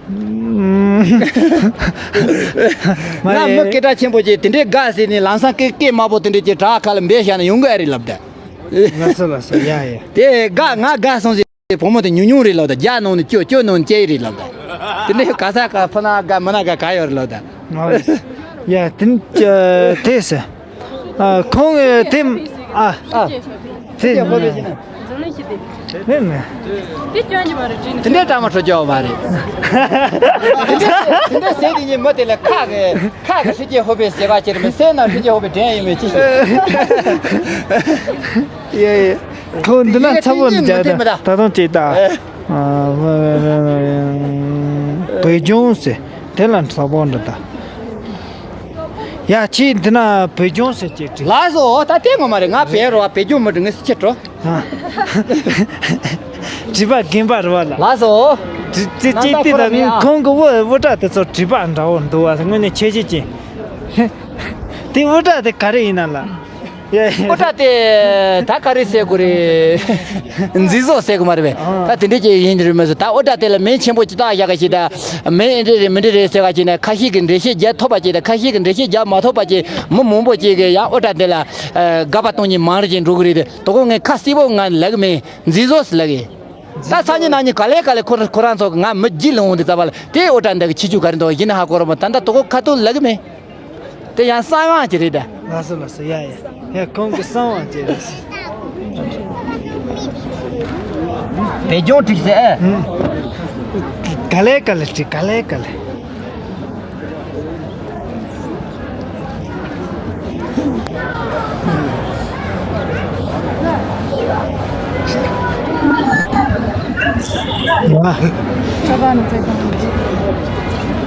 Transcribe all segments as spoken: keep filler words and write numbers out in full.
ང་མི་སྐད་གྲགས་ཆེན་པོ་ཅིག་དེ་འདྲའི་དགའ་ཟེར་ནས་ལམ་སང་སྐད་སྐད་དམའ་པོ་དེ་འདྲ་ཅིག་བྲག་ཁ་ལ་འབེབས་བཞག་ན་ཡོང་གི་ཨེ་རེད་ལབ་ད། ལགས་སོ་ལགས་སོ། ཡ་ཡ། དེ་དགའ་ང་དགའ་སོང་ཟེར་བུ་མོ་དེ་ཉུང་ཉུང་རེད་ལབ་ད། བརྒྱ་ནང་ནས་བཅུ་བཅུ་ནང་ནས་གཅིག་རེད་ལབ་ད། དེ་འདྲའི་ག་ས་ག་ཕུ་ན་དགའ་མི་ན་དགའ་ག་ཡོད་རེད་ལབ་ད། ཡ་དེ་དེ་ཟེར། ཨ། ཁོང་གིས་དེ། ཨ། ཨ། དེ། འཛམ་གླིང་ཞི་བདེ། མེད་མེད། དེ་སྐྱོན་གྱི་མ་རེད་བྲིས་ནས། དེ་འདྲའི་དྲ་མ་འཕྲོ་སྐྱོ་བ་མ་རེད། དེ་འདྲའི་དེ་འདྲའི་ཟེར་དེ་ཉིད་མི་དེ་ལ་ཁག་གི་ཁག་གི་ཧྲི་ཅེ་ཧོ་པེ་ཟེར་བ་ཅིག་རེད་མི་སེར་ན་ཧྲི་ཅེ་ཧོ་པེ་འདྲེན་ཡིན་མེད་ཅི་ཞིག་ཡེ་ཡེ། ཁོང་འདི་ན་ཚ་བོ་འདི་ད་ད་དུང་ཅིག་ད། བོད་ལྗོངས་ཟེར་དེ་ལ་ཚ་བོ་འདི་ད། ཡ་ཁྱེད་འདི་ན་བོད་ལྗོངས་ཟེར་ཅིག་བྲིས། ལགས་སོ། ད་ལྟའི་ངོ་མ་རེད། ང་བལ་རོ་བ་བོད་ལྗོངས་མི་འགྲོ་ངས་ཁྱེད་འགྲོ། བྲིས་པ་རྒན་པ་རེད་བ་ལ། ལགས་སོ། ཅི་ཅི་ཅི་ཏི་ད་ཁོང་གི་དབུ་དབུ་སྐྲ་དེ་ཚོ་བྲིས་པ་འདྲ་བོ་འདུག་བ་དངོས་གནས་ཆེ་ཆེ་ཅིང་། དེ་དབུ་སྐྲ་དེ་ག་རེ་ཡིན་ན་ལ། ཡ་ཡ། དབུ་སྐྲ་དེ་ད་ག་རེ་ཟེར་དགོས་རེད། མཛེས་བཟོ་ཟེར་དགོས་མ་རེད་པས། ད་དེ་འདྲས་ཅིག་ཡིན་རེད་མ་ཟད་ད་དབུ་སྐྲ་དེ་ལ་མིང་ཆེན་པོ་ཅིག་བཏགས་བཞག་ག་ཞིག་ད། མིང་ཨེ་འདྲས་རེད་མི་འདྲས་རེད་ཟེར་ག་ཅིག་ན་ཁ་ཤས་ཀྱིས་འགྲེལ་བཤད་རྒྱག་ཐུབ་པ་ཅིག་དང་ཁ་ཤས་ཀྱིས་འགྲེལ་བཤད་རྒྱག་མ་ཐུབ་པ་ཅིག་མི་མང་པོ་ཅིག་གིས་ཡང་དབུ་སྐྲ་དེ་ལ་དགག་པ་གཏོང་མཁན་མང་རུ་ཅིག་འགྲོ་གི་རེད། དེ་དོ་གོ་ངས་ཁ་གསལ་པོ་ང་ལབ་གི་མེད། མཛེས་བཟོ་ཟེར་ལབ་གི། ད་སང་ཉིན་གནངས་ཉིན་ག་ལེ་ག་ལེ་ཁོ་ཁོ་རང་ཚོ་ང་མི་རྒྱུས་ལ་འོང་དུས་ཙམ་པ་ལ་དེའི་དབུ་སྐྲ་འདི་གི་ཁྱི་ཆུ་ག་རེ་འདུག་ཡིན་ན་ཧ་གོ་རོགས་མ། ད་ལྟ་དོ་གོ་ཁ་ཐུག་ལབ་གི་མེད། དེ་ཡང་གསང་དབང་ཅིག་རེད་ད། ལགས་སོ་ལགས་སོ། ཡ་ཡ། ཡ་ཁོང་གི་གསང་དབང་ཅིག་རེད། བོད་ལྗོངས་བྲིས་ཟེར་ཨེ། ག་ལེ་ག་ལེ་བྲིས་ག་ལེ་ག་ལེ།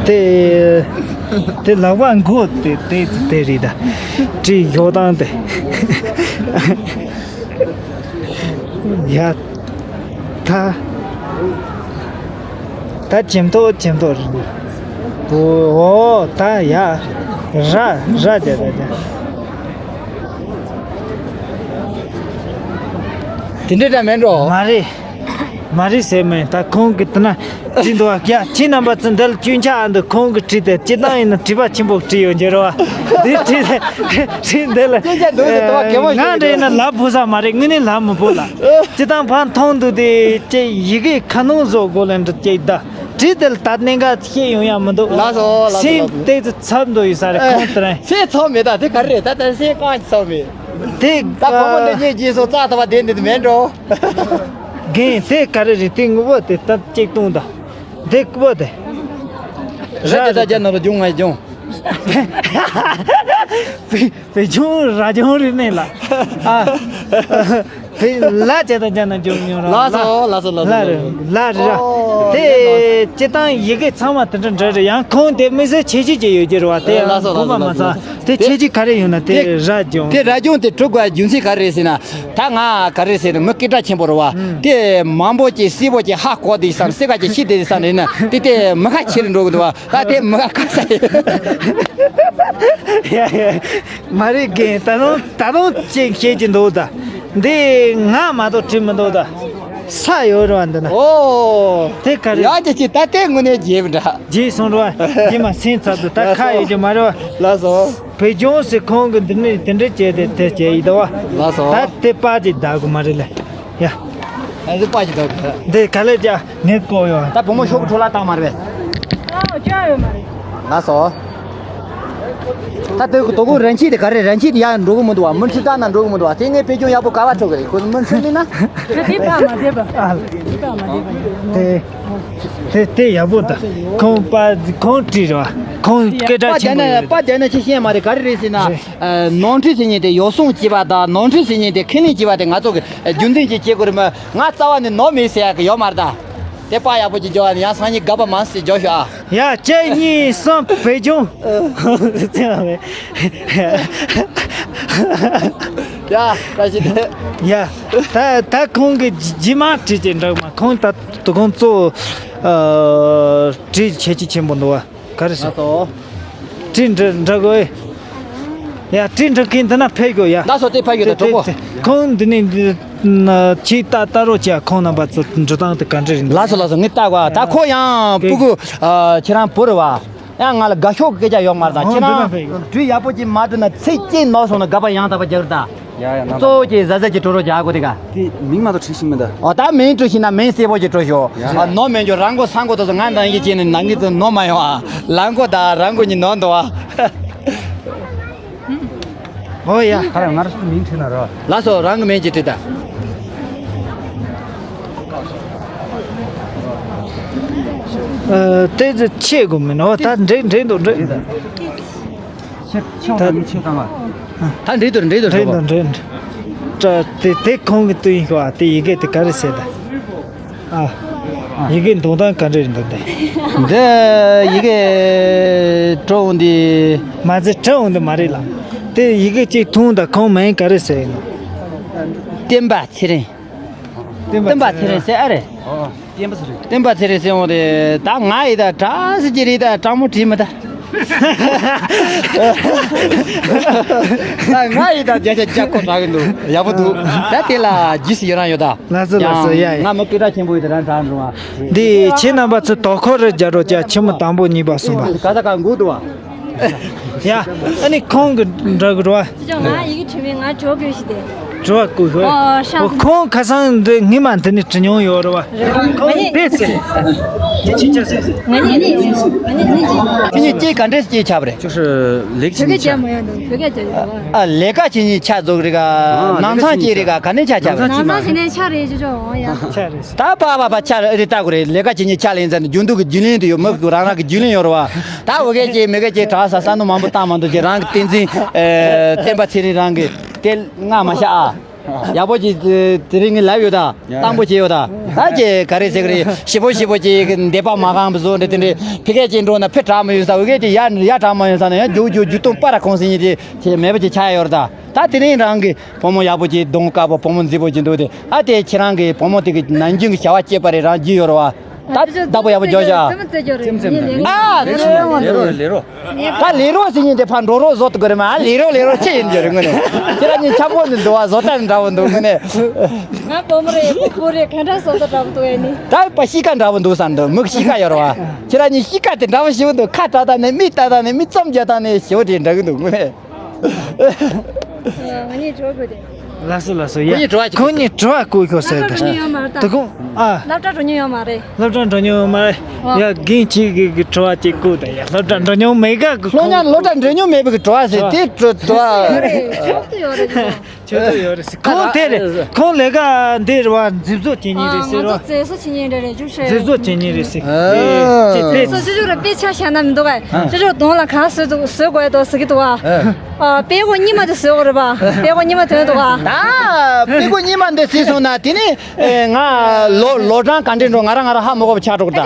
དེ་དེ་ལག་པ་མགོ་དེ་དེ་དེ་རེད་ད། བྲིས་ཡོད་དང་དེ། ཡ། ད། ད་ཇེམ་ཐོག་ཇེམ་ཐོག་རེད། འོ་ད་ཡ། ར་ར་ཇ་ད་ཇ། དེ་འདྲ་འདྲ་མེད་འགྲོ། མ་རེད། མ་རེད་ཟེར་མེད། ད་ཁོང་གི་དེ་ན། བྲིས་འདུག་ཨ། ཡ། ཁྱེད་རྣམ་པ་ཚོ་འདི་ལ་སྐྱོན་ཆ་ཨ་འདུག་ཁོང་གིས་བྲིས་ཏེ་སྤྱིར་བཏང་ཡིན་ན་བྲིས་པ་ཆེན་པོ་བྲིས་ཡོད་འགྱུར་བ། འདི་བྲིས་ཏེ་བྲིས་འདི་ལ། སྐྱོན་ཆ་འདུག་ཟེར་དུ་བ་གད་མོ་ང་ཤོར་འདྲ་ཡིན་ན་ལབ་ཕོད་ས་མ་རེད། དངོས་གནས་ལབ་མི་ཕོད་ལ། སྤྱིར་བཏང་ཕར་མཐོང་འདུག་དེ་ཅེ་ཡི་གེ་ཁ་ནང་བཟོ་དགོས་ལ་འདྲ་ཅེ་ད། བྲིས་དེ་ལ་ད་གནད་འགག་བཤད་ཡོང་ཡ་མི་འདུག་ལགས་སོ་ལགས་སོ་སེམས་ལགས་སོ། ཏོག་ཙམ་འཚབ་འདུག་ཡོད་ས་རེད་ཁོང་དེ་རིང་། སེམས་འཚབ་མེད། ད་དེ་ག་རེ་རེད། ད་ད་སེམས་གང་འཚབ་མེད། དེ་ད་བུ་མོ་འདི་གཉིས་རྗེས་སུ་རྩ་ཐུབ་པ་དེ་འདི་མེད་འགྲོ། རྒན་དེ་ག་རེ་རེད། དེ་ངུ་བོ་དེ་ལྟར་གཅིག་བཏུང་དང་། དེ་ཀུ་བོ་དེ། ར་དེ་ད་རྒྱ་ནོར་ལྗོང་ང་ལྗོང་། བེ་བེ་ཆུང་ར་ཆུང་རེད་ནས་ལ། ཨ། བེ་ལ་ཅེ་ད་རྒྱ་ན་ལྗོང་ཉོ་ར། ལགས་སོ་ལགས་སོ་ལགས་སོ་ལ་རེད་ལ་རེད་ར། ཨོ་དེ་སྤྱི་བཏང་ཡི་གེ་ཚང་མ་དེ་འདྲ་འདྲ་རེད། ཡང་ཁོང་དེ་དམིགས་བསལ་ཁྱད་ཆོས་ཅིག་ཡོད་ཀྱི་རེད་བ། དེ་ཡང་ལགས་སོ་ཁོང་མ་ལགས་སོ་མ་ཚང་། ལགས་སོ། དེ་ཁྱད་ཆོས་ག་རེ་ཡོད་ན་དེ་དེ་ར་ལྗོང་། དེ་ར་ལྗོང་དེ་གྲུབ་དགོས་རྒྱུ་མཚན་ག་རེ་རེད་ཟེར་ན། ད་ང་ག་རེ་ཟེར་ན་མི་སྐད་གྲགས་ཆེན་པོ་རེད་བ། དེ་མང་པོ་ཅིག་གསལ་པོ་ཅིག་ཧ་གོ་བསྡད་བསམ། གསལ་ཁ་ཅིག་ཤེས་བསྡད་བསམ་རེད་ན་དེ་དེ་མི་ཁ་ཆེ་རུ་འགྲོ་གི་འདུག་བ། ད་དེ་མི་ཁ་ཁ་ས་ཡ་ཡ། མ་རེད་རྒན། ད་དུང་ད་དུང་ཅིག་བཤད་ཀྱི་འདུག་ད་འདི་ང་མ་གཏོགས་བྲིས་མི་འདུག་ད་ས་ཡོད་རེད་བ་འདི་ན། ཨོ། དེ་ག་རེད། ཡ་ཅི་ཅི་ད་དེ་དངོས་གནས་རྒྱས་པ་འདྲ། རྗེས་སོང་རོགས། རྗེས་མ་སེམས་ཚབ་ཏུ་ད་ཁ་ཡོད་ཀྱི་མ་རེད་བ། ལགས་སོ། བོད་ལྗོངས་སུ་ཁོང་གི་འདི་ནས་དེ་འདྲ་བྱས་ཏེ་དེ་བྱས་ཡིན་ད་བ། ལགས་སོ། ད་དེ་པར་ཅིག་བདག་གི་མ་རེད་ལ། ཡ། ཨ་ཟི་པར་ཅིག་བདག་གི། འདི་ག་ལེ་ཅག་ངས་བཀོད་ཡོད། ད་བུ་མོ་ཤོག་གུ་འཕྲོ་བརླག་བཏང་མ་རེད་པས། ཨ་ཅག་ཡོད་མ་རེད། ལགས་སོ། ད་དེ་དོ་དགོང་རན་ཆེད་དེ་ག་རེ་རན་ཆེད་དེ་ཡར་འགྲོ་གི་མི་འདུག་བ། མུ་མཐུད་བཏང་ན་འགྲོ་གི་མི་འདུག་བ། དེ་ངས་བེད་སྤྱོད་ཡག་པོ་ག་བ་འཕྲོད་གི་རེད། ཁོ་ཚོ་མུ་མཐུད་ལེན་ན། དེ་དེ་པར་མ་བསྡད་པ། ཨ། དེ་པར་མ་བསྡད་པ། དེ། དེ་དེ་ཡག་པོ་འདུག་ཁོང་པ་ཁོང་བྲིས་རེད་བ། ཁོང་སྐད་གྲགས་པར་ཆེན་པོ་རྒྱག་ན་ཡོད་པར་རེད། རྒྱག་ན་ཅི་ཤེས་མ་རེད། ག་རེ་རེད་ཟེར་ན། རེད། ཨ། ནོར་འཁྲུལ་ཟེར་མཁན་དེ་ཡོ་བསྲང་བྱས་པ་དང་ནོར་འཁྲུལ་ཟེར་མཁན་དེ་ཁས་ལེན་བྱས་པ་དེ་ང་ཚོ་གི་རྒྱུ་མཚན་ཅིག་བྱེད་དགོས་རེད་མོད། ང་རྩ་བ་ནས་ནོར་མེད་ཟེར་ཡག་གི་ཡོད་མ་རེད་ད། དེ་པར་ཡག་པོ་ཅིག་རྒྱོབ་ཨ་ནི་ཡང་སང་ཉིན་དགག་པ་མང་ཙམ་རྒྱོབ་ཤོག་ཨ། ཡ་གཅིག་གཉིས་གསུམ་བེད་སྦྱོང་། ཡ་བཀྲ་ཤིས་བདེ་ལེགས། ཡ་ད་ད་ཁོང་གི་རྗེས་མ་བྲིས་ཏེ་འདྲ་མ། ཁོང་ད་དུ་ཁོང་གཙོ་བོ་བྲིས་ཁྱད་ཆོས་ཆེན་པོ་འདུག་བ། ག་རེ་ཟེར། ལགས་སོ། བྲིས་འདྲ་འདྲ་དགོས། ཡ་བྲིས་འདྲ་མཁན་འདི་ན་ཕེབས་དགོས་ཡ། ལགས་སོ། དེ་ཕེབས་དགོས་ད་གྲོགས་པོ། ཁོང་འདི་ནས་འདི། ཁྱེད་ལྟ་ལྟ་རོགས་བྱས། ཁོང་རྣམ་པ་ཚོ་འགྲོ་སྟངས་དེ་ག་འདྲ་རེད། ལགས་སོ་ལགས་སོ། ངས་ལྟ་གོ། ད་ཁོ་ཡང་སྤུ་གུ་ཁྱེད་རང་བུ་རེད་བ། ཡང་ང་ལ་དགའ་ཤོས་ཀྱི་སྐད་ཆ་ཡོད་མ་རེད། ད་ཁྱེད་རང་འགྲུལ་ཡག་པོ་ཅིག་མ་འགྲོ་ན་ཚེ་སྐྱེལ་ནོར་སོང་ན་དགའ་པ་ཡང་དག་པ་རྒྱག་རེད་ད། ཡ་ཡ། ན་གཙོ་བོ་ཅིག་གཟབ་གཟབ་ཅིག་སྤྲོ་རོགས་བྱ་དགོས་དེ་ག། དེ་མིང་མ་གཏོགས་བྲིས་ཤིག་མིན་ད། ཨོ་ད་མིང་བྲིས་ཤིག་ན་མིང་གསལ་པོ་ཅིག་བྲིས་ཤོག་ཡ། ཨ་ནོར་མེད་རྒྱུ་རང་མགོ་ས་མགོ་དེ་ཚོ་ང་འདང་གི་ཅན་ནི་ནང་གི་དུ་ནོར་མ་ཡོང་ཨ། ལ་མགོ་ད་རང་མགོ་གཉིས་ནོར་འདུག་ཨ། ཨོ་ཡ། ཁ་ར་ང་རང་ཚོ་མིང་བྲིས་ན་རོ། ལགས་སོ། རང་གི་མིང་ཅིག་བྲིས་ད། ཨ་དེ་ཚོ་ཆེ་དགོས་མིན་ནོ། ད་འགྲིག་འགྲིག་འདུག་འགྲིག་ཆེ་ཆེ་བ་མི་ཆེ་བཏང་བ། ད་འགྲིག་འདུག་འགྲིག་འདུག་འགྲིག་འགྲིག་འདུག་འགྲིག་འདུག་ད་དེ་དེ་ཁོང་གི་དུས་ཡིན་ཤོག་ཨ། དེ་ཡི་གེ་དེ་ག་རེ་ཟེར་ད། ཨ། ཡི་གེ་འདོན་སྟངས་ག་འདྲ་རེད་འདུག་འདི། འདི་ཡི་གེ་བྲོ་འོང་འདི། མ་ཟད་བྲོ་འོང་འདི་མ་རེད་ལ། དེ་ཡི་གེ་གཅིག་མཐོང་དང་ཁོང་མིང་ག་རེ་ཟེར་ཡིན་ནོ། བསྟན་པ་ཚེ་རིང་། བསྟན་པ་ཚེ་རིང་ཟེར་ཨ་རེད། ཨོ། བསྟན་པ་ཚེ་རིང་། བསྟན་པ་ཚེ་རིང་ཟེར་འོང་དེ་ད་ང་ཡི་ད་གྲྭ་ཟེར་གྱི་རེད། ད་གྲྭ་མོ་བྲིས་མི་ད། ད་ང་ཡི་ད་བརྒྱ་ཆ་བརྒྱ་ཁོ་དྲག་གི་འདུག་ཡག་པོ་འདུག་ད་དེ་ལ་རྗེས་སུ་ཡི་རང་ཡོད་ད། ལགས་སོ་ལགས་སོ། ཡ་ཡ། ཡང་ང་མི་སྐད་གྲགས་ཆེན་པོ་ཡོད་དེ་རང་དྲག་འགྲོ་བ། འདི་ཁྱེད་རྣམ་པ་ཚོ་དོ་ཁུར་རེ་རྒྱག་རོགས་བྱ། ཆེན་མོ་དང་པོ་གཉིས་པ་གསུམ་པ། ག་ས་ག་འགུག་འདུག་བ། ཡ། ཨ་ནི་ཁོང་གི་འདྲ་གི་རོ། ཅི་ཅང་ང་ཡི་གེ་བྲིས་མིན་ང་བྲོ་དགོས་ཤི་དེ། བྲོ་བ་དགོས་ཤོ། ཨོ་ཤ། ཨོ་ཁོང་ཁ་སང་འདི་ངི་མ་འདི་ནི་བྲི་མྱོང་ཡོད་རོ་བ། རེད་བ། ཁོང་ང་ནི་དེ་ཚེ། དེ་ཅི་ཅི་ཟེར་ཟེར། ང་ནི་ང་ནི་ང་ནི་ང་ནི་ཁྱེད་གཉིས་སྐད་ག་འདྲས་སྐད་ཆགས་པ་རེད། 就是ལེགས་ཆ་ནི་ཆགས། བོད་སྐད་རྒྱག་ཡོད་བ། ཨ་ལས་ཀ་བྱེད་ཉིན་ཆ་རྫོགས་རེད་ག། ཨ་ནང་ཚང་སྐྱེས་རེད་ག། ག་ནས་ཆ་ཆགས་པ་རེད། ནང་ཚང་བྱེད་ནས་ཆ་རེད་ཅོ་ཅོ་འོང་ཡ། ཆ་རེད། ད་པ་པ་པ་ཆ་རེད་ལྟ་དགོས་རེད། ལས་ཀ་བྱེད་ཉིན་ཆ་ལ་ཡིན་ཙང་རྒྱུན་དུ་གི་རྒྱུན་ལེན་དུ་ཡོད། མི་གི་རང་རང་གི་རྒྱུན་ལེན་ཡོད་རེད་བ། ད་འོ་གས་ཀྱི་མི་གས་ཀྱི་གྲྭ་ས་ས་ནུ་མང་པོ་བཏང་མ་འདུག་ཀྱི་རང་གི་བསྟན་འཛིན་ཨེ་བསྟན་པ་ཚེ་རིང་རང་གི་དེ་ང་མ་ཤ་ཨ། ཡག་པོ་ཅིག་དེ་རིང་ངས་ལབ་ཡོད་ད། ཡ། དང་པོ་བྱས་ཡོད་ད། ད་ཀྱི་ག་རེ་ཟེར་གི་རེད། ཞེ་པོ་ཞེ་པོ་ཅིག་འདས་པ་མ་གང་བཟོ་འདྲ་དེ་འདྲ་ཕི་གས་ཀྱི་འགྲོ་ན་ཕི་དྲག་མ་ཡོད་ས། འོ་གས་ཀྱི་ཡ་ཡ་དྲག་མ་ཡོད་ས་ན་ཡང་རྒྱུག་རྒྱུག་རྒྱུག་སྟོང་པ་ར་ཁོང་སེ་ཉིན་དེ་ཁྱེད་མེད་པ་ཅིག་ཆགས་ཡོད་རེད་ད། ད་དེ་རིང་རང་གི་བུ་མོ་ཡག་པོ་ཅིག་གདོང་དཀར་པོ་བུ་མོ་མཛེས་པོ་ཅིག་འདུག་དེ། ཨ་དེ་ཁྱེད་རང་གི་བུ་མོ་དེ་གི་ནམ་རྒྱུན་གྱི་བྱ་བ་སྐྱེས་པ་རེད། རང་རྒྱུས་ཡོད་རེད་བ། ད་ད་བུ་ཡག་པོ་འཇོག་བྱ། ཨ་ལེ་རོ་ལེ་རོ། ད་ལེ་རོ་ཟེར་ཉིན་དེ་ཕར་འགྲོ་རོགས་བཟོ་ཏུ་གི་རེད་མ། ཨ་ལེ་རོ་ལེ་རོ་ཅི་ཡིན་རྒྱུ་རེད་དངོས་གནས། ཁྱེད་རང་གཉིས་ཆགས་པོ་འདི་འདུག་བ། བཟོ་ལྟ་འདྲ་བོ་འདུག་དངོས་གནས། ང་བུ་མོ་རེད། བུ་རེད། ག་འདྲ་བཟོ་ལྟ་འདྲ་བོ་འདུག་ཨེ་ནི། ད་པ་གཤིས་ཀ་འདྲ་བོ་འདུག་བསམ་འདུག་མིག་གཤིས་ཀ་ཡོད་རེད་བ། ཁྱེད་རང་གཉིས་གཤིས་ཀ་དེ་འདྲ་བོ་ཞིག་འདུག་ཁ་གྲག་ད་ནས་མིག་ལྟ་ད་ནས་མིག་བཙུམ་རྒྱག་ད་ནས་ཞེ་པོ་དེ་འདྲ་གི་འདུག་དངོས་གནས། ང་གཉིས་འགྲོ་དགོས་ཏེ། ལགས་སོ་ལགས་སོ། ཡ། ཁོ་གཉིས་བྲོ་བ་ཁོ་གཉིས་བྲོ་བ་བསྐུལ་ཤོག་ཟེར་ད། སློབ་གྲྭ་འགྲོ་མྱོང་ཡོད་མ་རེད། དེ་ཁོང་ཨ། སློབ་གྲྭ་འགྲོ་མྱོང་ཡོད་མ་རེད། སློབ་གྲྭ་འགྲོ་མྱོང་ཡོད་མ་རེད། ཨ། ཡ་རྒན་གཅིག་གི་གི་བྲོ་བ་གཅིག་བསྐུལ་ད། ཡ་སློབ་གྲྭ་འགྲོ་མྱོང་མེད་ག་གི་སློབ་གཉེར་སློབ་གྲྭ་འགྲོ་མྱོང་མེད་པའི་གི་བྲོ་བ་ཟེར་དེ་བྲོ་བྲོ་བ། ཆོག་ཏུ་ཡོད་རེད་ཅི། ཆོག་ཏུ་ཡོད་རེད་ཟེར། ཁོང་དེ་རེད། ཁོང་ལས་ཀ་འདི་རེད་བ། མཛེས་བཟོ་བྱེད་མཁན་རེད་ཟེར་བ། མཛེས་བཟོ་བྱེད་མཁན་རེད་རེད་ཅུ་ཧྲེ། མཛེས་བཟོ་བྱེད་མཁན་རེད་ཟེར། ཨ། ཅེ་ཏེ། སོ་སོ་ཅུ་ར་དཔེ་ཆ་བཞག་ན་མི་འདུག་ག་ཅུ་ཅུ་གདོང་ལ་གང་བཟོས་འདུག་བཟོས་དགོས་འདུག་ཟེར་གི་འདུག་བ། ཨ། པད་གོ་གཉིས་མ་དེ་བཟོས་དགོས་རེད་པ། པད་གོ་གཉིས་མ་དོན་འདུག་ག་ད་པད་གོ་གཉིས་མ་འདི་ཟེར་སོང་ན་དེ་ནི་ང་ལོ་ལོ་གྲངས་ག་འདྲས་འགྲོ་ང་རང་ང་རང་ཧ་མི་གོ་བ་ཆགས་འགྲོ་གི་ད།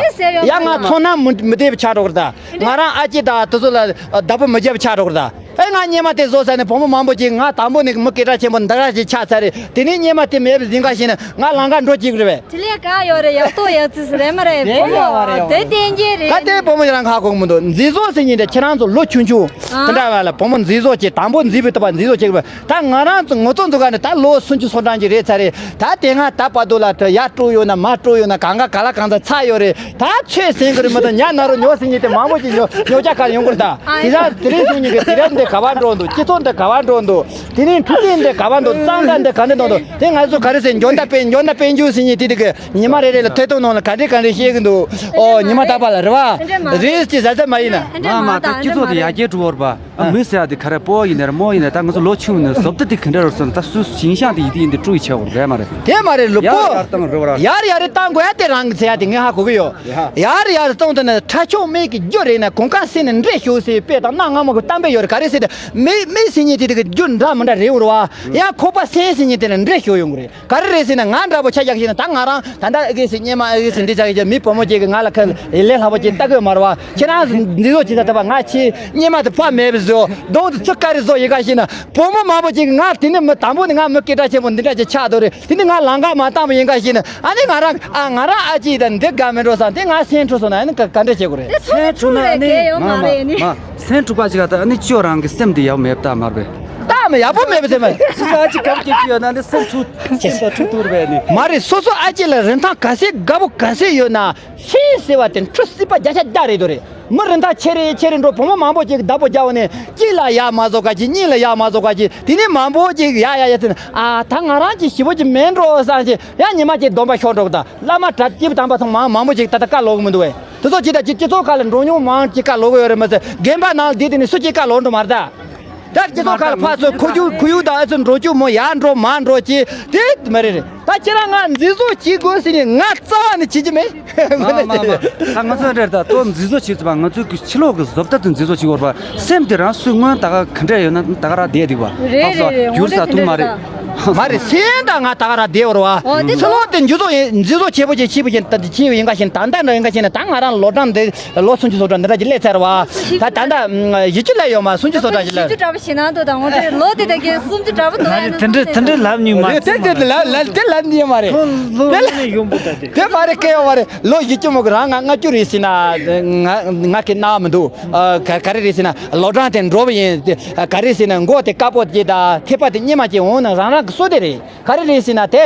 ཡ་ང་ཚོར་སྣང་མི་མི་བདེ་བ་ཆགས་འགྲོ་གི་ད། ང་རང་ཨ་ཅེ་དང་དེ་ཚོ་ལ་བདག་པོ་མི་བརྒྱབ་ཆགས་འགྲོ་གི་ད། ཨེ་ང་སྙེ་མ་དེ་བཟོ་ས་ནས་བུ་མོ་མང་པོ་ཅིག་ང་དང་པོ་ནས་མི་སྐད་གྲགས་ཆེན་པོ་འདི་ར་ཞིག་ཆགས་ཚར་རེད། དེ་ནས་སྙེ་མ་དེ་མེད་པའི་ཟིན་ག་ཞིག་ན་ང་ལང་ཀ་འགྲོ་ཅིག་རེད་པས། དེ་ལས་ག་ཡོད་རེད། ཡག་ཏོ་ཡག་ཙི་སི་རེད་མ་རེད། དེ་བོ་ཡོད་རེད། དེ་བསྟན་རྒྱས་རེད། ད་དེ་བུ་མོ་ཡང་ཁ་གོག་མི་འདུག་མཛེས་བཟོ་ཟེར་ཉིན་དེ་ཁྱེད་རང་ཚོ་ལོ་ཆུང་ཆུང་དེ་འདྲ་བ་ལ་བུ་མོ་མཛེས་བཟོ་ཅིག་དང་པོ་མཛེས་པའི་ཐོག་པ་མཛེས་བཟོ་ཅིག་རེད་པས། ད་ང་རང་ཚོ་ངོ་ཚོ་འཛུགས་ག་ནས་ད་ལོ་སུམ་ཅུ་སོ་གྲངས་ཅིག་རེད་ཚར་རེད། ད་དེ་སྔ་ད་བར་དུ་ལ་ད་ཡར་དཀྲུགས་ཡོད་ན་མར་དཀྲུགས་ཡོད་ན་གང་ག་ག་ལ་གང་ཚ་ཚ་ཡོད་རེད། ད་ཆོས་ཟིན་གི་རེད་མ་གཏོགས་ཉ་ན་རོ་ཉོ་ཟིན་ཉིན་དེ་མང་པོ་ཅིག་ཉོ་ཉོ་ཆ་གར་ཡོང་གི་རེད་ད། དེ་ར་དེ་རིང་སོང་ཉིན་གི་དེ་ར་འདི་ག་བ་འགྲོ་འདུག་སྤྱི་ཚོགས་འདི་ག་བ་འགྲོ་འདུག་དེ་རིང་འཕྲོད་བསྟེན་འདི་ག་བ་འདུག་གཙང་སྦྲ་འདི་ག་འདྲ་འདུག་འདུག་དེ་ང་ཚོ་ག་རེ་ཟེར་འཇོན་ད་པན་འཇོན་ད་པན་ཇུ་ཟིན་ཉིན་དེ་དེ་གི་ཉི་མ་རེ་རེ་ལ་ཐད་གཏོང་ནང་ལ་ག་འདྲས་ག་འདྲས་བཤད་གི་འདུག་ཨོ་ཉི་མ་རྟག་པ་ལ་རེད་བ། རེད་ཅེས་ཟ་ཟ་མ་ཡིན་ན། མ་མ་ད་སྤྱི་ཚོགས་དེ་ཡར་རྒྱས་འགྲོ་བར་པ། ཨ་མི་ཟེར་ཡ་དེ་ག་རེ་པོ་ཡིན་ནའི་ར་མོ་ཡིན་ནའི་ད་ང་ཚོ་ལོ་ཆུང་ནས་བཟོ་ལྟ་དེ་ག་འདྲ་རུ་སོང་ད་སུ་ཞིང་ཤང་དེ་ཡིན་དེ་ཡིན་དེ་ཀྲུའུ་ཡི་ཆེ་བོ་རེད་མ་རེད། དེ་མ་རེད་ལོ་པོ། ཡར་ཡར་བཏང་དགོས་ཡ་དེ་རང་གི་ཚེ་ཡ་དེ་ངས་ཧ་གོ་གི་ཡོད། ཡར་ཡར་བཏང་དེ་ནས་ཁྲ་ཆོག་མེད་ཀྱི་རྒྱུ་རེད་ན་གོང་ཁ་སེ་ནས་འདྲེ་ཤོག་སེ་དཔེ་དང་གནའ་སྔ་མོ་གི་གཏམ་དཔེ་ཡོད་རེད། ག་རེ་སེ་དེ་མེ་མེ་སེ་ཉིན་དེ་དེ་གི་རྒྱུ་འདྲ་མི་འདྲ་རེད་འོར་བ། ཡང་ཁོག་པ་སེ་སེ་ཉིན་དེ་ནས་འདྲེ་ཤོག་ཡོང་གི་རེད། ག་རེ་རེད་ཟེར་ན་ང་འདྲ་པོ་ཆ་བཞག་བཞིན་ན་ད་ང་རང་ད་ལྟ་ཨེ་གེ་སི་སྙེ་མ་ཨེ་གེ་སི་འདི་ཆ་གི་མི་བུ་མོ་ཅིག་གི་ང་ལ་ཁ་ལས་ལྷག་པ་ཅིག་ལྟ་གི་མ་རེད་བ། ཁྱེད་རང་འདི་ཚོ་ཅི་ད་ལྟ་བ་ང་ཆེ་སྙེ་མ་དེ་ཕ་མེད་པའི་བཟོ་གདོང་དུ་ཚུ་དཀར་རེ་བཟོ་ཡི་ག་ཞིག་ན་བུ་མོ་མང་པོ་ཅིག་གི་ང་དེ་ནི་མི་དང་པོ་ནི་ང་མི་སྐད་གྲགས་ཆེན་པོ་འདི་འདྲ་ཅིག་ཆགས་འདུག་རེད། དེ་ནི་ང་ལང་ཀ་མ་བཏང་བ་ཡིན་ག་ཞིག་ན་ཨ་ནི་ང་རང་ཨ་ང་རང་ཨ་ཅེ་ད་འདི་དགའ་མི་འགྲོ་བསམ་དེ་ང་སེམས་འཁྲུག་སོང་ན་ཨ་ནི་ག་ག་འདྲ་བྱེད་དགོས་རེད། སེམས་འཁྲུག་ན་ཨ་ནི་མ་མ་མ། སེམས་འཁྲུག་པ་ཞིག་ལ་ད་ཨ་ནི་ཅོ་རང་གི་སེམས་དེ་ཡག་མེད་པ་མ་རེད། ད་ ཡག་པོ་མེད་པ་དེ་མ་རེད། སོ་སོ་ཨ་ཅེ་ག་པར་སྐྱེས་ཀྱི་ཡོད་ན་ནི་སེམས་ཚུགས་སེམས་དང་ཐུག་ཐུག་རེད་པས་ནི། མ་རེད། སོ་སོ་ཨ་ཅེ་ལ་རིན་ཐང་ག་ཚད་དགའ་པོ་ག་ཚད་ཡོད་ན། ཤེས་ཟེར་བ་དེ་འཁྲུ་སྲིད་པ་བརྒྱ་ཆ་བརྒྱ་རེད་དོ་རེད། མི་རིན་ཐང་ཆེ་རེ་ཆེ་རེ་འགྲོ། བུ་མོ་མང་པོ་ཅིག་བདག་པོ་རྒྱག་ནས་གཅིག་ལ་ཡ་མ་བཟོ་ག་ཅིག་གཉིས་ལ་ཡ་མ་བཟོ་ག་ཅིག་དེ་ནས་མང་པོ་ཅིག་ཡ་ཡ་ཡ་ཟེར་ནས། ཨ་ད་ང་རང་གི་ཞི་བོ་ཅིག་མེད་འགྲོ་བསམ་ཅིག་ཡ་ཉི་མ་ཅིག་སྡོམ་པ་ཤོར་འགྲོ་གི། ད་བླ་མ་གྲྭ་སྐྱེས་བུ་དམ་པ་ཚང་མ་མང་པོ་ཅིག་ད་ལྟ་བཀའ་ལོག་གི་མི་འདུག་བས། དེ་ཚོ་ཅིག་ད་ཅིག་སྤྱི་ཚོགས་ཁག་ལ་འགྲོ་མྱོང་མང་ཅིག་བཀའ་ལོག་གི་ཡོད་རེད་མ་ཟད། དགོན་པ་ནང་བསྡད་དེ་ནས་སུ་ཅིག་བཀའ་ལོག་འགྲོ་མ་རེད་ད། ད་སྤྱི་ཚོགས་ཁག་ལ་ཕར་ཚུར་ཁུ་བྱུག་ཁུ་བྱུག་དང་ཨ་ཚོ་འགྲོ་རྒྱུ་མོ་ཡར་འགྲོ་མར་འགྲོ་ཅིག་དེ་མ་རེད་རེད། ད་ཁྱེད་རང་ང་མཛེས་བཟོ་བྱེད་དགོས་ཟེར་ནས་ང་རྩ་བ་ནས་བྱེད་ཀྱི་མེད། མ་མ་མ། ད་ང་ཚོ་འདྲེར་ད་ལྟོ་མཛེས་བཟོ་བྱེད་ཚུལ་བ། ང་ཚོའི་གི་ཕྱི་ལོགས་གི་བཟོ་ལྟ་དེ་མཛེས་བཟོ་བྱེད་དགོས་པ། སེམས་དེ་རང་སུས་སྔོན་ད་ག་ག་འདྲ་ཡོད་ན་ད་ག་རང་བསྡད་འདུག་བ། རེད་རེད་རེད། འོ་འགྱུར་ས་འདྲ་ཐུབ་མ་དེ་རེད། འདྲ་མ་རེད། སེམས་ད་ང་ད་ག་རང་བསྡད་བར་བ། འོ་དེ་ཕྱི་ཚོ། ལོགས་དེ་འགྱུར་བཟོ་ཡིན། མཛེས་བཟོ་བྱེད་པོ་ཅིག་བྱེད་པོ་ཅིག་ད་དེ་བྱེད་ཡིན་ག་ཞིག་ད་ལྟ་འདྲ་ཡིན་ག་ཞིག་ན་ད་ང་རང་ལོ་གྲངས་འདི་ལོ་སུམ་ཅུ་སོ་གྲངས་འདི་འདྲ་ཅིག་སླེབས་ཚར་བ། ད་ད་ལྟ་ཡི་གེ་ལ་ཡོད་མ། སུམ་ཅུ་སོ་གྲངས་ཅིག་ལ། ཞིབ་ཅུ་འདྲ་པོ་ཞིག་གནང་འདུག་ད་ངོ་སྤྲོད་ལོ་དེ་ད་གའི་སུམ་ཅུ་འདྲ་པོ་འདུག་ཡ་ན། དེ་འདྲ་དེ་འདྲ་ལབ་མྱོང་མ། རེད། དེ་དེ་དེ་ལབ་ལབ་དེ་ལབ་ནི་ཡོད་མ་རེད། ཁོང་ལོ་དེ་ལ་ནས་ཡོང་པོ་ད་དེ། དེ་མ་རེད། སྐལ་བ་མ་རེད། ལོ་བཞི་བཅུ་མོ་གི་རང་ང་ལྔ་བཅུ་རེད་ཟེར་ན། ང་ང་གི་ན་མི་འདུག་ཨ་ག་ག་རེ་རེད་ཟེར་ན་ལོ་གྲངས་དེ་འགྲོ་བ་ཡིན། དེ་ག་རེ་ཟེར་ན་མགོ་དེ་དཀར་པོ་དེ་དང་ཐེ་པ་དེ་སྙེ་མ་ཅིག་འོང་ན་རང་རང་གི་སོ་དེ་རེད། ག་རེ་རེད་ཟེར་ན་དེ་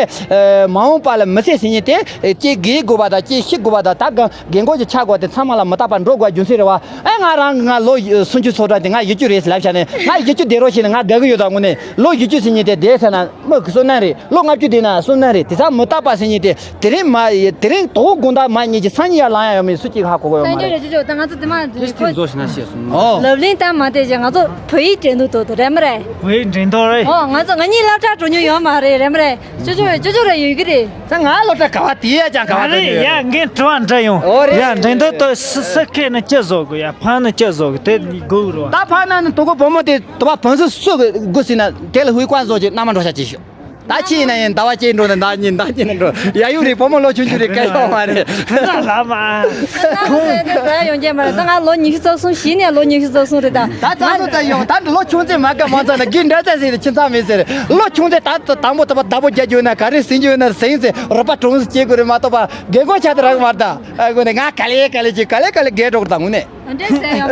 མ་འོངས་པ་ལ་མི་ཚེ་ཟེར་མཁན་དེ་ཅིག་རྒས་དགོས་པ་དང་ཅིག་ཤི་དགོས་པ་དང་ད་ག་རྒན་གོག་ཅིག་ཆགས་དགོས་དེ་ཚང་མ་ལ་མི་རྟག་པ་འགྲོ་དགོས་རྒྱུ་མཚན་རེད་བ། ཨེ་ང་རང་ང་ལོ་སུམ་ཅུ་སོ་གྲངས་དེ་ང་བཞི་བཅུ་རེད་ཟེར་ལབ་བཞག་ནས་ང་བཞི་བཅུ་བསྡད་རོགས་བྱས་ནས་ང་དགའ་གི་ཡོད་ད་དངོས་གནས། ལོ་བཞི་བཅུ་ཟེར་མཁན་དེ་བསྡད་ཟེར་ན་མི་གི་བསོད་ནམས་རེད། ལོ་ལྔ་བཅུ་བསྡད་ན་བསོད་ནམས་རེད། དེ་ཚང་མི་རྟག་པ་ཟེར་མཁན་དེ་དེ་རིང་མ་དེ་རིང་དོ་དགོང་དག་མ་ཉལ་གྱི་སང་ཉིན་ཡར་ལངས་ཡ་ཡོད་མེད་སུ་གཅིག་ཧ་གོ་གི་ཡོད་མ་རེད། ད་ང་ཚོ་དེ་མ་དེ་ཁོ་མཛོ་ཞིག་ན་ཤེས་སོང་། ཨོ། ལབ་གླེང་བཏང་མ་བསྡད་ཅིག་ང་ཚོ་བོད་ཡིག་འགྲན་བསྡུར་དོ་དོ་རེད་མ་རེད། བོད་ཡིག་འགྲན་བསྡུར་རེད། ཨོ་ང་ཚོ་ང་གཉིས་སློབ་གྲྭ་འགྲོ་མྱོང་ཡོད་མ་རེད། རེད་མ་རེད། ཅོ་ཅོ་རེད། ཅོ་ཅོ་རེད་ཡོད་གི་རེད། ད་ང་སློབ་གྲྭ་ག་བ་དེ་ཡ་ཅང་ག་བ་ཨ་རེད་ཡ། ངས་དྲི་བ་འདྲ་ཡོང་། ཨོ་རེད། ཡ་འགྲན་བསྡུར་དོ་སི་སི་ཁེ་ནི་ཅི་བཟོ་དགོས་ཡ། ཕང་ནི་ཅི་བཟོ་དགོས་དེ་དགོས་རོ། ད་ཕང་ན་ནི་དོ་གོ་བུ་མོ་དེ་དོ་བ་བང་སི་སུ་དགོས་ཟེར་ན་དེ་ལ་ཧུའི་ཀོན་བཟོ་ཅིག་མནའ་མ་འགྲོ་ཤ་ཅིག་ཤོག་ད་ཁྱི་ཡིན་ན་ཡིན། ཟླ་བ་གཅིག་འགྲོ་ན་ཟླ་གཉིས། ཟླ་གཉིས་ན་འགྲོ་ཡ་ཡུ་རེད། བུ་མོ་ལོ་ཆུང་ཆུང་རེད། སྐལ་ཡོད་མ་རེད། ད་ལ་མ། ད་ང་ཚོ་ཟེར་དེ་ཟ་ཡོང་རྒྱུ་མ་རེད། ད་ང་ལོ་ཉི་ཤུ་རྩ་གསུམ་གཞི་ནས་ལོ་ཉི་ཤུ་རྩ་གསུམ་རེད་ད། ད་ད་ཚོ་ད་ཡོང་ད་ལོ་ཆུང་ཚེ་མ་དགའ་མ་ཚོ་ན་གི་འདྲ་ཚ་ཟེར་ཁྱིམ་ཚང་མེད་ཟེར། ལོ་ཆུང་ཚེ་ད་ད་དང་པོ་ད་པ་ད་པོ་རྒྱ་རྒྱུ་ན་ག་རེ་ཟིན་རྒྱུ་ན་ཟིན་ཟེར་རོགས་པ་གྲོངས་སུ་སྐྱེ་དགོས་རེད་མ་གཏོགས་པ་རྒན་གོག་ཆགས་དེ་རག་མ་རེད་ད། ཨ་གོ་ནས་ང་ག་ལེ་ག་ལེ་ཅིག་ག་ལེ་ག་ལེ་རྒས་འགྲོ་གི་ད་དངོས་གནས། འདྲེ་ཟེར་ཡོད་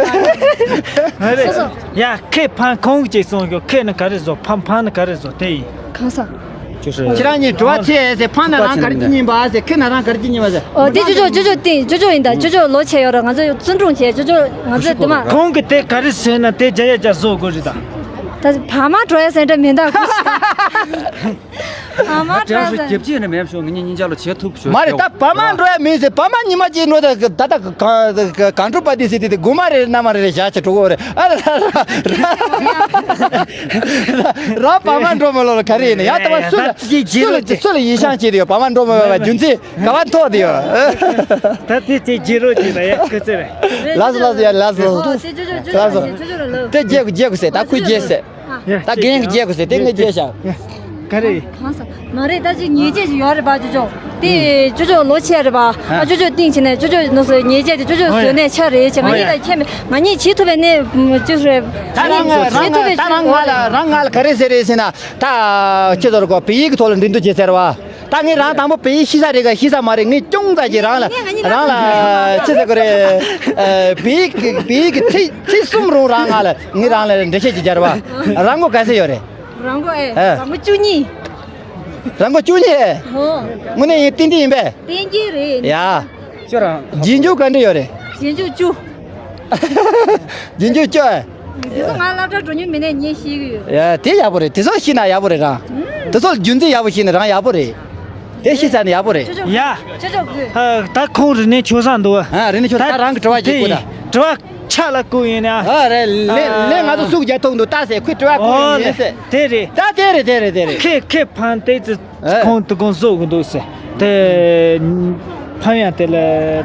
མ་རེད། སོ་སོ། ཡ་ཁེ་ཕན་ཁོང་གིས་ཅིག་གསུང་གི། ཁེ་ནི་ག་རེ་བཟོ། ཕན་ཕན་ནི་ག་རེ་བཟོ་དེ་ཡིན། གང་ས། ཁྱེད་རང་གཉིས་དྲི་བ་ཆེ་ཟེར། ཕན་ན་རང་ག་རེ་ཅིག་ཉན་པ་ཟེར། ཁེ་ན་རང་ག་རེ་ཅིག་ཉན་པ་ཟེར། ཨོ་དེ་ཅོ་ཅོ་ཅོ་ཅོ་སྟེང་ཅོ་ཅོ་ཡིན་ད། ཅོ་ཅོ་ལོ་ཆེ་ཡོད་ར། ང་ཚོ་བརྩོན་འགྲུས་ཆེ། ཅོ་ཅོ་ང་ཚོ་དེ་མ། ཁོང་གིས་དེ་ག་རེ་ཟེར་ན་དེ་རྒྱ་ཡ་རྒྱ་བཟོ་དགོས་རེད་ད། ད་བ་མ་འགྲོ་ཡ་ཟེར་འདྲ་མིན་ད་ཁུ་ཤི་ད། བ་མ་འགྲོ་ཡ་ཟེར། རྒྱབ་ཅིག་ནས་མེད་ཤོག་ངེད་གཉིས་གཉིས་ཆ་ལ་བྱེད་ཐུབ་ཤོག་མ་རེད། ད་བ་མ་འགྲོ་ཡ་མིན་ཟེར། བ་མ་ཉི་མ་གཅིག་འགྲོ་ད་ད་ད་གང་གང་འགྲོ་པ་དེ་ཟེར་དེ་དེ་དགོང་མ་རེད། གནམ་མ་རེད། རེད་ཞག་ཆ་གྲོགས་རེད། ཨ་ར་ར་ར་བ་མ་འགྲོ་མ་ལོ་ལ་ག་རེ་ཡིན་ན་ཡ། ད་བ་སུ་ལ་སུ་ལ་སུ་ལ་ཡིད་ཤང་བྱེད་དེ་ཡོད། བ་མ་འགྲོ་མ་ཡོད་པ་རྒྱུ་མཚན་ག་བ་ཐོག་དེ་ཡོད། ད་དེ་ཅིག་བརྗེད་རོགས་བྱེད་ན་ཡ་ཁུ་ཚེ་རེད། ལགས་སོ་ལགས་སོ་ཡ་ལགས་སོ། ཨོ་དེ་ཅོ་ཅོ་ཅོ་ཅོ་ལགས་སོ། ཅོ་ཅོ་ལ་ལོ། དེ་རྒྱལ་དགོས་རྒྱལ་དགོས་ཟེར། ད་ཁུ་རྒྱལ་ཟེར། ད་རྒན་རྒྱལ་དགོས་ཟེར། དེ་ངས་རྒྱལ་བཞག་ག་རེ། གང་ས་མ་རེད། ད་ཅིག་ཉེས་ཆད་ཅིག་ཡོད་རེད་པ། ཅོ་ཅོ་དེ་ཅོ་ཅོ་ལོ་ཆེ་རེད་པ། ཨ་ཅོ་ཅོ་སྟེང་ཕྱིན་ནས་ཅོ་ཅོ་ནོ་སོ་ཉེས་ཆད་དེ་ཅོ་ཅོ་བཟོས་ནས་ཆ་རེད་ཅེ། ང་གཉིས་ད་ཁྱེད་མེད། ང་གཉིས་བྱེད་ཐུབ་པའི་ནས་ཅོ་རེད། ད་རང་ང་རང་ང་ད་རང་ང་ལ་རང་ང་ལ་ག་རེ་ཟེར་རེད་ཟེར་ན། ད་ཁྱེད་ཚོར་གོ་བོད་ཡིག་གི་ཐོག་ལ་འགྲན་བསྡུར་བྱེད་ཟེར་བ། ད་ངས་རང་དང་པོ་བོད་ཡིག་ཤེས་ས་རེད་ག་ཤེས་ས་མ་རེད། ངས་ཅུང་ཙམ་ཅིག་རང་ལ་རང་ལ་ཅི་ཟེར་དགོས་རེད། བོད་ཡིག་གི་བོད་ཡིག་གི་ཚིག་ཚིག་གསུམ་རུང་རང་ང་ལ་ངས་རང་ལ་འགྲེལ་བཤད་ཅིག་སྦྱར་བ། རང་མགོ་ག་ཚད་ཡོད་རེད། རང་མགོ་ཨེ། ཨ། རང་མགོ་བཅུ་གཉིས། རང་མགོ་བཅུ་གཉིས་ཨེ། ཧོ། དངོས་གནས་ཡིན་ཏན་ཏན་ཡིན་པས། ཏན་ཏན་རེད། ཡ། ཁྱོད་རང་། རྗེས་འཇུག་ག་འདྲ་ཡོད་རེད། རྗེས་འཇུག་བཅུ། རྗེས་འཇུག་བཅུ་ཨེ། འདི་ཚོ་ང་སློབ་གྲྭ་འགྲོ་མྱོང་མེད་ནས་ངས་ཤེས་ཀྱི་ཡོད། ཡ་དེ་ཡག་པོ་རེད། དེ་ཚོ་ཤེས་ན་ཡག་པོ་རེད་རང་། དེ་ཚོ་རྒྱུ་མཚན་ཡག་པོ་ཤེས་ན་རང་ཡག་པོ་རེད། དེ་ཤེས་ཚར་ན་ཡག་པོ་རེད། ཅོ་ཅོ། ཡ། ཅོ་ཅོ་གི། ཨ། ད་ཁོང་རིག་གནས་ཆོད་ས་འདུག་ཨ། རིག་གནས་ཆོད་ད་རང་གི་དྲི་བ་ཅིག་བཀོད་ད། དྲི་བ་ཆ་ལ་བཀོད་ཡིན་ན། ཨ་རེད། ལན་ལན་ང་ཚོ་ཨ། ཤུགས་རྒྱག་ཐུབ་འདུག་ད་ཟེར། ཁོས་དྲི་བ་བཀོད་ཡིན་ཟེར། དེ་རེད། ད་དེ་རེད་དེ་རེད་དེ་རེད། ཁེ་ཁེ་ཕན་ཏེ་ཙི། ཨེ། ཁོང་དུ་ཁོང་བཟོ་གི་འདུག་ཟེར། དེ་ཕན་ཡང་དེ་ལ་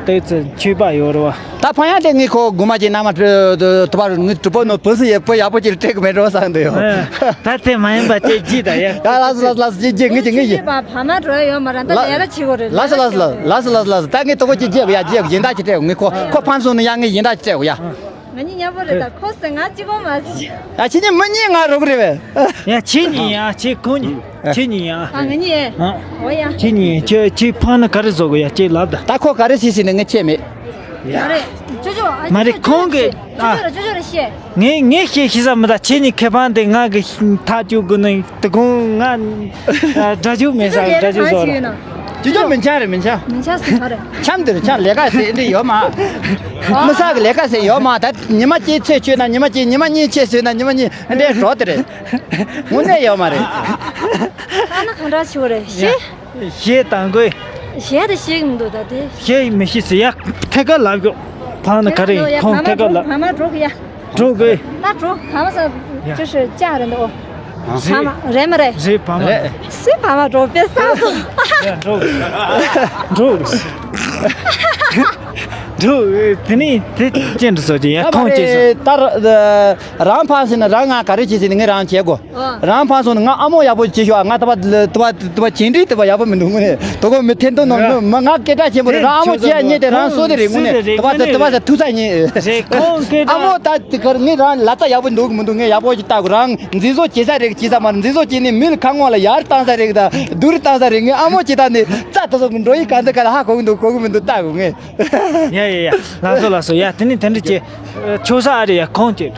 ཏོག་ཙམ་ཁྱད་པར་ཡོད་རེད་བ། ད་ཕན་ཡང་དེ་ངས་ཁོ་དགོང་མོ་ཅིག་མནའ་མ་དུ་པར་ངས་གྲོགས་པོ་ནོ་བུ་སུ་ཡེ་བུ་ཡག་པོ་ཅིག་སྤྲད་གི་མེད་འགྲོ་བསམ་འདུག་ཡོ། ཨེ། ད་དེ་མ་ཡིན་པ་དེ་ཅི་ད་ཡ། ད་ལགས་སོ་ལགས་སོ་ལགས་སོ། ཅི་ཅི་ངས་ཅི་ངས་ཅི། ཕ་མ་འགྲོ་ཡ་ཡོད་མ་རེད། ད་ལས་ཀ་བྱེད་དགོས་རེད། ལགས་སོ་ལགས་སོ་ལགས་སོ་ལགས་སོ་ལགས་སོ། ད་ངས་ཏོག་ཙམ་ཅིག་བརྗེད་དགོས་ཡ། བརྗེད་དགོས། སྦྱིན་བདག་ཅིག་སྤྲད་དགོས། ངས་ཁོ་ཁོ་ཕན་སོང་ན་ཡ་ངས་སྦྱིན་བདག་ཅིག་སྤྲད་དགོས་ཡ། ང་གཉིས་མཉམ་པོ་རེད་ད། ཁོ་ཟེར་ང་གཅིག་པོ་མ་ཟེར། ཡ་ཁྱེད་གཉིས་མི་གཉིས་ང་རོགས་རེད་པས། ཡ་ཁྱེད་གཉིས་ཡ་ཁྱེད་ཁོ་གཉིས་ཁྱེད་གཉིས་ཡ། ཨ་ང་གཉིས་ཨེ། ཨ། འོ་ཡ། ཁྱེད་གཉིས་ཁྱེད་ཁྱེད་ཕ་ན་ག་རེ་བཟོ་དགོས་ཡ་ཁྱེད་ལབ་ད། ད་ཁོ་ག་རེ་བྱེད་ཟེར་ནས་ངས་ཁྱེད་མེད། ཡ་རེད། ཅོ་ཅོ། ཨ། མ་རེད། ཅོ་ཅོ་ཁོང་གིས། ཅོ་ཅོ་ལ། ཅོ་ཅོ་ལ་བཤད། ངས་ངས་བཤད་ཤེས་ས་མི་ད། ཁྱེད་གཉིས་ཁེ་ཕན་དེ་ང་གི་ཐག་གཅོད་དགོས་ནི་དེ་ཁོང་ང་སྒྲ་འཇུག་མེད་ས་སྒྲ་འཇུག་སོགས་རེད། ཅོ་ཅོ་མི་འཆམ་རེད། མི་འཆམ། མི་འཆམ་ཟེར་ག་རེད། འཆམ་དེ་རེད། འཆམ་ལས་ཀ་ཟེར་འདི་ཡོད་མ། མི་ས་གི་ལས་ཀ་ཟེར་ཡོད་མ། ད་ཉི་མ་གཅིག་ཚོད་ཆོད་ན་ཉི་མ་གཅིག་ཉི་མ་གཉིས་ཆེད་བཟོས་ན་ཉི་མ་གཉིས་འདྲའི་འགྲོ་དེ་རེད། དངོས་གནས་ཡོད་མ་རེད། ཨ་ན་གང་འདྲ་ཆེ་བ་རེད། ཤེས། ཤེས་དང་གོ། ཤེས་དེ་ཤེས་གི་མི་འདུག་ད་དེ། ཤེས་མི་ཤེས་ཟེར་ཡ། ཐད་ཀར་ལབ་ཤོག་བང་ནི་ག་རེ་ཡིན། ཁོང་ཐད་ཀར་ལབ། བ་མ་འགྲོ་གི་ཡ། འགྲོ་གི། ད་འགྲོ། བ་མ་ས་ཅི་ཞིག་ཅག་རེད་འདུག་བ་མ་རེད་མ་རེད། རེད། བ་མ་རེད། སི་བ་མ་འགྲོ་པེ་ས་སོ། ཡ་འགྲོ། འགྲོ། འགྲོ། དེ་ནས་དེ་ཅན་དུ་སོ་ཅི་ཡ། ཁོང་ཅི་སོ། ད་རང་ཕར་ཟིན་ན་རང་ང་ག་རེ་བྱེད་ཟིན་ནི་ངས་རང་བྱེད་དགོས། རང་ཕར་སོང་ན་ང་ཨ་མོ་ཡག་པོ་བྱེད་ཤོག་ང་ད་པ་ད་པ་ད་པ་བྱེད་འདྲི་ད་པ་ཡག་པོ་མི་འདུག་དངོས་གནས་དོ་གོ་མི་ཐེན་ཏོ་ནོ་མི་ང་སྐད་གྲགས་ཆེན་པོ་རེད། རང་ཨ་མོ་བྱེད་ཡ་རྙེད་དེ་རང་སོ་དེ་རེད། དངོས་གནས་ད་པ་ད་པ་ད་ཐུག་ས་རྙེད། ཨ་མོ་ད་དེ་གར་ངས་རང་ལ་ད་ཡག་པོ་འདུག་མི་འདུག་ངས་ཡག་པོ་ཞིག་ལྟ་དགོས། རང་མཛེས་བཟོ་བྱེད་ས་རེད་བྱེད་ས་མ་རེད། མཛེས་བཟོ་བྱེད་ནས་མི་ལ་ཁ་ངོ་ལ་ཡར་བཏང་ས་རེད་ད་སྡུག་རུ་བཏང་ས་རེད། ངས་ཨ་མོ་བྱེད་ད་ནས་རྩ་ད་སོ་འགྲོ་ཡི་ག་འདི་ག་ལ་ཧ་གོ་གི་འདུག་གོ་གི་མི་འདུག་ལྟ་དགོས་ངས། ཡ་ཡ་ཡ། ལགས་སོ་ལགས་སོ། ཡ་དེ་ནས་དེ་འདྲ་བྱེད། ཆོག་ས་ཨ་རེ་ཡ་ཁོང་ཁྱེད།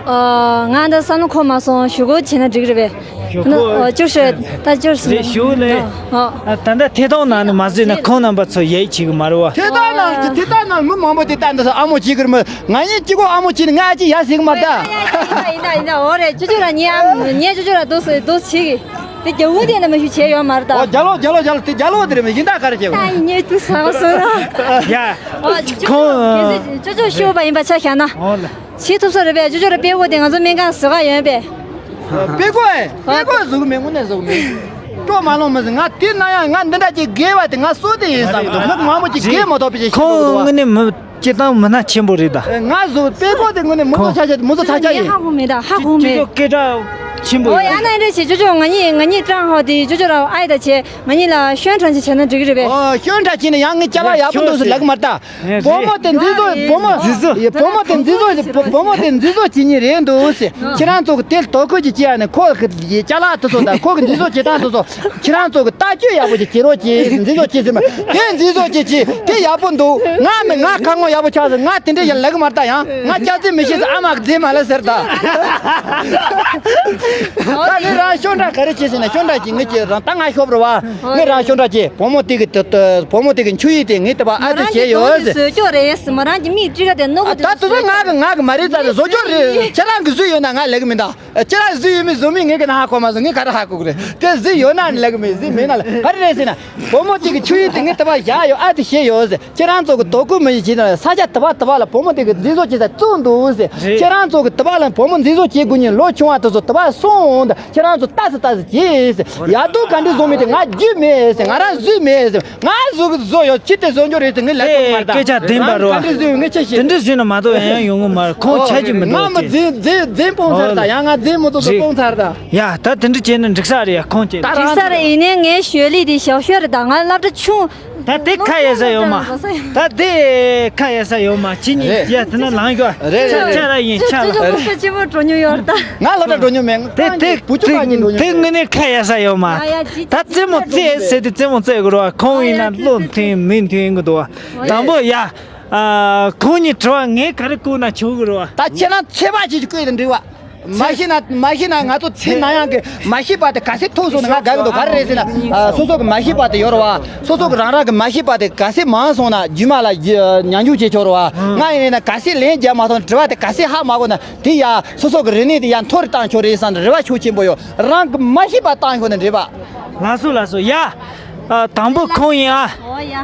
ང་འདི་བསམ་བློ་འཁོར་མ་སོང་། ཞུ་སྒོ་བྱས་ན་འགྲིག་རེད་པས། ཞུ་སྒོ་ཅོ་ཤོད་ད་ཅོ་ཤོད་ཞུ་ལེ། ད་ལྟ་ཐད་གཏོང་ནང་ནས་མ་བཟོས་ན་ཁོང་རྣམ་པ་ཚོ་ཡིད་ཆེས་གི་མ་རེད་བ། ཐད་གཏོང་ནང་ཐད་གཏོང་ནང་མི་མང་པོ་དེ་ལྟ་འདི་ཚོ་ཨ་མོ་བྱེད་གི་རེད་མི། ང་གཉིས་གཅིག་པོ་ཨ་མོ་བྱེད་ནས་ང་ཨ་ཅེ་ཡ་ཟིག་མ་ལྟ། ཡིན་ད་ཡིན་ད་འོ་རེད། ཅོ་ཅོ་ར་ཉེ་ཨ་ཉེ་ཅོ་ཅོ་ར་འདུག་སེ་འདུག་བྱེད་གི། དེ་རྒྱ་བོ་དེ་ན་མ་ཞུ་བྱས་ཡོད་མ་རེད་ད། ཨོ་རྒྱ་ལོ་རྒྱ་ལོ་རྒྱ་ལོ་དེ་རྒྱ་ལོ་དེ་རེད་མི་ཡིན་ད་ག་རེ་བྱེད་གོ། ད་ཡིན་ཉེ་དུ་ཟ་བ་སོ་ར། ཡ། ཨོ་ཅོ་ཅོ་ཁོང་གལ་སྲིད་ཅོ་ཅོ་ཤོད་པ་ཡིན་པ་ཆ་བཞག་ན། ཨོ་ལ། བྱེད་ཐུབ་ས་རེད་པས། ཅོ་ཅོ་ར་དཔེ་བོ་དེ་ང་ཚོ་སྨན་ཁང་བཟོ་ག་ཡོད་པས། དཔེ་གོ་ཨེ་དཔེ་གོ་བཟོ་གི་མེད། དངོས་གནས་བཟོ་གི་མེད། སྤྲོ་མ་ལོང་མི་ཟིན། ང་དེ་ན་ཡང་ང་འདི་འདྲ་ཅིག་དགེ་བ་དེ་ང་སོ་དེ་ཡིན་བསམ་གི་འདུག་མི་མང་པོ་ཅིག་དགེ་མ་ཐོག་པའི་ཅིག་ཁོང་དངོས་གནས་མི། སྤྱིར་བཏང་མི་སྣ་ཆེན་པོ་རེད་ད། ང་ཟུག་དཔེ་ཁོ་དེ་དངོས་གནས་མི་ཁོ་ཆ་ཆ་མི་ཚོ་ཆ་ཆ་ཡིན། ཧ་གོ་མེད་ད། ཧ་གོ་མེད། ཅོ་ཅོ་སྐད་གྲགས་ཆེན་པོ་ཨོ་ཡ་ཡོད། ན་འདྲ་བྱེད། ཅོ་ཅོ་ང་གཉིས་ང་གཉིས་ཀྲང་ཧའོ་དེ་ཅོ་ཅོ་ར་ཨའི་ད་བྱེད། ང་གཉིས་ལ་ཤོན་ཁྲང་ཅིག་བྱས་ན་འགྲིག་གི་རེད་པས། ཨོ་ཤོན་ཁྲང་བྱས་ན་ཡང་ངས་ཅ་ལག་ཡག་པོ་འདུག་ཟེར་ལབ་གི་མ་རེད་ད། བུ་མོ་དེ་མཛེས་བཟོ་བུ་མོ་མཛེས་བཟོ་བུ་མོ་དེ་མཛེས་བཟོ་བུ་མོ་དེ་མཛེས་བཟོ་བྱེད་ཉིན་རེད་འདུག་ཟེར། ཁྱེད་རང་ཚོ་གི་དེ་དོ་ཁུར་གྱི་ཅི་ཡ་ནས་ཁོ་གི་ཅ་ལག་དེ་ཚོ་དང་ཁོ་གི་མཛེས་བཟོ་བྱེད་སྟངས་དེ་ཚོ། ཁྱེད་རང་ཚོ་གི་ལྟ་སྤྱོད་ཡག་པོ་ཅིག་བྱེད་རོགས་གྱིས། མཛེས་བཟོ་བྱེད་ཟེར་མ་དེ་མཛེས་བཟོ་བྱེད་ཅིག་དེ་ཡག་པོ་འདུག་ང་མི་ང་ཁ་ངོ་ཡག་པོ་ཆགས་ཟེར། ང་དེ་འདྲ་ཡང་ལབ་གི་མ་རེད་ད། ཡང་ང་སྐྱག་རྫུན་མི་ཤེས་ཟེར། ཨ་མ་གི་རྫུན་མ་ལབ་ཟེར་ད། ད་ངས་རང་ཤོན་ཁྲང་ག་རེ་བྱེད་ཟེར་ན་ཤོན་ཁྲང་གིས་ངས་ཀྱི་རང་ད་ང་ཤོབ་རེད་བ། ངས་རང་ཤོན་ཁྲང་གིས་བུ་མོ་དེ་གི་དེ་བུ་མོ་དེ་གི་ཆུ་ཡིས་དེ་ངས་དེ་བ་ཨ་ཙི་བྱས་ཡོད་ཟེར། བཟོ་ཅོག་རེད་ཟེར། མོ་རང་གི་མིག་ཅི་ག་དེ་ནོ་ག་དེ་ད་དེ་ཚོ་ང་གི་ང་གི་མ་རེད་ད། བཟོ་ཅོག་རེད། ཁྱེད་རང་གི་བཟོས་ཡོད་ན་ང་ལབ་གི་མིན་ད། ཁྱེད་རང་གཟིགས་ཡོད་མེད་བཟོ་མི་ངས་ག་ན་ཧ་གོ་མ་སོང་། ངས་ག་རེ་ཧ་གོ་གི་རེད། དེ་གཟིགས་ཡོད་ན་ལབ་གི་མེད། གཟིགས་མེད་ན་ལབ་ག་རེ་རེད་ཟེར་ན། བུ་མོ་དེ་གི་ཆུ་ཡིས་དེ་ངས་དེ་བ་བཞག་ཡོད། ཨ་དེ་བྱས་ཡོད་ཟེར། ཁྱེད་རང་ཚོ་གི་དོ་ཁུར་མི་བྱེད་ན་ས་ཆ་དེ་བ་དེ་བ་ལ་བུ་མོ་དེ་གི་མཛེས་བཟོ་བྱེད་ས་བཙུགས་འདུག་ཟེར། རེད། ཁྱེད་རང་ཚོ་གི་དེ་བ་ལ་བུ་མོ་མཛེས་བཟོ་བྱེད་དགོས་ཉིན་ལོ་ཆུང་བ་དེ་ཚོ་དེ་བ་སོང་ད། ཁྱེད་རང་ཚོ་ལྟ་སི་ལྟ་སི་བྱེད་ཟེར། ཡ་དུ་ག་འདྲི་བཟོ་མི་དེ་ང་རྒྱུས་མེད་ཟེར། ང་རང་བཟོས་མེད་ཟེར། ང་བཟོ་གི་བཟོ་ཡོད། ཅི་སྟེ་བཟོ་འགྱོ་རེད་ཟེར། ངས་ལབ་ཐུབ་མ་རེད་ད། སྐད་ཆ་བདེན་པ་རེད་བ། ང་ག་འདྲི་བཟོས་ཡོད་ངས་ཆ་ཤེས། དེ་འདྲི་བཟོས་ན་མ་གཏོགས་ཡང་ཡོང་གི་མ་རེད། ཁོང་ཆ་རྒྱུས་མི་འདུག་ང་མ་རྫུན་རྫུན་རྫུན་སྤོང་ཚར་ད། ཡང་ང་རྫུན་མི་ཚོ་ཚོ་སྤོང་ཚར་ད། ཡ་ད་དེ་འདྲ་བྱས་ན་འགྲིག་ས་རེད་ཡ། ཁོང་ཁྱེད། འགྲིག་ས་རེད། ཡིན་ནའི་ངའི་ཞོལ་ལི་དེ་ཞའོ་ཤོས་རེད་ད། ང་སློབ་གྲྭ་ཆུང་། ད་དེ་ཁ་ཡ་ས་ཡོད་མ། ད་དེ་ཁ་ཡ་ས་ཡོད་མ། ཁྱེད་གཉིས་རེད། ཡ་དེ་ན་ལངས་ཤོག་རེད་རེད་རེད། ཆ་ར་ཡིན་ཆ་ལ། ཅོ་ཅོ་ཁོ་ཆེ་པོ་འགྲོ་མྱོང་ཡོད་རེད་ད། ང་སློབ་གྲྭ་འགྲོ་མྱོང་མེད། དེ་དེ་བུ་ཆུང་ཁ་གཉིས་འགྲོ་མྱོང་དེ་མེད། དངོས་གནས་ཁ་ཡ་ས་ཡོད་མ། ཡ་ཡ་ཅི་ད་རྩེད་མོ་རྩེད་ཟེར་དེ་རྩེད་མོ་རྩེད་དགོས་རེད་བ། ཁོང་ཡིན་ན་བློ་མཐུན་མི་མཐུན་གི་འདུག་བ། དང་པོ་ཡ། ཨ། ཁོང་གཉིས་དྲི་བ་ངས་ག་རེ་བཀོད་ན་ཆོག་གི་རེད་བ། ད་ཁྱེད་རང་ཚེ་བ་ཅིག་བཀོད་དང་འགྲིག་བ། མ་ཤེས་ན་མ་ཤེས་ན་ང་ཚོ་ཚེ་ན་ཡང་གི་མ་ཤེས་པ་དེ་ག་ཚད་མཐོ་སོང་ན་ང་དགའ་གི་འདུག་ག་རེ་རེད་ཟེར་ན། ཨ། སོ་སོ་གི་མ་ཤེས་པ་དེ་ཡོད་རེད་བ། སོ་སོ་གི་རང་རང་གི་མ་ཤེས་པ་དེ་ག་ཚད་མང་སོང་ན་རྒྱུ་མ་ལ་ཉམས་འགྱུར་བྱེད་ཆོག་རེད་བ། ང་ཡིན་ན་ག་ཚད་ལན་རྒྱག་མ་ཐུབ་ན་དྲི་བ་དེ་ག་ཚད་ཧ་མ་གོ་ན་དེ་ཡ་སོ་སོ་གི་རིག་གནས་དེ་ཡ་མཐོ་རུ་བཏང་ཆོག་རེད་བསམ་ནས་རེ་བ་ཤུགས་ཆེན་པོ་ཡོད། རང་གི་མ་ཤེས་པ་བཏང་ཤོག་ནས་འགྲིག་བ། ལགས་སོ་ལགས་སོ་ཡ། ཨ། དང་པོ་ཁོང་ཡིན་ཨ། ཨོ་ཡ།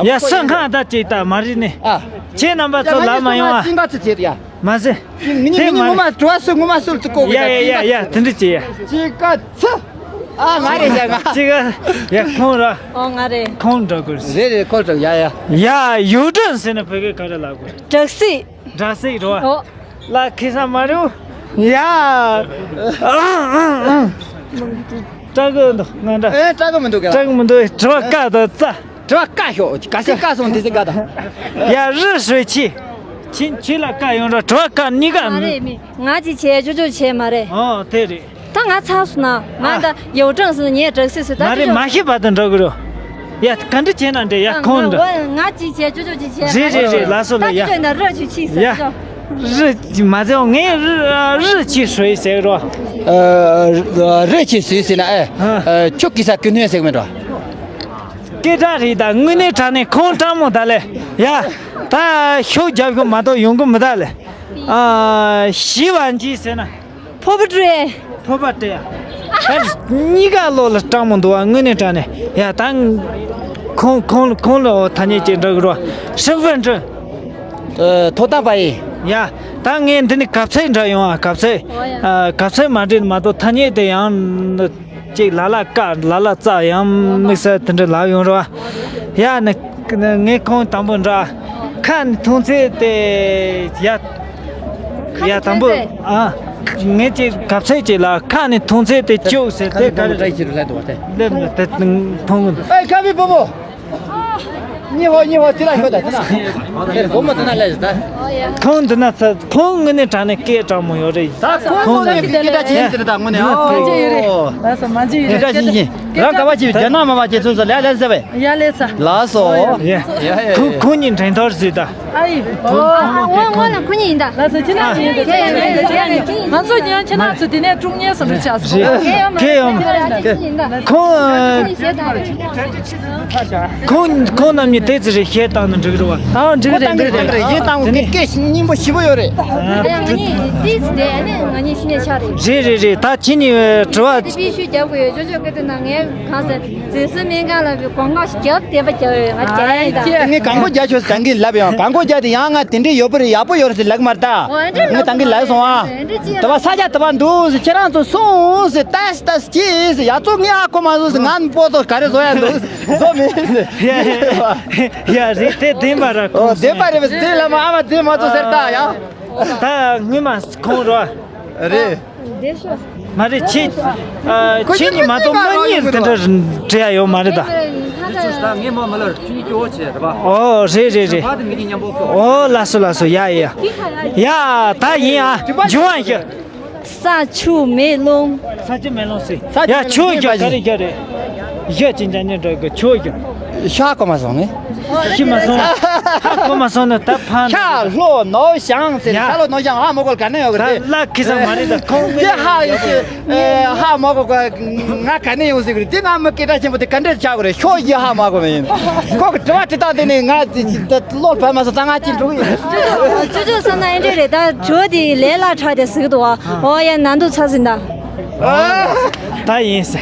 ཡ་ས་ཁང་ད་ཅིག་ད་མ་རེད་ནི། ཨ། ཁྱེད་རྣམ་པ་ཚོ་ལབ་མ་ཡོང་ཨ། ཅི་འགའ་ཚིག་ཚིག་ཡ། མ་ཟེར། ངི་ངི་ངི་ངོ་མ་དྲི་བ་སུ་ངོ་མ་སུ་ལ་ཚིག་གོ་གི་ཡ་ཡ་ཡ་ཡ་དེ་འདྲ་ཅི་ཡ། ཅི་འགའ་ཚིག་ཨ། ང་རེད་ཡ་ང་། ཅི་འགའ་ཡ་ཁོང་ར། ཨོ་ང་རེད། ཁོང་འདྲ་དགོས། རེད་རེད་ཁོ་འདྲ་ཡ་ཡ། ཡ་ཡུའུ་ཀྲང་ཟེར་ན་བོད་སྐད་ག་རེ་ལབ་དགོས། སྦྲག་སྲིད། སྦྲག་སྲིད་རོ། ཨོ། ལ་ཁེ་ས་མ་རུ། ཡ། ཨང་ཨང་ཨང་། སྐྲག་གི་འདུག་ང་འདྲ། ཨེ་སྐྲག་གི་མི་འདུག་ག་སྐྲག་གི་མི་འདུག་དྲི་བ་བཀའ་དང་རྩ། དྲི་བ་བཀའ་ཤོག་ག་སྲིད་བཀའ་སོང་དེ་སྲིད་བཀའ་དང་། ཡ་རི་ཧྲོས་ཆི། ཁྱེད་ཁྱེད་ལ་བཀའ་ཡོང་ར་དྲི་བ་བཀའ་གཉིས་ཀ། མ་རེད་མི། ང་ཅི་བྱས་ཅོ་ཅོ་བྱས་མ་རེད། ཨོ་དེ་རེད། ད་ང་ཚར་སོང་ན་ང་ད་ཡའོ་ཀྲང་ཟེར་ན་ངས་སྦྲག་སྲིད་ཟེར་ད་མ་རེད། ཅོ་ཅོ། མ་ཤེས་པ་དང་འགྲོ་གི་རེད། ཡ། ག་འདྲ་བྱས་ན་འདྲ། ཡ། ཁོང་འདྲ། ང་ཅིག་བྱས། ཅོ་ཅོ་ཅིག་བྱས། རེད་རེད་རེད། ལགས་སོ། ལགས། ཡ། རི་ཅིག་ཤོད་ཟེར་རོ། རི་ཅིག་ཟེར་ཟེར་ན། ཨེ། ཁྱོད་ཀྱི་ས་ཀུན་ནས་ཟེར་མེད་རོ། སྐད་གྲགས་རེད། ད་དངོས་གནས་དྲང་གནས་ཁོང་སྤྲང་མོ་ད་ལས། ཡ། ད་ཤུགས་རྒྱབ་ཤོག་མ་གཏོགས་ཡོང་གི་མི་ད་ལས། ཨ། ཞི་བ་འཇིགས་ཟེར་ན། ཕོར་པ་སྤྲད། ཕོར་པ་སྤྲད་ཡ། ད་གཉིས་ཀ་བློ་ལ་སྤྲང་མོ་འདུག་བ། དངོས་གནས་དྲང་གནས། ཡ། ད་ཁོང་ཁོང་ཁོང་ལ་འོ་ཐ་སྙད་ཅིག་འདྲི་གི་རོ། 身份证། ཨ། ཐོབ་ཐང་པ་ཡིན། ཡ། ད་ངས་འདི་ནས་གབ་ཚད་འདྲ་ཡོང་ཨ། གབ་ཚད། ཨ། གབ་ཚད་མ་འདྲེས་མ་གཏོགས་ཐ་སྙད་དེ་ཡང་ཅིག་ལ་ལ་ཀ་ལ་ལ་ཙ་ཡང་དམིགས་བསལ་དེ་འདྲ་ལབ་ཡོང་རོ། ཡ། ནི་ངས་ཁོང་དང་པོ་འདྲ། ཁ་ནས་ཐོན་ཚད་དེ། ཡ། ཡ། དང་པོ། ཨ། ངས་ཅིག་གབ་ཚད་ཅིག་ལ་ཁ་ནས་ཐོན་ཚད་དེ་བཅུག་ཟེར། དེ་ག་རེ་རེད། ལབ་ན་དེ་ཐོན་གི། ཨེ། ཁ་བའི་བུ་མོ། 你好，你好，进来，快点，进来。 ཁོང་འདི་ན་ཚ། ཁོང་དངོས་གནས་དྲང་གནས་སྐད་སྤྲང་མོ་ཡོད་རེད། ད་ཁོང་ཚོ་ནས་སྐད་གྲགས་ཆེན་ཟེར། ད་དངོས་གནས། ཨོ། སྐད་གྲགས་ཆེན་ཆེན། རང་ག་བ་ཅིག་རྒྱ་ནག་མ་བ་ཅིག་ཚོ་ལས་ལས་ཟེར་བས། ཡ། ལས་ས། ལགས་སོ། ཡ། ཁོང་ཁོང་གཉིས་འགྲན་བསྡུར་བཟོས་ད། ཨ་ཡི། ཨོ། ཨ། ང་ང་ལ་ཁོ་གཉིས་ཡིན་ད། ལགས་སོ། ཁྱེད་རང་ཡིན་ད། ང་ཚོ་ཡང་ཁྱེད་རང་ཚོ་དེ་ནས་ཀྲུང་ཉེ་སོང་འགྲོ་ཆགས་སོང་། རེད། ཁྱེད་ཡོང་། ཁོང་ཁོང་ཁོང་རྣམ་གཉིས་དེ་ཙི་རེ་བཤད་བཏང་ན་འགྲིག་རེད་བ། ཨ། འགྲིག་རེད། འགྲིག་རེད། ཡིན་བཏང་གི། སྐད་སྙན་པོ་ཞེ་པོ་ཡོད་རེད། ང་གཉིས་དེ་ཙི་དེ་ནི་ང་གཉིས་ཤི་ནས་ཆགས་རེད། རེད་རེད་རེད། ད་ཁྱེད་གཉིས་དྲི་བ། དེ་པི་ཤུ་རྒྱབ་དགོས་ཡོད། ཅོ་ཅོ་སྐད་དེ་ན་ངས་གང་ཟེར། རྫི་སི་སྨན་ཁང་ལ་བའི་གོང་ག་རྒྱབ་བསྡད་པ་རྒྱབ་ཡོད། ང་རྒྱ་ཡིན་ད། ངས་གང་གོ་རྒྱ་ཆོས་གང་གིས་ལབ་ཡང་གང་གོ་རྒྱ་དེ་ཡང་ང་དེ་འདྲའི་ཡོད་པ་རེད། ཡག་པོ་ཡོད་རེད་ཟེར་ལབ་མ་རེད་ད། ཨོ། ཨེ་འདྲ་ངས་ད་གིན་ལབ་སོང་ཨ། ཨེ་འདྲ་ཅི་ལབ་སོང་། ད་བ་ས་ཆ་ད་བ་འདུག་ཟེར། ཁྱེད་རང་ཚོ་སོང་ཟེར། ཏས་ཏས་ཅི་ཟེར། ཡ། ཚོ་ངས་ཨ་ཁོ་མ་བཟོ་ཟེར། ང་པོ་ཏོ་ག་རེ་བཟོ་ཡ་འདུག་ཟེར། བཟོ་མི་ཟེར། ཡ་རེད། དེ་བདེན་པ་ར། ཨོ། ཁོང་བདེན་པ་རེད་པས། དེ་ལ་མ་ཨ་མ་དེ་མ་བཟོ་ཟེར་ད་ཡ། ད་སྔོན་མ་ཁོང་རོ། རེད། མ་རེད། ཁྱེད། ཨ། ཁྱེད་གཉིས་མ་གཏོགས་མི་གཉིས་དེ་འདྲ་འབྲེལ་ཡ་ཡོད་མ་རེད་ད། ད་ངས་མ་མ་ལར་ཁྱེད་གཉིས་སྐྱོ་བོ་བྱས་རེད་པ། ཨོ། རེད་རེད་རེད། བ་དེ་ངེད་གཉིས་མཉམ་པོ་ཚོ། ཨོ། ལགས་སོ་ལགས་སོ། ཡ་ཡ་ཡ། ད་ཡིན་ཨ། འབྱུང་བ་ཞིག་ས་ཆུ་མེ་རླུང་། ས་ཆུ་མེ་རླུང་ཟེར། ཡ། ཆུ་ཞིག་ག་རེ་རྒྱ་རེད། ཡ། ཅི་འཇའ་ཉེ་འགྲོ་གི། ཆུ་ཞིག་ཤ་གོ་མ་སོང་ངས། ཤི་མ་སོང་། ཧ་གོ་མ་སོང་ན་ད་ཕན། ཤ་ལྷོ་ནོ་ཞང་ཟེར། ཡ། ཤ་ལྷོ་ནོ་ཞང་ཧ་མོ་གོ་ག་ནས་ཡོད་གི། ད་རེད། ལ་ཁི་ས་མ་རེད་ད། ཁོང་དེ་ཧ་ཡོད་གི། ཨེ། ཧ་མ་གོ་ག་ང་ག་ནས་ཡོང་ཟེར་གི་རེད། དེ་ང་མི་སྐད་གྲགས་ཆེན་པོ་དེ་ག་འདྲས་ཆགས་གི་རེད། ཤོ་ཡི་ཧ་མ་གོ་མ་ཡིན། ཁོ་གི་དྲི་བ་དྲི་སྟངས་དེ་ནི་ང་བློ་བབས་མ་སོང་། ད་ང་ཅི་འགྲོ་གི་ཡིན། ཅོ་ཅོ་བསམ་ན་ཨེ་འདྲས་རེད། ད་ཇོ་དེ་ལས་སླ་དྲགས་དེ་ཟེར་གི་འདུག་བ། ཨོ་ཡ། ན་འདུག་ཚ་ཟིན་ད། ད་ཡིན་ཟེར།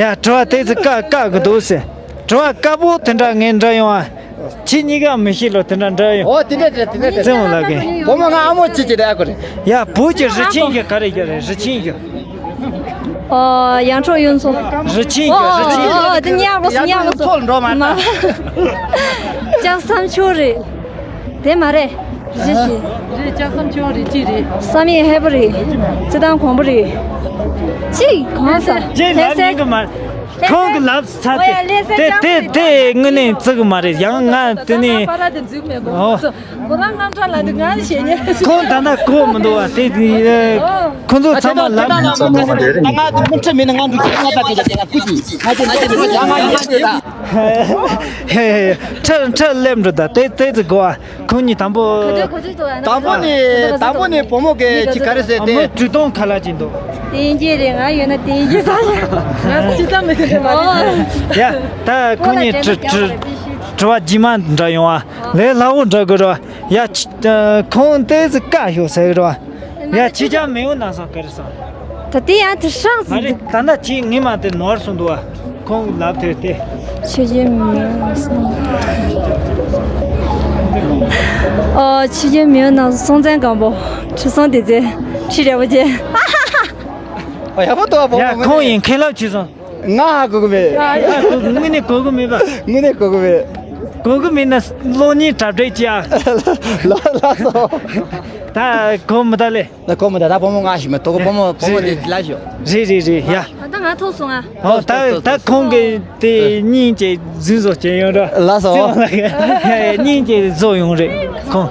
ཡ། དྲི་བ་དེ་ཚོ་བཀག་བཀག་གི་འདུག་ཟེར། དྲི་བ་དཀར་པོ་དེ་འདྲ་ངས་འདྲ་ཡོང་ཨ། ཁྱེད་གཉིས་ཀ་མི་ཤེས་ལོ་དེ་འདྲ་འདྲ་ཡོང་། ཨོ། དེ་འདྲ་དེ་འདྲ་དེ་བཙན་བོ་ལགས་ཀྱིས། བུ་མོ་ང་ཨ་མོ་ཅི་ཅི་རེད་ཨ་ཁོ་རེད། ཡ། བུ་གྱི་རི་ཆེན་གྱི་ག་རེ་གྱི་རེད། རི་ཆེན་གྱི། ཨོ། ཡང་ཁྲོ་ཡོན་ཚོ། རི་ཆེན་གྱི། རི་ཆེན་གྱི། ཨོ། དེ་ཉག་རོ་ཉག་རོ་ཚོ་ལ་འགྲོ་མ་ན། ལྕགས་ཟམ་ཆུ་རེད། དེ་མ་རེད། རེད་ཤི། རེད། ལྕགས་ཟམ་ཆུང་རེད། ཅི་རེད། བསམ་ཡས་ཧས་པོ་རེད། རྩི་ཐང་གོང་པོ་རེད། ཅི་གང་ས། ཅི་ལབ་ཡིན་གི་མ། ཁོང་གི་ལབ་ཚར་ཏེ། དེ་དེ་དངོས་གནས་བརྩི་གི་མ་རེད། ཡང་ང་དེ་ནས། ཨོ། ཁོ་རང་རྣམ་གྲངས་ལ་དེ་ང་ཞེ་ཉེ། ཁོང་ད་ལྟ་གོ་མི་འདུག་བ། དེ་དེ་ཁོང་ཚོ་ཚང་མ་ལབ། ང་དེ་མི་ཁྲི་མིན་ན་ང་འགྲོ་ཁྱི་ང་ད་དེ་ད་དེ་ང་ཀུ་ཅི་ང་དེ་ང་དེ་ང་ང་ཡིན་དེ་ད། ཧེ་ཧེ། ཁྲི་ཁྲི་སླེབས་འགྲོ་ད། དེ་དེ་ཚོ་གོ་བ། ཁོང་གཉིས་དང་པོ། ག་དུས་ག་དུས་འདུག་ཨ། དང་པོ་ནས་དང་པོ་ནས་བུ་མོ་གི་ཅི་ག་རེ་ཟེར་ཏེ། མོ་གྲུ་སྟོང་ཁ་ལག་ཅིག་འདུག། དེ་འགྱེད་རེད། ང་ཡོད་ན་དེ་འགྱེད་ས་ཡ། ང་ཅི་ཙམ་མི་ཤེས་པ་རེད། ཡ། ད་ཁོང་གཉིས་དྲི་དྲི་དྲི་བ་རྗེས་མ་འདྲ་ཡོང་ཨ། ལས་སླ་བོ་འདྲ་དགོས་ར། ཡ། ཁོང་དེ་ཚོ་བཀག་ཤོག་ཟེར་གི་ར། ཡ། ཁྱེད་ཅག་མེའོ་ནང་སོང་ག་རེ་སོང་། ད་དེ་ཡང་དེ་ཧྲག་མ་རེད། ད་ལྟ་ཁྱེད་ངེད་མ་དེ་ནོར་སོང་འདུག་བ། ཁོང་ལབ་དེ་དེ། ཆོས་རྒྱལ་མེའོ་སོང་། ཨོ། ཆོས་རྒྱལ་མེའོ་ནང་སྲོང་བཙན་སྒམ་པོ། ཁྲི་སྲོང་ལྡེ་བཙན། ཁྲི་རལ་པ་ཅན། ཨ། ཡག་པོ་འདུག་བ། བུ་མོ་ཡ། ཁོང་ཡིན་མཁན་ལབ་ཆི་སོང་། ང་ཧ་གོ་གི་མེད། ཨ། དངོས་གནས་གོ་གི་མེད་པ། དངོས་གནས་གོ་གི་མེད། གོ་གི་མེད་ན་གློག་བརྙན་གྲ་སྒྲིག་བྱེད་ཨ། ལ་ལ་སོ། ད་གོ་མི་ད་ལེ། ད་གོ་མི་ད། ད་བུ་མོ་ང་ཞིག་མེད། དོ་གོ་བུ་མོ་བུ་མོ་དེ་ལ་ཞོ། རེད་རེད་རེད་ཡ། ད་ང་ཐོག་སོང་ཨ། ཨོ། ད་ད་ཁོང་གི་དེ་སྙིང་རྗེ་རྫུན་བཟོ་བྱས་ཡོང་ར། ལ་སོ། སྙིང་རྗེ་བཟོ་ཡོང་རེད་ཁོང་།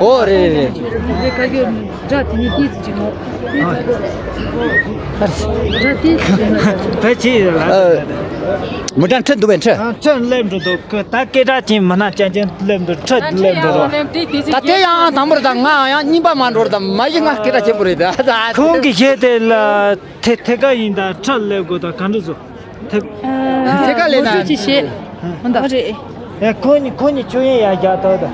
ཨོ་རེད་རེད་རེད། དེ་ག་གི་སྒྲ་དེ་ནི་ཏིས་ཅིག་མོ། སྒྲ་ཏིས་ཅིག་མོ། བེ་ཅི་ལ། མི་འདྲ་ཁྲི་འདུག་བས་ཁྲི། ཁྲི་སླེབས་འགྲོ་འདུག་གི་ད་སྐད་གྲགས་ཅན་མི་སྣ་ཅན་ཅན་སླེབས་འགྲོ་ཁྲི་སླེབས་འགྲོ་རོ། ད་དེ་ཡང་དང་པོར་ད་ང་ཡང་རྙིང་པ་མ་འགྲོ་ར་ད་མ་གཞི་ང་སྐད་གྲགས་ཆེན་པོ་རེད་ད། ཁོང་གི་གཞས་དེ་ལ་ཐེ་ཐེ་ག་ཡིན་ད་ཁྲི་སླེབས་དགོས་ད་ག་འདྲ་བཟོ། ཐེ་ཐེ་ག་ལས་ན་ཅི་བྱེད། ཧོན་ད་རེད། ཨེ་ཁོ་གཉིས་ཁོ་གཉིས་ཆོས་ཡན་ཡར་རྒྱག་ཐོག་ད།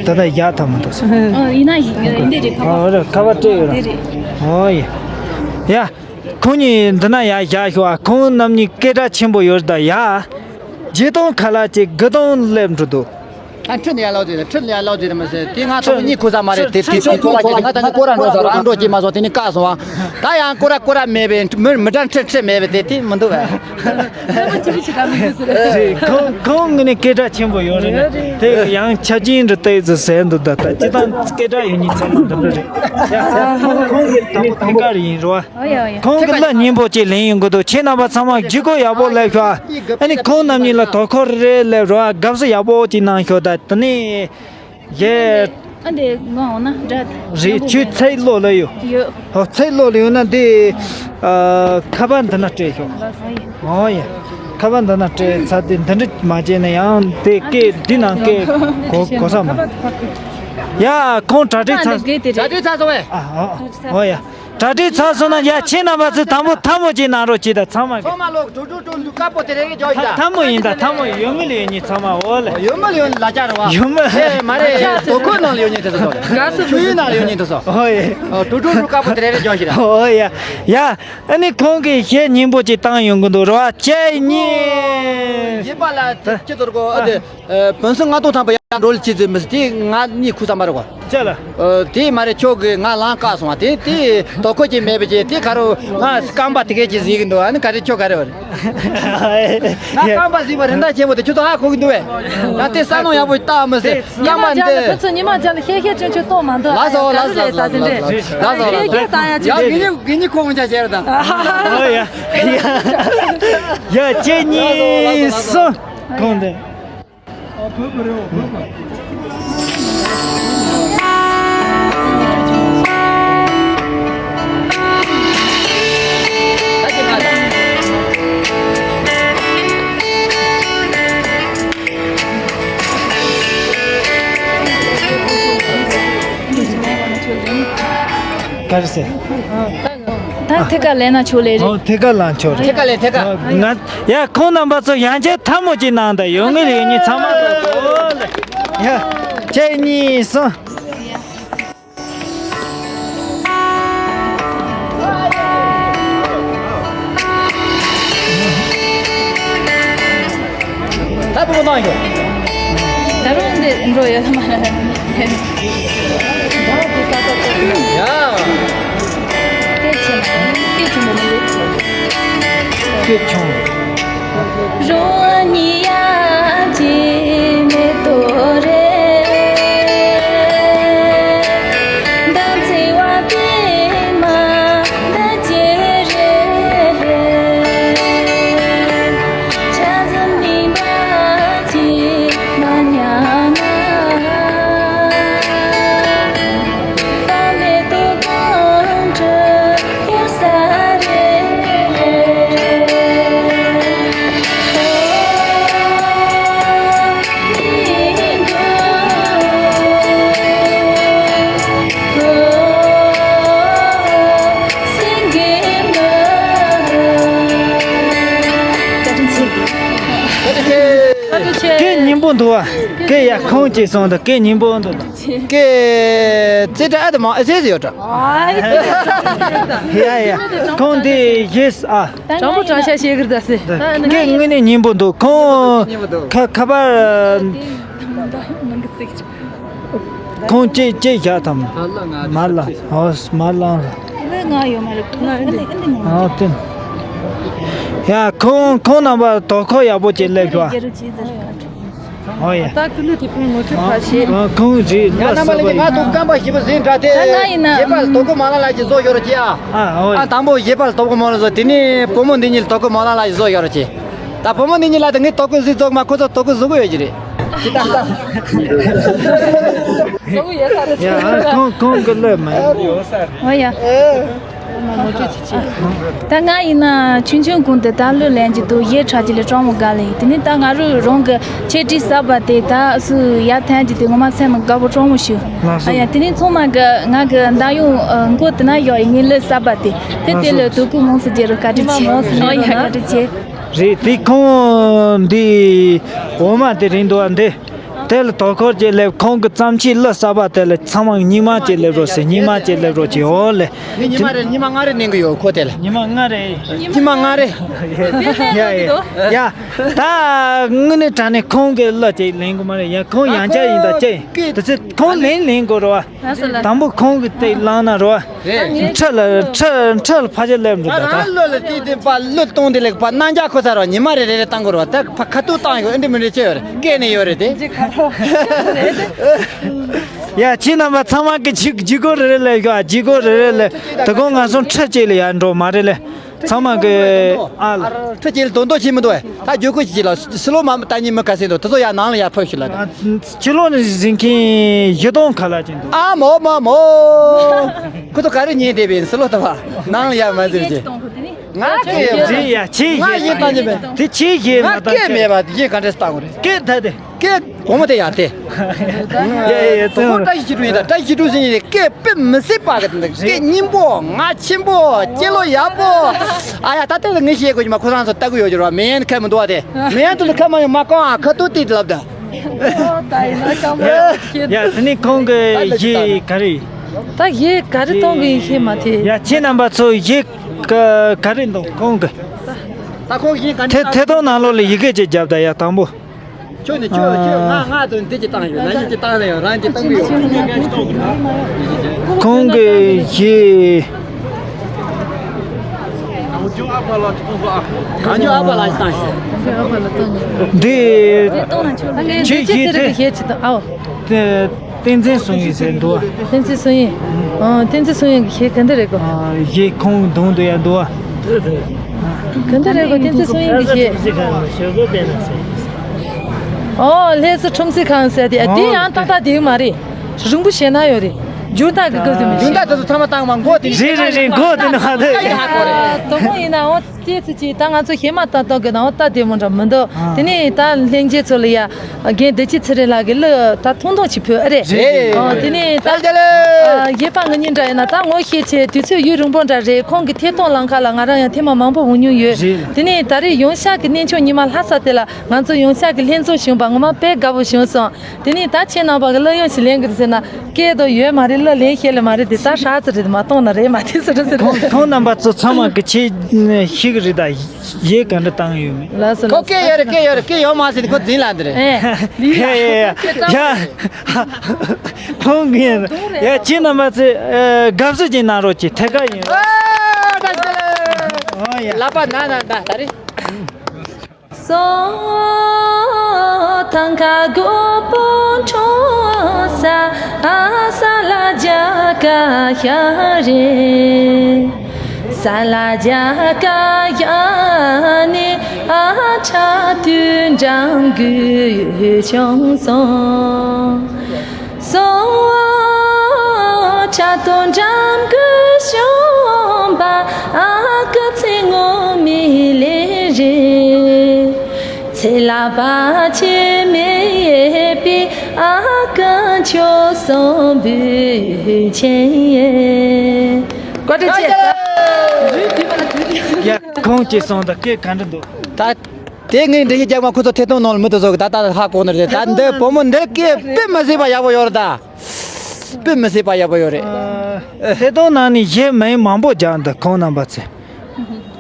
ད་ད་ཡར་ཐག་མ་ཐོག་སོང་། ཡིན་ན་ཡིན་འདི་རེད་ཁ་པར། ཨོ་རེད་ཁ་པར་སྤྲད་ཡོད་ར། འདི་རེད། ཨོ་ཡ། ཡ། ཁོང་གཉིས་འདི་ན་ཡར་བཞག་ཤོག་ཨ། ཁོང་རྣམ་གཉིས་སྐད་གྲགས་ཆེན་པོ་ཡོད་ད་ཡ། བརྒྱད་སྟོང་ཁ་ལག་ཅིག་དགུ་སྟོང་སླེབས་འགྲོ་འདུག་ཨ་ཁྲི་ནས་ཡར་ལོག་དེ་ཁྲི་ནས་ཡར་ལོག་དེ་མ་ཟད་དེ་ང་ཐོག་གཉིད་ཁུག་ས་མ་རེད་དེ་དེ་ཁྲི་ཁྲི་ཁྲི་ལ་ཁྱེད་ང་ད་ནི་སྐོར་ར་འགྲོ་ས་རང་འགྲོ་ཅི་མ་སོང་དེ་ནི་བཀག་སོང་བ། ད་ཡང་སྐོར་ར་སྐོར་ར་མེད་པས་མི་མི་འདྲ་ཁྲི་ཁྲི་མེད་པས་དེ་དེ་མི་འདུག་བས། ཁོང་ཁོང་ངི་ནི་སྐད་གྲགས་ཆེན་པོ་ཡོད་རེད་ནི་དེ་ཡང་ཆ་རྐྱེན་རེ་བལྟས་ཚེ་ཟེར་འདུག་ད་ད་སྤྱི་བཏང་སྐད་གྲགས་ཡོད་ཉིད་ཚང་མ་འདི་འདྲ་རེད། ཁོང་གི་དང་པོ་ཐེངས་འགའ་རེ་ཡིན་རོ། ཨོ་ཡ་ཨོ་ཡ། ཁོང་གི་གླུ་སྙན་པོ་ཅིག་ལེན་ཡོང་གི་འདུག་ཁྱེད་རྣམ་པ་ཚང་མ་བརྒྱུད་སྐུར་ཡག་པོ་སླེབས་ཤོག་ཨ་ནི་ཁོང་རྣམ་གཉིས་ལ་དོ་ཁུར་རེ་སླེབས་རོགས་དགའ་བསུ་ཡག་པོ་ཅིག་གནང་ཤོག་ད་དེ་ནས་ཡེ། ཨ་འདི་ང་འོང་ན་འདྲ་རེད་ཁྱོད་ཚེ་ལོ་ལ་ཡོད། ཡོད། ཧོ་ཚེ་ལོ་ལ་ཡོད་ན་འདི་ཨ་ཁ་པར་འདི་ན་སྤྲད་ཤོག་ཨོ་ཡ། ཁ་པར་འདི་ན་སྤྲད་ཚར་དེ་འདི་འདྲ་མ་བྱས་ན་ཡང་དེ་སྐད་འདི་ནང་སྐད་གོ་གོ་ས་མ། ཡ་ཁོང་གྲ་སྒྲིག་ཚར། གྲ་སྒྲིག་ཚར་སོང་བས། ཨ་ཨོ་ཨོ་ཡ། གྲ་སྒྲིག་ཚར་སོང་ན་ཡ་ཁྱེད་རྣམ་པ་ཚོས་དང་པོ་ཐལ་མོ་ཅིག་གནང་རོགས་གྱིས་ད་ཚང་མ་གི། ཚང་མ་ལོག་ཀྲུ་ཀྲུ་ཀྲུ་ཀླུ་དཀར་པོ་དེ་རེ་རེ་རྒྱོགས་ཤིག་ད། ཐལ་མོ་ཡིན་ད་ཐལ་མོ་ཡོད་མི་ལ་ཡོད་ཉིད་ཚང་མ་འོ་ལེ། ཡོད་མི་ལ་ཡོད་ལ་ཅག་རེད་བ། ཡོད་མི། ཨེ་མ་རེད་དོ་ཁོ་ནང་ལ་ཡོད་ཉིད་དེ་ཚོ་ཆུ་ཡུལ་ནང་ལ་ཡོད་ཉིད་དེ་ཚོ། ཧོ་ཡེ། ཀྲུ་ཀྲུ་ཀླུ་དཀར་པོ་དེ་རེ་རེ་རྒྱོགས་ཤིག་ད། ཧོ་ཡ། ཡ། ཨ་ནི་ཁོང་གིས་གཞས་སྙན་པོ་ཅིག་བཏང་ཡོང་གི་འདུག་རེད་བ་ཁྱེད་གཉིས། ཡེ་པ་ལ་ཅི་ཚོར་གོ་ཨ་དེ། བོན་སྲིད་ལྔ་སྟོང་ཐམ་པ་ཡར་འགྲོ་ལ་ཅི་ཟེར་མི་སྲིད་དེ་ང་གཉིད་ཁུག་ས་མ་རེད་གོ། ཅི་ལ། ཨ་དེ་མ་རེད་ཁྱོད་ཀྱིས་ང་ལངས་བཀག་སོང་བ་དེ་དེ་དོ་ཁོ་ཅིག་མེད་པ་ཅིག་དེ་ག་རུ་ང་རྐང་པ་དེ་གས་ཅིག་གཟིགས་ཀྱི་འདུག་ཨ་ནི་ག་རེ་ཁྱོད་ག་རེ་བ་རེད། ང་རྐང་པ་གཟིགས་པ་རིན་ཐང་ཆེན་པོ་དེ་ཁྱོད་ཚོ་ཧ་གོ་གི་འདུག་བས། ང་དེ་ས་ནོ་ཡག་པོ་བཏགས་མི་སྲིད་རྐང་པ་འདི། ཁྱོད་ཚོ་ཉི་མ་རྒྱབ་ལ་ཤེ་ཤེ་ཆུང་ཆུང་གཏོང་མ་འདུག་ལགས་སོ་ལགས་སོ་ལགས་སོ་ལགས་སོ་ལགས་སོ། ཡ་གི་ཉི་གི་ཉི་ཁོང་ཅག་བྱས་ར་དང་། ཨོ་ཡ། ཡ་ཁྱེད་གཉིས་སུ་གང་དེ། ག་རེ་ཟེར། ད་ཐད་ཀར་ལེན་ན་ཆོག་ལེ་རེད། ཨོ་ཐད་ཀར་ལེན་ཆོག་རེད། ཐད་ཀར་ལེན་ཐད་ཀར། ང་ཡ་ཁོང་རྣམ་པ་ཚོ་ཡང་ཆེ་ཐལ་མོ་ཅིག་གནང་དང་ཡོད་ངེས་ཡོད་ཉིད་ཚང་མ་ལ་ཨོ་ལེ། ཡ་ཁྱེད་གཉིས་སོང་། ད་བུ་མོ་ཡོད། ད་རུང་འདི་འགྲོ་ཡོད་མ་རེད། ཡ། སྐད་ཆེན་སྐད་ཆེན་པོ་མི་འདུག་སྐད་ཆུང་། རོ་ནི་ཡ་ཅི་མེ་ཏོ་རེ། ད་ཚེ་བ་དེ་མ་ད་ཅི་རེ། ཆ་ཙམ་མིན་པ་ཅི་མ་ཉམས་ན། སྐད་སྙན་པོ་འདུག་བ། སྐད་ཡ་ཁོང་ཅིག་སོང་དང་སྐད་སྙན་པོ་འདུག་སྐད་ཙེ་དྲ་ཨ་དེ་མ་ཨེ་ཟེར་ཟེར་ཡོད་དྲ། ཡ་ཡ། ཁོང་དེ་ཡེས་ཨ། དྲང་པོ་དྲང་བཞག་བཤད་གི་རེད་ད་ཟེར། སྐད་དངོས་གནས་སྙན་པོ་འདུག་ཁོང་ཁ་ཁ་པར། ཁོང་ཅེ་ཅེ་བཞག་དམ། མར་ལ་ཧོ་མར་ལ། ང་ཡོད་མ་རེད་ཁོང་ཨ་ནི་ཨ་ནི་ནང་ཨ་ཏིན། ཡ་ཁོང་ཁོང་རྣམ་པ་དོ་ཁོ་ཡག་པོ་ཅིག་སླེབས་ཤོག་ཨ། ཨོ་ཡ། ད་ཀུ་ལུ་དེ་ཕན་ངོ་སྤྲོད་ཕ་ཤེས། ཁོང་རེད་ཡ་ལ་རྣམ་པ་ལ་ང་ཐུག་སྐམ་པ་ཞིབ་པ་ཟིན་འདྲ་དེ། ད་ང་ཡིན་ན་ཡེ་པ་དོ་ཁོ་མ་ལ་ལ་ཅིག་བཟོ་ཤོར་ཅི་ཨ། ཨ་ཨོ་ཡ། ཨ་དང་པོ་ཡེ་པ་དོ་ཁོ་མ་ལ་བཟོ་དེ་ནི་བུ་མོ་འདི་གཉིས་ལ་དོ་ཁོ་མ་ལ་ལ་ཅིག་བཟོ་ཤོར་ཅི། ད་བུ་མོ་འདི་གཉིས་ལ་ད་ངས་དོ་ཁོ་ཟིག་བཟོ་མ་ཁོ་ཚོ་དོ་ཁོ་བཟོ་གི་ཡོད་ཀྱི་རེད། ཡ། ཁོང་ཁོང་གི་ལབ་མ་ཡིན། ཨོ་ཡ། ད་ང་ཡིན་ན་ཆུང་ཆུང་གོང་དུ་ད་གླུ་ལེན་གྱི་འདུག་ཡིག་ཆ་གྱི་ལས་གྲོགས་མོ་དགའ་ལེ་ཡིན། དེ་ནས་ད་ང་རུ་རང་གི་ཆེད་སྒྲིག་གསར་པ་དེ་ད་སུ་ཡར་འཐེན་གྱི་དེ་ངོ་མ་སེམས་དགའ་པོ་གྲོགས་མོ་ཞུ། ལགས་སོ། ཨ་ཡ། དེ་ནས་ཚང་མ་གི་ང་གི་མདའ་ཡོང་མགོ་དེ་ན་ཡོད་ངའི་གླུ་གསར་པ་དེ་དེ་དེ་ལ་དོ་ཁུར་མང་སུ་རྒྱག་རོགས་བཀའ་དྲིན་ཆེ། ཨོ་ཡ། བཀའ་དྲིན་ཆེ། རེད། དེ་ཁོང་འདི་འོ་མ་དེ་རིང་འདུག་ཨ། འདི་དེ་ལ་དོ་ཁུར་ཅིག་སླེབས། ཁོང་གི་བརྩམས་ཆོས་གླུ་གསར་པ་དེ་ལ་ཚང་མ་ཉི་མ་ཅིག་སླེབས་རོགས་ཟེར། ཉི་མ་ཅིག་སླེབས་རོགས་ཅིག་འོ་ལེ། ཉི་མ་རེ་ཉི་མ་ལྔ་རེ་ལེན་གི་ཡོད་ཁོ་དེ་ལ། ཉི་མ་ལྔ་རེ། ཉི་མ་ལྔ་རེ། ཡ་ཡ་ཡ། ད་དངོས་གནས་དྲང་གནས་ཁོང་གི་གླུ་ཅིག་ལེན་གི་མ་རེད་ཡ། ཁོང་ཡང་བསྐྱར་ཡིན་ད་ཅེ། དེ་ཚེ་ཁོང་ལེན་ལེན་དགོས་རེད་བ། དང་པོ་ཁོང་གི་དེ་བླངས་ན་རེད་བ། རེད། ཁྲི་ལ་ཁྲི་ཁྲི་ལ་ཕ་ཆེར་སླེབས་འགྲོ་ད། རང་བློ་ལ་དེ་དེ་པ་བློ་གཏོང་དེ་ལེགས་པ་རྣམ་རྒྱལ་ཁོ་ཚར་བ་ཉི་མ་རེ་རེ་རེ་བཏང་དགོས་རེད་བ། ད་ཕ་ཁ་ཐུག་བཏང་ཡོད་ཨེ་འདྲ་མི་འདྲ་ཅི་ཡོད་རེད། སྐད་ནས་ཡོད་རེད་དེ། ཡ། ཁྱེད་རྣམ་པ་ཚང་མ་གི་ཇི་ཇི་གོ་རེ་རེ་ལས་ཤོག་ཇི་གོ་རེ་རེ་ལས། དོ་དགོང་ང་སོང་ཁྲི་གཅིག་ལ་ཡར་འགྲོ་མ་རེད་ལས། ཚང་མ་གི་ཨ་ལ། ཁྲི་གཅིག་ལ་དོན་དོ་ཆེ་མི་འདུག་ད་རྒྱུ་ཁུ་གཅིག་ལ་སི་ལོ་མ་ལྟ་ཉིན་མི་ག་སེ་འདུག་དེ་ཚོ་ཡར་ནང་ལ་ཡར་ཕུད་ཤིག་ལ། ཕྱི་ལོགས་ནས་གཟིགས་མཁན་བཞི་སྟོང་ཁ་ལ་ཅན་འདུག་ཨ་མོ་མོ་མོ། ཁུ་ཚོ་ག་རེ་ཉན་བསྡད་པའི་སི་ལོ་ལྟ་བ་ནང་ལ་ཡར་མ་གཟིགས་ཀྱི། ང་སྐད་ཡོད་རེད་ཡ། ཆེ་ང་ཡིན་བཏང་ཉིན་མེད། དེ་ཆེ་ཡིན་ང་མ་བཏང་སྐད་མེད་པ་དེ་ཡིན་ག་འདྲས་བཏང་དགོས་རེད། སྐད་གོང་མ་དེ་ཡར་དེ། ཡ་ཡ་ཡ། ཁོ་བཀྲ་ཤིས་ཆོས་སྒྲོན་ཡིན་ད། བཀྲ་ཤིས་ཆོས་སྒྲོན་ཟེར་ནས་སྐད་དཔེ་མི་སྲིད་པ་གི་དེ་འདྲ། སྐད་སྙན་པོ། ངག་ཆེན་པོ། སྐྱེ་ལོ་ཡག་པོ། ཨ་ཡ། ད་ལྟ་ངས་བཤད་དགོས་ཀྱི་མ། ཁོ་རང་ཚོ་ལྟ་གི་ཡོད་ཀྱི་རེད་བ། མི་ཡན་ཁ་མི་འདུག་བ་དེ། མི་ཡན་དུ་ཁ་མ་ཡོང་མ་གང་ཨ་ཁ་ཐུག་དེ་ལབ་ད། ད་ཡིན་ན་ཁ་མ་ཡ། དེ་ནི་ཁོང་གི་གཞས་ག་རེ་ཡིན། ད་གཞས་ག་རེ་གཏོང་གི་ཡིན་ཤེས་མ་ཐེ། ཡ། ཁྱེད་རྣམ་པ་ཚོ་གཞས་ག་ག་རེ་འདུག་ཁོང་གི། ད་ཁོང་གཞས་ག་རེ། ཐད་ཐད་གཏོང་ནང་ལོགས་ལ་ཡི་གེ་ཅིག་བརྒྱབ་ད་ཡ། དང་པོ། ཁྱོད་ནི་ཁྱོད་ཁྱོད་ང་ང་དང་འདི་ཅི་བཏང་ཡོད། ན་ཡི་ཅི་བཏང་ཡོད། རང་ཅི་བཏང་གི་ཡོད། ཁོང་གི་གཞས། གང་ཅི་ཨ་པ་ལ་ཅི་བཏང་ཡོད། འདི་ཆེ་གཞས་དེ། ཨའོ། དེ་བསྟན་འཛིན་བསུང་ཡིན་ཟེར་འདུག་བ། བསྟན་འཛིན་བསུང་ཡིན། ཨ། བསྟན་འཛིན་བསུང་ཡིན་གྱི་གཞས་ག་འདི་རེད་གོ། གཞས་ཁོང་གདོང་དུ་ཡང་འདུག་བ། ག་འདི་རེད་གོ། བསྟན་འཛིན་བསུང་ཡིན་གྱི་གཞས། ཨོ། ལྷ་ས་ཁྲོམ་གཟིགས་ཁང་ཟེར་དེ། དེ་ཡང་ཏག་ཏག་དེ་མ་རེད། རིང་པོ་བྱས་ན་ཡོད་རེད། འཇུར་ཐག་གི་སྐབས་དུ་མི་འཇུར་ཐག་དེ་ཚོ་ཚང་མ་བཏང་མ་མགོ་དེ། རེད་རེད་རེད། མགོ་དེ་ནི་ཧ་ལས། ད་ཡ་ཧ་གོ་རེད། དོ་དགོང་ཡིན་ནའང་སྐྱེས་ཚུལ་གྱིས་ད་ང་ཚོ་ཞེ་མ་ལྟ་ལྟོགས་གི་ནའང་ལྟ་བདེ་མོ་འདྲ་མི་འདུག་དེ་ནས་ད་ལྷན་རྒྱས་ཚོ་ལ་ཡ་རྒན་བདེ་སྐྱིད་ཚེ་རིང་ལགས་ཀྱི་གླུ་ད་ཐུང་ཐུང་ཅིག་ཕུལ་ཨ་རེད། རེད། ཨོ། དེ་ནས་ད་ལྟ་ལ་ཨ་གཞས་པ་ངེད་གཉིས་འདྲ་ཡིན་ན་ད་ངོ་ཤེས་ཆེ་དུས་ཚོད་ཡུན་རིང་པོ་འདྲ་རེད། ཁོང་གི་ཐད་གཏོང་ལམ་ཁ་ལ་ང་རང་ཡང་ཐེངས་མ་མང་པོ་འོང་མྱོང་ཡོད། རེད། དེ་ནས་ད་རེས་ཡོང་ཤག་གི་གནས་མཆོག་ཉི་མ་ལྷ་ས་དེ་ལ་ང་ཚོ་ཡོང་ཤག་གི་ལྷན་ཚོགས་གཞོན་པ་ངོ་མ་དཔེ་དགའ་པོ་བྱུང་སོང་། དེ་ནས་ད་ཁྱེད་རྣམ་པ་གི་གླུ་དབྱངས་ཤིག་ལེན་གི་རེད་ཟེར་ན། སྐད་དོ་ཡོད་མ་རེད། གླུ་ལེན་ཤེས་ལེ་མ་རེད་དེ། ད་ཧྲ་ཙི་རེད། མ་གཏོང་ན་རེད་མ་དེ་ཟེར་ཟེར། ཁོང་ཁོང་རྣམ་པ་ཚོ་ཚང་མ་གི་ཆེད་ཤིག་རེད་ད། གཞས་ག་འདྲ་བཏང་ཡོད་མེད། ལགས་སོ། ཁོ་ལགས་སོ། སྐད་ཡོད་རེད། སྐད་ཡོད་རེད། སྐད་ཡོད་མ་ཟེར་ནས་ཁོ་འཛིན་ལ་འདི་རེད། ཨེ། ཡ་ཡ་ཡ་ཡ། ཁོང་གི་ཡ་ཁྱེད་རྣམ་པ་ཚོས་དགའ་བསུ་ཅིག་གནང་རོགས་གྱིས། ཐད་ཀར་ཡིན། ཨོ་ཡ། ལག་པ་ན་ན་ན་ད་རེད། སོ་ཐང་ཁ་གོ་པོ་ཁྲོ་ས་ཨ་ས་ལ་རྒྱ་ཀ་ཤ་རེ། ས་ལ་རྒྱ་ཀ་ཡ་ནི་ཨ་ཁྲ་དུ་འགྲང་གུ་ཆུང་སོང་། སོ་ཁྲ་དོ་འགྲམ་གུ་ཤོང་པ་ཨ་ཀ་ཚེ་ངོ་མི་ལེ་རེ། ཚེ་ལ་བ་ཆེ་མེ་པི་ཨ་ཀ་ཆོ་སོང་བུ་ཆེ། བཀའ་དྲིན་ཆེ། ཡ་ཁོང་ཅི་སོང་ད་སྐད་ག་འདྲ་འདུག་ད། དེ་ངས་འགྲེལ་བཤད་རྒྱག་མ་ཁོ་ཚོ་ཐད་གཏོང་ནང་ལ་མི་དེ་ཚོ་གི་ད་ལྟ་ཧ་གོ་ནི་རེད། ད་འདི་བུ་མོ་འདི་སྐད་དཔེ་མི་སྲིད་པ་ཡག་པོ་ཡོད་རེད་ད། དཔེ་མི་སྲིད་པ་ཡག་པོ་ཡོད་རེད། ཐད་གཏོང་ནང་ནས་གཞས་མིང་མང་པོ་རྒྱག་འདུག་ཁོང་རྣམ་པ་ཚོས།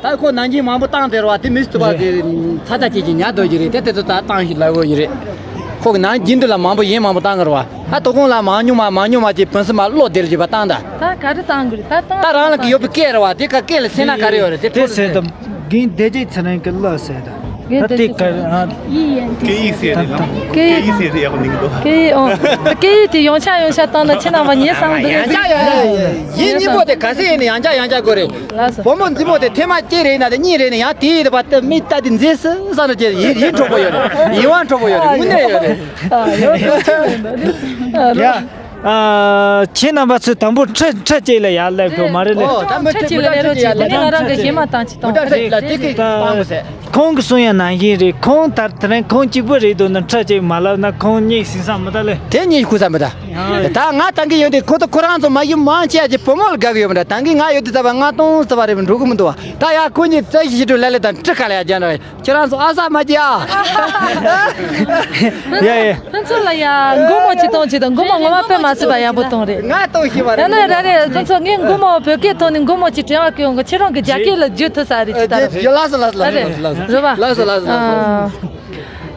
ད་ཁོ་ནང་ཆེན་མང་པོ་བཏང་དེ་རེད་བ། དེ་མི་སྲིད་པ་དེ་ཚ་ཚ་ཅིག་ཅིག་ཉར་འདོད་ཀྱི་རེད། དེ་དེ་ཚོ་ད་བཏང་ཞིག་ལབ་འོ་ཡི་རེད། ཁོ་གི་ནང་རྒྱུན་དུ་ལ་མང་པོ་ཡིན་མང་པོ་བཏང་གི་རེད་བ། ད་དོ་དགོང་ལ་མང་ཉུང་མ་མང་ཉུང་མ་ཅིག་བུན་སུམ་མ་བློ་བདེ་ལ་ཅིག་པ་བཏང་ད། ད་ག་རེ་བཏང་དགོས་རེད། ད་བཏང་ད་རང་ལ་གི་ཡོད་པའི་སྐད་རེད་བ། དེ་ག་སྐད་ལ་སེམས་ན་ག་རེ་ཡོད་རེད། དེ་དེ་ཐོག་ཟེར་དམ། རྒན་བདེ་སྐྱིད་ཚེ་རིང་གི་གླུ་ཟེར་ད། ད་དེ་ག་ཨ། སྐད་ཡིག་ཟེར་རེད་ལ། སྐད་ཡིག་སྐད་ཡིག་ཟེར་རེད་ཡག་པོ་འདུག་སྐད་ཡིག་ཨོ། སྐད་ཡིག་དེ་ཡོངས་ཁྱབ་ཡོངས་ཁྱབ་བཏང་ན་ཁྱེད་རྣམ་པ་ཉན་བསམ་འདུག་ཡང་བསྐྱར་ཡོད་ཡིན་གཉིས་པོ་དེ་ག་ཚད་ཡིན་ན་ཡང་བསྐྱར་ཡང་བསྐྱར་དགོས་རེད། ལགས་སོ། བུ་མོ་འཛིན་མོ་དེ་ཐེངས་མ་གཅིག་རེད་ན་དེ་གཉིས་རེད་ན་ཡང་དེ་ཡིན་པ་དེ་མི་ལྟ་དེ་མཛེས་སུ་ས་ན་ཅེ་ཡིན་ཡིན་འཕྲོག་པོ་ཡོད་རེད། ཡིན་དབང་འཕྲོག་པོ་ཡོད་རེད། དངོས་གནས་ཡོད་རེད། ཨ་ཡོད་ཡོད་ཆོག་ཡོད་འདུག་ཡ། ཨ། ཁྱེད་རྣམ་པ་ཚོས་དང་པོ་ཁྲི་ཁྲི་གཅིག་ལ་ཡར་སླེབས་ཤོག་མ་རེད་ལེ། ཨོ་ད་མི་ཁྲི་གཅིག་ལ་སླེབས་རོགས་བྱེད། དེ་ནས་ང་རང་གི་གཞས་མ་བཏང་ཅིག་བཏང་། ཁྲི་གཅིག་ལ་དེ་གི་བཏང་དགོས་ཟེར། ཁོང་གི་གསུང་ཡ་ནང་བཞིན་རེད། ཁོང་ལྟར་དེ་རིང་ཁོང་གཅིག་པུ་རེད་འདུག་ན་ཁྲི་གཅིག་མ་ལབ་ན་ཁོང་གཉིད་ཟིན་ས་མི་ད་ལེ། དེ་གཉིད་ཁུག་ས་མི་ད། ད་ང་ད་གི་ཡོད་དེ་ཁོ་ཚོ་ཁོ་རང་ཚོ་མ་ཡིན་མང་ཆེ་ཅིག་བུ་མོ་ལ་དགའ་གི་ཡོད་མི་འདྲ། ད་གི་ང་ཡོད་དེ་ཚ་བ་ང་སྟོང་ཚ་བ་རེད་འགྲོ་གི་མི་འདུག་ད་ཡ་ཁོ་གཉིས་རྩ་ཞིག་ཞིག་ཏུ་ལ་ལེ་དང་ཁྲི་ཁ་ལ་ཡ་རྒྱ་འདྲ་བ། ཁྱེད་རང་ཚོ་ཨ་ས་མ་བརྒྱབ་ཨ། ཡ་ཡ། ཕུན་ཚོགས་ལ་ཡ་མགོ་མོ་ཅིག་གཏོང་ཅིག་དང་། མགོ་མོ་ངོ་མ་དཔེ་མ་སྲིད་པ་ཡག་པོ་གཏོང་རེད། ང་གཏོང་ཤེས་པ་རེད། ཡང་ན་ར་རེད། ཕུན་ཚོགས་ངས་མགོ་མོ་བོད་སྐད་ཐོག་ནས་མགོ་མོ་ཅིག་དྲན་བ་སྐྱོན་གི། ཁྱེད་རང་གི་རྒྱ་སྐད་ལ་བསྒྱུར་ཐུབ་ས་རེད་ཅིག་ད་ར། ལགས་སོ་ལགས་སོ་ལགས་སོ་རེད་ལགས་སོ་ལགས་སོ། ཨ།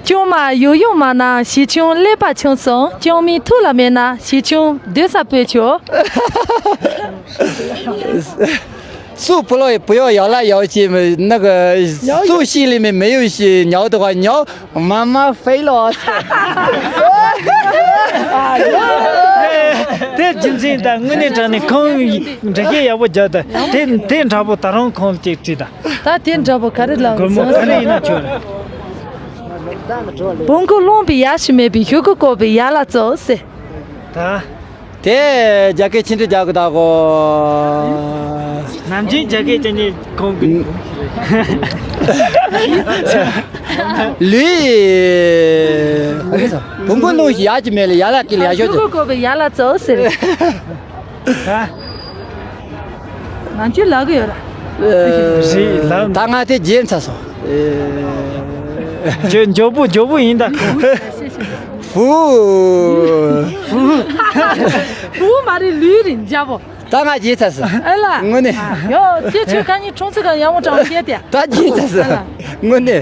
ཅང་མ་ཡོ་ཡོ་མ་ན་ཞི་ཆུང་ཀླད་པ་ཆུང་སོང་། ཅང་མའི་ཐུགས་ལ་མེད་ན་ཞི་ཆུང་སྡོད་ས་སྤོས་ཆོག་སུ་བུ་ལོ་བུ་ཡོ་ཡོ་ལ་ཡོ་ཆེ་མི་ནག་སུ་ཤི་ལི་མི་མི་ཡོ་ཤི་ཉོ་དོ་ག་ཉོ་མ་མ་ཧྥེ་ལོ། དེ་རྒྱུ་མཚན་དང་དངོས་གནས་དྲང་ནས་ཁོང་འདྲི་སྐད་ཡག་པོ་རྒྱག་ད། དེ་དེ་འདྲ་པོ་ད་རུང་ཁོང་ཅིག་བྲིས་ད། ད་དེ་འདྲ་པོ་ག་རེ་ལབ་སྒོར་མོ་ག་རེ་ཡིན་ན་ཆོག་རེད། བོང་ཀུ་རློན་པའི་ཡ་ཞིག་མེད་པའི་ཤོག་གུ་བཀོད་པའི་ཡ་ལ་ཙོག་ཟེར། ད། དེ་རྒྱ་སྐད་ཕྱི་འབྲེལ་རྒྱག་གི་ད་གོ། ནམ་རྒྱུན་རྒྱ་སྐད་ཅན་གྱི་ཁོང་གི། ལུས། བོང་ཀུ་རློན་ཡ་གཅིག་མེད་ལ་ཡ་ལ་ཀི་ལ་ཡ་ཤོད་ཅིག་ཤོག་གུ་བཀོད་པའི་ཡ་ལ་ཙོག་ཟེར། ད། ནམ་རྒྱུན་ལབ་གི་ཡོད་ར། རེད་ལབ། ད་ང་དེ་བརྗེད་ཚར་སོང་། ཨེ། ཇོ་ཇོ་བོ་ཇོ་བོ་ཡིན་ད། ཧྥུ། ཧྥུ་མ་རེད་ལུས་རེད་འཇའ་བོ། ད་ང་བརྗེད་ཚར་སོང་། ཨེ་ལ། དངོས་གནས། ཡོ་ཁྱེད་ཁྱོད་ཁ་ཉིན་ཁྲོང་ཚོ་ག་ཡང་མོ་དྲང་བཤད་དེ། ད་བརྗེད་ཚར་སོང་། ཨེ་ལ། དངོས་གནས།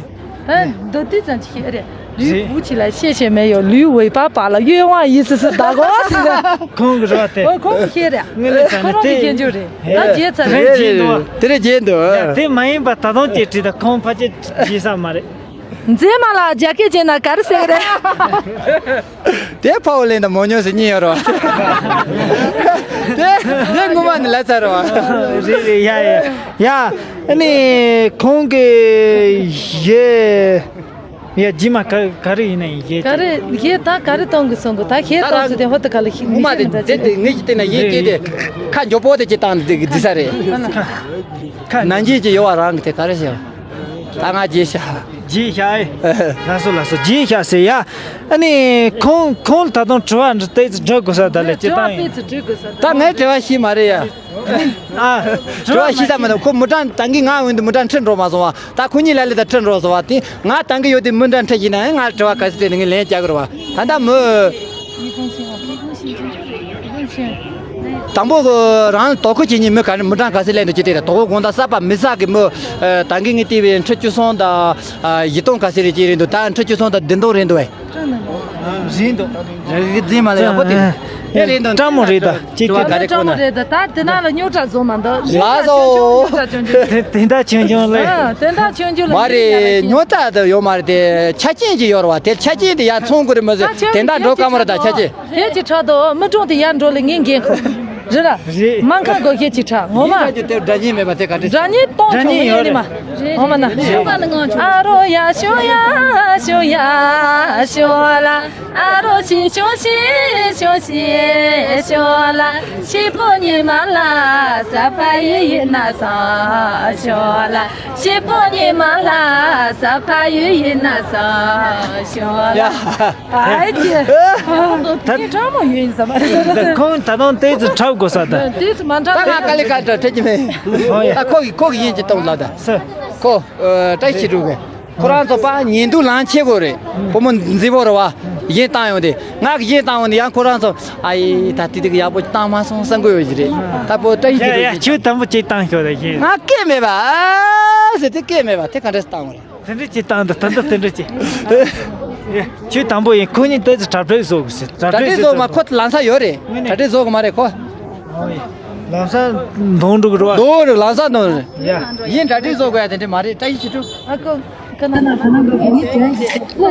ཨེ་འདི་དུས་ཙམ་ཅིག་ཤེས་རེད། ལུས་བུ་ཆེ་ལ་ཤེས་ཤེས་མེད་ཡོ། ལུས་འོད་པ་པ་ལ་གཡོ་བ་ཡིས་སི་སི་ད་གོ་སི་ད། ཁོང་གི་རོ་དེ། ཨོ་ཁོང་གི་ཤེས་རེད། ངས་ལས་ཁོ་རང་གི་སྐྱེན་རྒྱུ་རེད། ད་བརྗེད་ཚར་རེད། རེད་རེད་རེད། དེ་རེད་བརྗེད་འདུག་ཡ་དེ་མ་ཡིན་པ་ད་དུང་ཅིག་བྲིས་ད་ཁོང་ཕལ་ཆེར་བརྗེད་ས་མ་རེད། མཛེས་མ་ལ་རྒྱ་སྐད་བྱས་ན་ག་རེ་ཟེར་གི་རེད། དེ་ཕ་བོ་ལེན་ད་མོ་ཉོ་ཟེར་གཉིས་ཡོད་རོ། དེ་དེ་ངོ་མ་ནི་ལ་ཚར་རོ། རེད་རེད་ཡ་ཡ་ཡ། ཨ་ནི་ཁོང་གི་ཡེ། ཡ་རྗེས་མ་ག་ག་རེ་ཡིན་ན་ཡིན་གྱི། ག་རེ་གཞས་ད་ག་རེ་གཏོང་གི་སོང་གི། ད་གཞས་གཏོང་ཚུལ་དེ་ཧོ་ད་ག་ལ་ཤི་ངུ་མ་དེ་དེ་དེ་ངས་ཀྱི་དེ་ན་ཡིན་གྱི་དེ་ཁ་མགྱོགས་པོ་དེ་ཅི་བཏང་དེ་གི་དི་ས་རེད། ཁ་ནང་རྒྱས་ཀྱི་ཡོ་བ་རང་གི་དེ་ག་རེ་ཤི་ད་ང་རྗེས་ཤ། རྗེས་ཤ་ཨེ། ལགས་སོ་ལགས་སོ་རྗེས་ཤ་ཟེར་ཡ། ཨ་ནི་ཁོང་ཁོང་ད་དུང་དྲི་བ་འདྲི་ཏོག་ཙམ་འདྲི་དགོས་ས་ད་ལས་ཅི་བཏང་ཡིན། ད་ངའི་དྲི་བ་ཤི་མ་རེད་ཡ། ཨ། དྲི་བ་ཤེས་ས་མ་ཐུབ། ཁོ་མི་གྲངས་ད་གིན་ང་འོན་ཏེ་མི་གྲངས་ཁྲིད་འགྲོ་མ་སོང་བ། ད་ཁོ་གཉིས་ལ་ལས་ད་ཁྲིད་འགྲོ་སོང་བ། དེ་ང་ད་གིན་ཡོད་དེ་མི་གྲངས་ཁྲིད་ཤེས་ན་ང་དྲི་བ་ག་ཚོད་དེ་ནི་ངས་ལན་རྒྱག་གི་རེད་བ། ད་ད་མི། དང་པོ་རང་དོ་ཁུར་བྱེད་མཁན་མི་ག་རེ་མི་གྲངས་ག་ཚོད་ལེན་འདུག་ཅི་སྟེ་དོ་ཁུར་དགོང་དག་གསར་པ་མི་གསར་གི་མི། ད་གིན་ངས་བལྟས་པའི་ཁྲི་བཅུ་གསུམ་དང་། བཞི་སྟོང་ག་ཚོད་རེད་ཅི་རེད་འདུག་ད་ཁྲི་བཅུ་གསུམ་དང་བདུན་སྟོང་རེད་འདུག་བས། རེད་འདུག་རིག་འཛིན་མ་ལ་ཡག་པོ་དེ། དེ་རེད་འདུག་བཀྲ་མོ་རེད་ད། ཅི་སྐད་དེ། བཀྲ་མོ་རེད་ད། ད་དེ་ན་ལ་རྙོག་དྲ་བཟོ་མ་འདུག་ལགས་སོ། རྙོག་དྲ་ཆུང་ཆུང་། དེ་འདྲ་ཆུང་ཆུང་ལས། ཨ་དེ་འདྲ་ཆུང་ཆུང་ལ་མ་རེད། རྙོག་དྲ་དེ་ཡོད་མ་རེད་དེ། ཆ་རྐྱེན་ཅིག་ཡོད་རེད་བ། དེ་ཆ་རྐྱེན་དེ་ཡར་ཚོང་དགོས་རེད་མ་ཟད་དེ་འདྲ་འགྲོ་དཀའ་མོ་རེད་ད་ཆ་རྐྱེན། དེ་ཅི་དྲག་དོ་མི་གྲོང་དེ་ཡར་འགྲོ་ལ་ངས་འགན་ཁུར། རེད་ར། རེད། སྨན་ཁང་སྒོ་ཁྱེད་ཅི་དྲག་ངོ་མ། ཡིན་ད་ཅི་དེ་སྒྲ་སྙན་མེད་པ་དེ་ག་འདྲ། སྒྲ་སྙན་གཏོང་སྒྲ་སྙན་ཆོག་ཡོད་ངས་ནི་མ། རེད། ཨོ་མ་ན། ཨ་རོ་ཡ་ཤོ་ཡ་ཤོ་ཡ་ཤོ་ལ། ཨ་རོ་ཤི་ཤོ་ཤི་ཤོ་ཤི་ཤོ་ལ། ཤི་པོ་ཉི་མ་ལ་ས་ཕ་ཡུ་ཡི་ན་ས་ཤོ་ལ། ཤི་པོ་ཉི་མ་ལ་ས་ཕ་ཡུ་ཡི་ན་ས་ཤོ་ལ། ཡ། ཨའི་ཀྱེ། ད་ངས་ཁྲ་མོ་ཡོད་ཡིན་ས་མ་རེད་ཟེར་ཟེར། ཁོང་ད་དུང་ཏོག་ཙམ་འཁྲབ་དགོས་ས་ད། ཏོག་ཙམ་མ་འཁྲབ་ད་ང་དཀའ་ལས་ཁག་འདྲ་འཕྲད་ཀྱི་མེད། ཨོ་ཡ། ད་ཁོ་གི་ཁོ་གི་ཡིན་གྱི་གཏོང་ལ་ད། སུ། ཁོ། ཨ། བཀྲ་ཤིས་ཕྲུག་གི། ཁོ་རང་ཚོ་ཕར་ཉིན་དུ་ལངས་ཆེ་གོ་རེད། བུ་མོ་མཛེས་པོ་རེད་བ། གཞས་བཏང་ཡོང་དེ། ང་གི་གཞས་བཏང་ཡོང་དེ་ཡང་ཁོ་རང་ཚོ། ཨ་ཡེ་ད་དེ་དེ་གི་ཡག་པོ་བཏང་མ་སོང་བསམ་གི་ཡོད་ཀྱི་རེད། ད་པོ་བཀྲ་ཤིས་ཡ་ཕྲུག་ཡ་གི། ཁྱོད་དང་པོ་ཅིག་བཏང་ཤོག་ད་གཞས། ང་སྐད་མེད་པ། ཨ་ཟེར་དེ་སྐད་མེད་པ་དེ་ག་འདྲ་བཏང་བ་རེད། དེ་འདྲ་ཅིག་བཏང་འདུག་ད་འདི་དེ་འདྲ་ཅིག་ཁྱོད་དང་པོ་ཡིན། ཁོ་གཉིས་ཏོག་ཙམ་གྲ་སྒྲིག་བཟོ་དགོས་ཟེར། གྲ་སྒྲིག་བཟོ་མ། ཁོ་ལམ་སང་ཡོད་རེད། དངོས་གནས། གྲ་སྒྲིག་བཟོ་གི་མ་རེད་ཁོ། ལམ་སང་འདོན་འགྲོ་གི་རེད་བ། འདོན་རེད། ལམ་སང་འདོན་རེད། ཡ། ཡིན། གྲ་སྒྲིག་བཟོ་དགོས་ཡ་དེ་འདྲ་མ་རེད། བཀྲ་ཤིས་ཕྲུག་ཨ་ཁོ།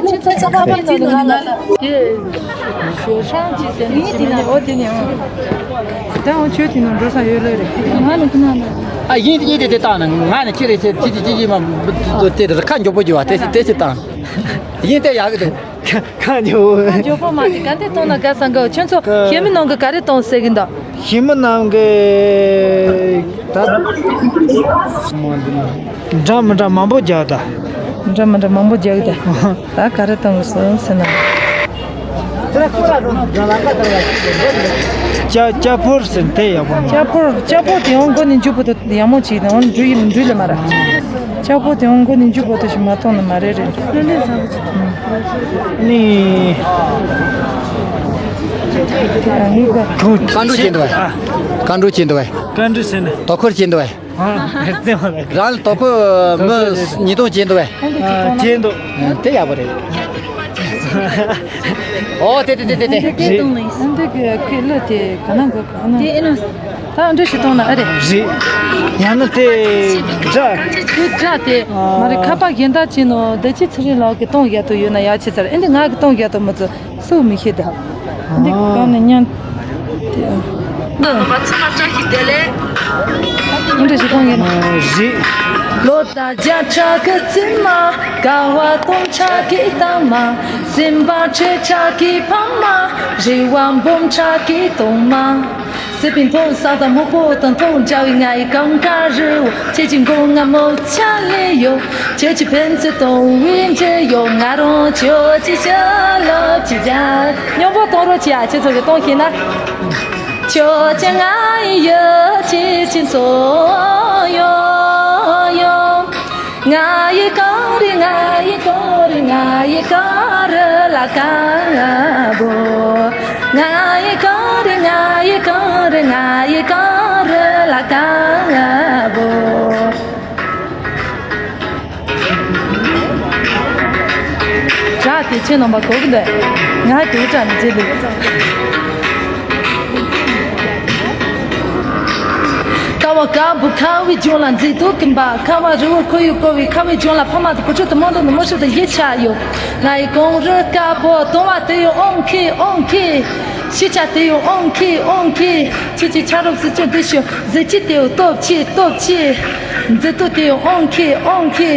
ཁྱེད་ཚོ་ཚོགས་པ་པའི་ནང་ལ་ང་ལ་དེ་ཞོ་ཧྲང་ཅིག་ཟེར་ནས་ཅིག་མིན་ནས་འོ་དེ་ནས་འོང་། ད་འོང་ཆོས་དེ་ནང་འགྲོ་ས་ཡོད་ལོས་རེད། ང་ནི་ཁོ་ན་ལ། ཨ་ཡིན་ཡིན་དེ་དེ་བཏང་ན་ང་ནི་ཁྱེད་རེད་ཟེར་ཅི་ཅི་ཅི་ཅི་མ་དེ་དེ་ཁ་མགྱོགས་པོ་རྒྱུ་བ་དེ་དེ་ཅི་བཏང་ཡིན་དེ་ཡག་གི་འདུག་ཁ་མགྱོགས་པོ། ཁ་མགྱོགས་པོ་མ་དེ་ག་འདི་གཏོང་ན་དགའ་ས་འགའ་ཁྱོད་ཚོ་ཁ་ཞེ་མི་ནང་གི་ག་རེ་གཏོང་ཟེར་གི་འདུག་ཞེ་མི་ནང་གི་ད་འདྲ་མི་འདྲ་མང་པོ་རྒྱག་ད། འདྲ་མི་འདྲ་མང་པོ་རྒྱག་གི་ད། ད་ག་རེ་གཏོང་གི་སོང་ཟེར་ན། ལྕགས་ལྕགས་ཕོར་ཟེར་དེ་ཡག་པོ་མ། ལྕགས་ཕོར་ལྕགས་ཕོར་དེ་ཡང་མགོ་ནས་མཇུག་བར་དུ་ཡག་མོ་བྱས་ནས་འོང་འགྲུལ་ཡིན་འགྲུལ་ལ་མ་ར། ལྕགས་ཕོར་དེ་ཡང་མགོ་ནས་མཇུག་བར་དུ་ཞིག་མ་གཏོང་ན་མ་རེད་རེད། ནི། ཁོང་། བཀའ་འགྲོ་བྱེད་འདུག་བས། བཀའ་འགྲོ་བྱེད་འདུག་བས། བཀའ་འགྲོ་ཟེར་ན། དོ་ཁུར་བྱེད་འདུག་བས། ཨ། རྩེ་མོ་ལ། རང་ལ་དོ་ཁུར་མི་ཉིས་སྟོང་བྱེད་འདུག་བས། ཨ། བྱེད་འདུག་དེ་ཡག་པོ་རེད། ཨོ་དེ་དེ་དེ་དེ་དེ། རེད། འདི་གི་ཁོས་གླུ་དེ་ག་ན་གོ་ག་ན། དེ་ཨེ་ན། ད་འདྲ་ཞིག་གཏོང་ན་ཨ་རེད། རེད། ཡང་ན་དེ་སྒྲ། དེ་སྒྲ་དེ་མ་རེད། ཁ་པར་གཞན་དག་ཅིག་ནང་བདེ་སྐྱིད་ཚེ་རིང་ལགས་ཀྱི་གཏོང་རྒྱག་ཏུ་ཡོད་ན་ཡག་ཆེ་ཚར། ཨེ་འདི་ང་གི་གཏོང་རྒྱག་ཏུ་མི་ཚོ་སུ་མི་ཤེས་ད། འདི་གང་ནས་ཉན། འདི་ང་ཚོ་ལ་བཀྲ་ཤིས་བདེ་ལེགས། འདྲ་ཞིག་གཏོང་ཡིན། རེད། ལོ་དང་བརྒྱ་ཕྲག་གི་རྩིབ་མ། དགའ་བ་སྟོང་ཕྲག་གི་གཏམ་མ། སེམས་པ་ཁྲོ་ཕྲག་གི་ཕ་མ། རེ་བ་འབུམ་ཕྲག་གི་གཏོང་མ། སྲིད་པའི་མཐོ་ས་དང་སྨུག་པོ་དང་མཐོ་འཇའ་བའི་ང་ཡི་གངས་དཀར་རི་བོ། ཁྱེད་ཀྱི་མགོ་རྔ་མོ་ཆ་ལེ་ཡོད། ཁྱེད་ཀྱི་ཕན་ཚུན་གཏོང་བའི་འབྲེལ་ཡོད། ང་རང་ཁྱོད་ཀྱི་ཞལ་ལག་ཅིག་རྒྱག་སྙོམས་པོ་གཏོང་རོགས་བྱེད་ཨ། ཁྱེད་ཚོ་གི་གཏོང་ཤེས་ན། ཁྱོད་ཀྱི་ང་ཡི་ཡུལ་གྱི་སྤྱི་ཚོགས་ཡོད་ཡོད། ང་ཡི་གངས་རི། ང་ཡི་གངས་རི། ང་ཡི་གངས་རི་ལ་དཀར་པོ། ང་ཡི་གངས་རི། ང་ཡི་གངས་རི། ང་ཡི་གངས་རི་ལ་དཀར་པོ། སྒྲ་དེ་ཁྱེད་རྣམ་པ་གོ་གི་འདུག་ང་དེ་སྒྲ་ནི་བརྗེད་འདུག་ཀ་བ་དཀར་པོ་ཁ་བའི་ལྗོངས་ལ་མཛེས་སྡུག་གི་འབའ། ཁ་བ་རི་བོ་ཁོར་ཡུག་བསྐོར་བའི་ཁ་བའི་ལྗོངས་ལ། ཕ་མ་དང་བུ་ཕྲུག་དང་རྨོ་མོ་དང་རྨོ་ཕྲུག་དང་གཞིས་ཆགས་ཡོད། ང་ཡི་གངས་རི་དཀར་པོ། གདུང་བ་དེ་ཡོད་ཨོང་ཁེ་ཨོང་ཁེ། ཤེས་བྱ་དེ་ཡོད་ཨོང་ཁེ་ཨོང་ཁེ། ཁྱེད་ཀྱི་ཆ་རོགས་སྲིད་སྐྱོང་དེ་ཤོད། གཟི་བརྗིད་དེ་ཡོད་སྟོབས་ཆེ་སྟོབས་ཆེ། མཛེས་སྡུག་དེ་ཡོད་ཨོང་ཁེ་ཨོང་ཁེ།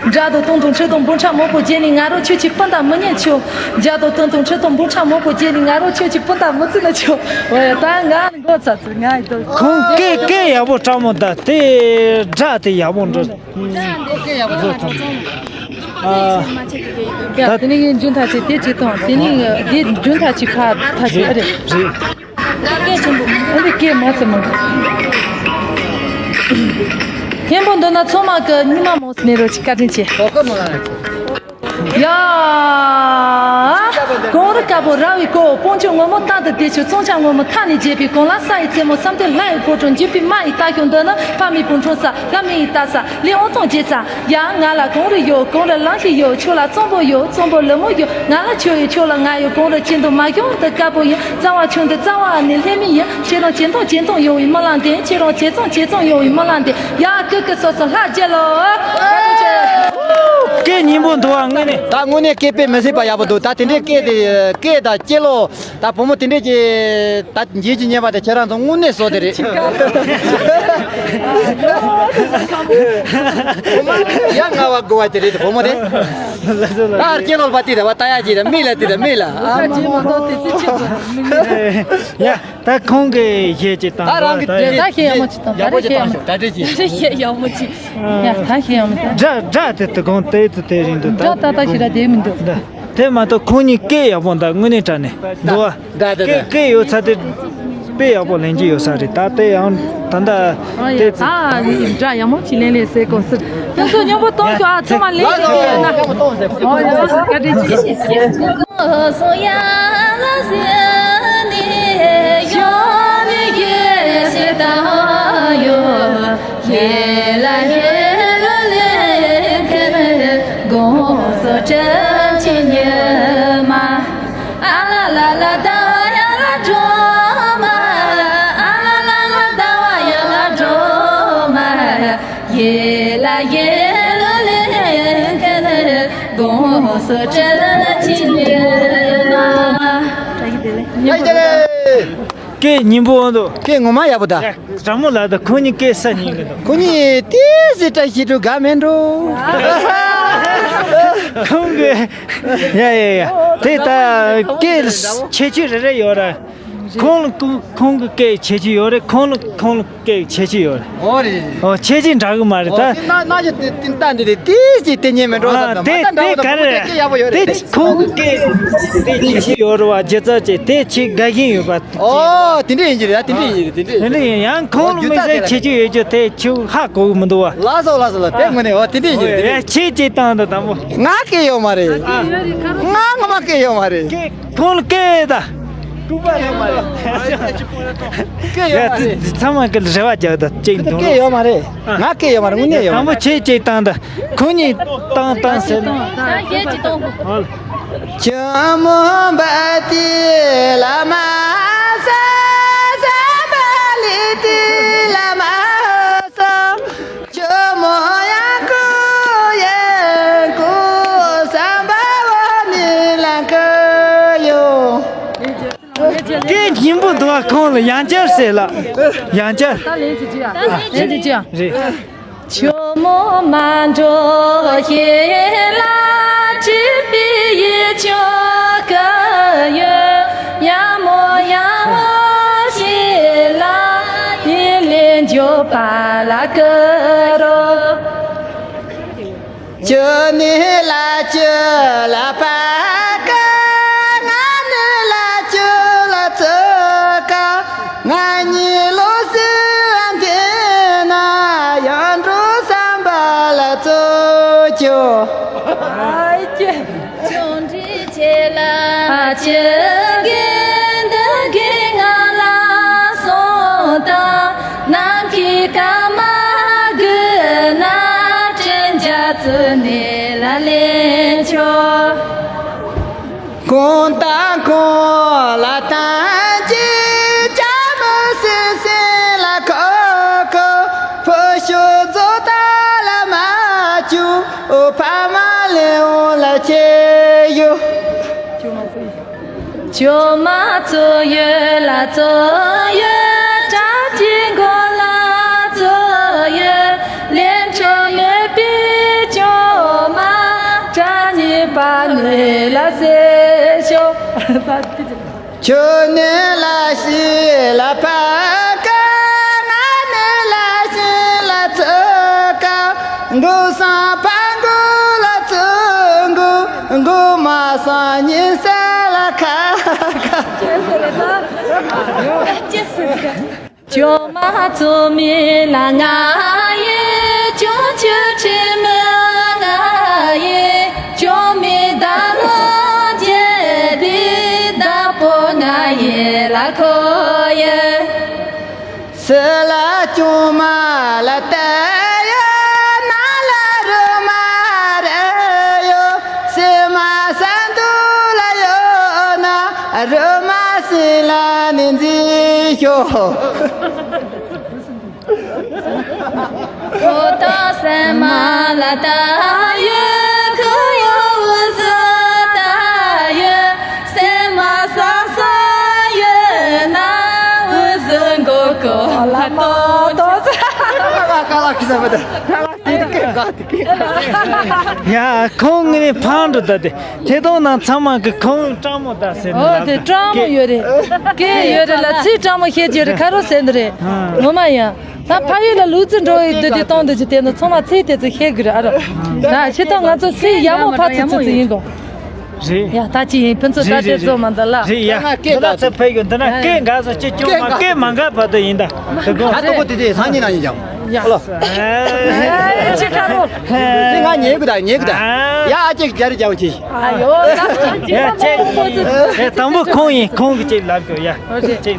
དགྲ་དང་སྟོང་དང་ཁྲི་དང་འབུམ་ཕྲག་མང་པོ་བརྒྱུད་ནས། ང་རང་ཁྱོད་ཀྱི་སྤུན་ཟླ་མི་ཉན་ཆོག་དགྲ་དང་སྟོང་དང་ཁྲི་དང་འབུམ་ཕྲག་མང་པོ་བརྒྱུད་ནས། ང་རང་ཁྱོད་ཀྱི་སྤུན་ཟླ་མི་བརྩི་ན་ཆོག་འོ་ཡ་ད་ང་མགོ་ཚ་ཚ་ང་ཡི་དོ། ཁོང་སྐད་སྐད་ཡག་པོ་སྤྲང་མོ་ད་དེ་སྒྲ་དེ་ཡག་པོ་འགྲོ། ཨ། ཡ་དེ་ནས་ངས་འཇུན་ཐག་ཆེ་དེ་ཅི་གཏོང་དེ་ནས་དེ་འཇུན་ཐག་ཆེ་ཁ་ཐག་ཆེ་ཨ་རེད། རེད། ཨ་འདི་སྐད་མ་ཚིམ་མོ། ཧན་པོ་འདོན་ན་ཚང་མ་གི་ཉི་མ་མོ་སི་ནེ་རོ་ཆི་བཀའ་དྲིན་ཆེ། ཡ། གངས་རི་དཀར་པོ་ར་བའི་སྐོར། སྤང་ལྗོངས་ངོ་མ་རྟག་ཏུ་བདེ་ཤོས། གཙང་ཆབ་ངོ་མ་མཐའ་ནས་རྒྱས་པའི་གངས་ལ་ས་ཡི་རྩེ་མོ། བསམ་གཏན་ལྷ་ཡི་ཕོ་བྲང་། འཇིགས་པའི་རྨ་ཡི་རྟ་ཞོན་འདི་ནི། ཕ་མའི་བུ་ཕྲུག་ས་བླ་མའི་ཡི་རྟ་ས་ལས་ཨོ་ཐང་རྒྱས་ས། ཡ་ང་ལ་གངས་རི་ཡོད། གངས་རི་གླང་ཆེན་ཡོད། ཁྱོད་ལ་གཙང་པོ་ཡོད། གཙང་པོ་ལི་མོ་ཡོད། ང་ལ་ཁྱོད་ཡོད། ཁྱོད་ལ་ང་ཡོད། གངས་རི་ཅན་དུ་མ་གྱོང་དུ་དཀར་པོ་ཡིན། རྩ་བ་ཆུང་དུ་རྩ་བ་ནས་ལྷད་མི་ཡིན། ཁྱེད་རང་ཇེ་མཐོང་ཇེ་མཐོང་ཡོང་བའི་སྨོན་ལམ་འདེབས། ཁྱེད་རང་ཇེ་བཟང་ཇེ་བཟང་ཡོང་བའི་སྨོན་ལམ་འདེབས། ཡ་ཀི་ཀི་སོ་སོ་ལྷ་རྒྱལ་ལོ། སྐད་སྙན་པོ་འདུག་ཨ་དངོས་གནས། ད་དངོས་གནས་སྐད་དཔེ་མི་སྲིད་པ་ཡག་པོ་འདུག་ད་དེ་འདྲའི་སྐད་དེ་སྐད་དང་སྐྱེ་ལོ། ད་བུ་མོ་དེ་འདྲས་ཀྱི་ད་འགྱེད་ཀྱི་ཉེས་པ་དེ་ཁྱེད་རང་ཚོ་དངོས་གནས་བཟོ་དེ་རེད། ཡ་ང་བ་དགོ་བ་དེ་རེད་བུ་མོ་དེ། ཨར་ཀྱེ་ལོལ་པ་དེ་རེད་བ་ད་ཡ་ཀྱི་རེད་མི་ལ་དེ་རེད་མི་ལ་ཨ། ད་རྗེས་མ་གཏོགས་དེ་ཚེ་ཆེད་དུ་མི་ལ། ཡ་ད་ཁོང་གི་གཞས་ཅིག་བཏང་ད་རང་གི་ད་དེ་ད་ཤེས་ཡག་མོ་ཅིག་བཏང་ད་ཡག་པོ་རེད་ཅིག་ཤེས་ཡག་བཏང་མོ་ཤོག་ད་རེད་ཅིག་ད་ཤེས་ཡག་མོ་ཅིག་ཡ་ད་ཤེས་ཡག་མོ་ཅིག་སྒྲ་སྒྲ་དེ་དུ་གོང་དེ་ཚོ་དེ་རིང་དུ་ད་སྒྲ་ད་ད་ཤི་ར་དེ་མི་འདུག་ད། དེ་མ་གཏོགས་ཁོང་གཉིས་སྐད་ཡག་པོ་འདུག་དངོས་གནས་དྲང་ནས་འདུག་བ། ད་ད་ད། སྐད་སྐད་ཡོད་ཚ་དེ་དཔེ་ཡག་པོ་ལེན་གྱི་ཡོད་ས་རེད་ད་དེ་ཡང་ད་ད། ཨ་ཡ་དེ་ད་ཡིན་འདྲ་ཡག་མོ་ཅིག་ལེན་ལེ་ཟེར་གོ་སྲིད་དེ་ཚོ་སྙོམས་པོ་གཏོང་ཤོག་ཨ་ཚང་མ་ལེན་ལེ་ཟེར་ཡོད་ན། ཨོ་ཡ་བཀའ་དྲིན་ཆེ། སྐད་སྙན་པོ་འོང་འདུག་སྐད་ངོ་མ་ཡག་པོ་ད། ཡ། དྲང་མོ་ལབ་ད། ཁོང་གཉིས་སྐད་ས་ཉན་གི་འདུག་ཁོང་གཉིས་ཏི་སི་བཀྲ་ཤིས་སྒྲོལ་དགའ་མེད་འགྲོ། ཁོང་གི། ཡ་ཡ་ཡ། དེ་ད་སྐད་ཁྱད་ཆོས་རེ་རེ་ཡོད་ར། ཁོང་ལ་ཁོང་ཁོང་གི་སྐད་ཁྱད་ཆོས་ཡོད་རེད། ཁོང་ལ་ཁོང་ལ་སྐད་ཁྱད་ཆོས་ཡོད་རེད། ཨོ་རེད། ཨོ་ཁྱད་ཆོས་འདྲ་གི་མ་རེད་ད། ཨོ་དེ་ན་ན་ཅི་དེ་དེ་ལྟ་འདི་རེད། ཏི་སི་དེ་ཉན་མེད་འགྲོ་ས། ཨ་དེ་དེ་ག་རེ་རེད། དེ་ཁོང་གི་སྐད་དེ་ཁྱད་ཆོས་ཡོད་རེད་བ། སྒྱུ་རྩལ་ཅིག་དེ་ཆེས་དགའ་གི་ཡོད་པ། ཨོ་དེ་འདྲ་ཡིན་གྱི་རེད། དེ་འདྲ་ཡིན་གྱི་རེད། དེ་འདྲ་ཡིན། ཡང་ཁོང་ལ་དམིགས་བསལ་ཁྱད་ཆོས་ཡོད་རྒྱུ་དེ་ཁྱོད་ཧ་གོ་གི་མི་འདུག་བ། ལགས་སོ་ལགས་སོ་ལགས། དེ་དངོས་གནས། ཨོ་དེ་འདྲ་ཡིན་གྱི་རེད། དེ་འདྲ་ཡིན། ཁྱེད་ཅིག་བཏང་དང་དང་པོ། ང་སྐད་ཡོད་མ་རེད། ང་ངོ་མ་སྐད་ཡོད་མ་རེད། ཁོང་ལ་སྐད་ད། ལྐུགས་པ་ཡོད་མ་རེད། སྐད་ཡོད་མ་རེད། ཚང་མ་སྐད་རེ་བ་རྒྱག་ད་ཅིག་འདུག་སྐད་ཡོད་མ་རེད། ང་སྐད་ཡོད་མ་རེད། དངོས་གནས་ཡོད་མ་རེད། དང་པོ་ཁྱེད་ཅིག་བཏང་ད། ཁོང་གཉིས་བཏང་བཏང་ཟེར་ན། ཆུ་མོ་འབབ་དེ་ལ་མ་ས་ས་བ་ལི་དེ་ལ་མ་ས། ཆུ་མོ་ཡང་ཀུ་ཡང་ཀུ་སམ་བ་བ་ནི་ལ་ཀ་ཡོ། སྐད་སྙན་པོ་འདུག་བ། ཁོང་ལ་ཡང་བསྐྱར་ཟེར་ལ། ཡང་བསྐྱར། ད་ལན་ཅིག་ཅིག་ཡ། ལན་ཅིག་ཅིག་ཡ། རེད། ཆུ་མོ་མ་འགྲོ་ཞེས་ལ་ཅི་པི་ཡི་ཆོ་ག་ཡོད། ཡ་མོ་ཡ་མོ་ཞེས་ལ་ཡི་ལེན་འཇོག་པ་ལ་ཀ་རོ། ཁྱོད་ནི་ལ་ཁྱོད་ལ་ཕ་ཀ། ང་ནི་ལ་ཁྱོད་ལ་ཚོད་ཀ། ང་གཉིས་ལོ་སི་ཨ་འདི་ན་ཡང་འགྲོ་བསམ་པ་ལ་ཚོད་ཁྱོད། ཨ་ཀྱེ། ཆུང་འདྲིས་ཆེ་ལ་ཆེ་གེ་འདི་གེ་ང་ལ་སོང་དང་། ནམ་མཁའི་སྐར་མ་དགུ་ན་དྲན་རྒྱ་ཚུལ་ནས་ལ་ལེན་ཆོག་གོང་དང་གོང་ལ་བཏང་ཅི། ཅ་མོ་སི་སི་ལ་ཁོ་ཁོ། ཕོ་ཤོ་རྫོ་ད་ལ་མ་ཅུ། ཕ་མ་ལེའོ་ལ་ཆེ་ཡོ། ཇོ་མ་ཚོ་ཡོད་ལ་ཚོ་ཡོད། བྲག་གི་མགོ་ལ་ཚོ་ཡོད། ལེན་ཆོག་ཡོད་པའི་ཇོ་མ། བྲག་གཉིས་པ་ནས་ལ་སེ་ཤོ། ཁྱོད་ནི་ལ་ཤི་ལ་ཕ་ཀ། ང་ནི་ལ་ཤི་ལ་ཚོ་ཀ། འགོ་སང་ཕ་འགོ་ལ་ཚོ་འགོ། འགོ་མ་སང་ཉིན་ས་ལ་ཁ་ཁ། ཇོ་མ་ཚོ་མི་ལ་ང་ཡི་ཅུང་ཆུ་ཁྲི་མི་ང་ཡི་ཅུང་མི་ད་ལོ་ཇེ་དི་ད་པོ་ང་ཡི་ལ་ཁོ་ཡི། སི་ལ་ཅུང་མ་ལ་ཏ་ཡོ། ན་ལ་རུ་མ་རེ་ཡོ། སི་མ་ས་འདུ་ལ་ཡོ་ན། རུ་མ་སི་ལ་ནི་འཛི་ཤོ། ཁོ་ཏོ་སེ་མ་ལ་ཏ་ཡོད། ཁོ་ཡོ་འུ་ཟོ་ཏ་ཡོད། སེ་མ་ས་ས་ཡོད་ན། འུ་ཟོ་མགོ་ཀོ་ལ་ཏོ་ཏོ་ས། ཀ་ལ་ཁི་ས་མ་ཏ། ཡ་ཁོང་ངས་ཕང་འགྲོ་ད་དེ། ཐད་གཏོང་ནང་ཚང་མ་གི་ཁོང་སྤྲང་མོ་ད་ཟེར་ནས། ཨོ་དེ་སྤྲང་མོ་ཡོད་རེད། སྐད་ཡོད་རེད་ལ། ཚིག་སྤྲང་མོ་བཤད་ཀྱི་རེད། ཁ་རོག་ཟེར་འདི་རེད། ངོ་མ་ཡ། ད་ཕ་ཡུལ་ལ་ལུག་རྫི་འགྲོ་ཡི་འདི་དེ་གཏོང་འདི་ཅི་དེ་ནི་ཚང་མ་ཚིག་དེ་ཚོ་བཤད་དགོས་རེད། ཨ་རོ། ད་ཕྱི་ཐོག་ང་ཚོ་ཚིག་ཡག་མོ་ཕར་ཚུར་ཚིག་ཚིག་ཡིན་དོ། རེད། ཡ་ད་ཅི་ཡིན། ཕུན་ཚོགས་ད་ཅི་རྫོགས་མ་འདི་ལ། རེད་ཡ། འདི་ལ་ཚེ་ཕ་ཡུལ་འདི་ན་སྐད་འགག་སོ་ཅི་ཅུང་མ་སྐད་མ་འགག་བར་དུ་ཡིན་ད། དེ་གོ། ད་ལྟ་པོ་དེ་དེ་སང་ཉིན་ན་ཡིན་ཀྱང་། ཡ། ཨེ། ཅི་ཁ་རོ། དེ་ང་ཉལ་གི་ད་ཉལ་གི་ད། ཨ། ཡ་ཨ་ཅིག་རྒྱ་རི་རྒྱ་བོ་ཅི། ཨ་ཡོ། ད་ཅི་ཡ་ཅེ། ཨེ་དང་པོ་ཁོང་ཡིན། ཁོང་གི་ཅིག་ལབ་དགོས་ཡ། ཨོ་ཅེ། ཅིག་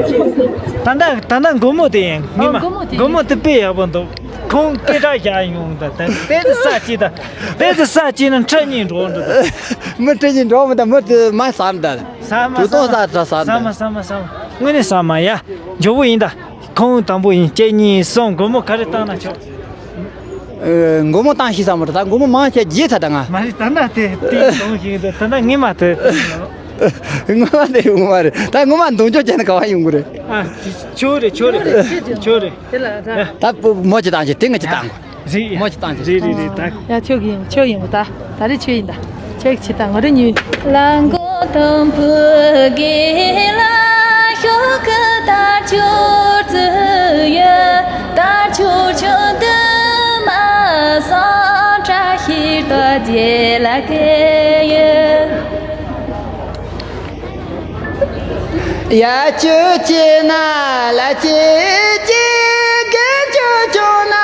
ད་ལྟ་ད་ལྟ་མགོ་མོ་དེ་ཡིན། ངས་མ་ཨོ། མགོ་མོ་དེ་མགོ་མོ་དེ་དཔེ་ཡག་པོ་འདུག་ཁོང་སྐད་གྲགས་བཞག་ཡོང་། ད་ད་དེ་ཚོ་ས་གཅིག་ད་དེ་ཚོ་ས་གཅིག་ན་ཁྲི་གཉིས་འགྲོ་འགྲོ་ད། མི་ཁྲི་གཉིས་འགྲོ་མི་ད། མི་དེ་མ་བསམ་ད། ས་མ་དུ་ཏོང་ས་ས་ས་ས་མ་ས་མ་ས་མ། དངོས་གནས་ས་མ་ཡ། མགྱོགས་པོ་ཡིན་ད། ཁོང་དང་པོ་ཡིན། གཅིག་གཉིས་གསུམ། མགོ་མོ་ག་རེ་བཏང་ན་ཆོག་ཨེ། མགོ་མོ་བཏང་ཤེས་ས་མ་རེད། ད་མགོ་མོ་མང་ཆེ་རྗེས་ཚ་ད་ང་། མ་རེད། ད་ལྟ་དེ་དེ་གཏོང་ཞིག་ད་ད་ལྟ་ངས་མ་དེ། ངོ་མ་དེ་ཡོང་མ་རེད། ད་ངོ་མ་འདོན་ཆོག་བྱས་ན་ག་བ་ཡོང་གི་རེད། ཨ། ཆོ་རེད། ཆོ་རེད། ཆོ་རེད། དེ་ལ་ད། ད་མོ་ཅི་བཏང་ཆེ་དེ་ང་ཅི་བཏང་གོ་རེད། མོ་ཅི་བཏང་ཆེ། རེད་རེད་རེད། ད། ཡ། ཁྱོད་ཀྱི་ཡིན། ཁྱོད་ཡིན་པ་ད། ད་རེས་ཁྱོད་ཡིན་ད། ཁྱོད་ཀྱི་ཆི་ད་ང་རེ་ཉོས། ལ་མགོ་དང་བུ་གེ་ལ་ཤོག་གི་དར་ཆུར་བཙུགས་ཡོད། དར་ཆུར་ཆུ་འདི་མ་སང་བཀྲ་ཤིས་རྡོ་རྗེ་ལ་གས་ཡོད། ཡ། ཆུ་ཆེ་ན་ལ་ཆེ་ཆེ། རྒན་ཆུ་ཆུང་ན་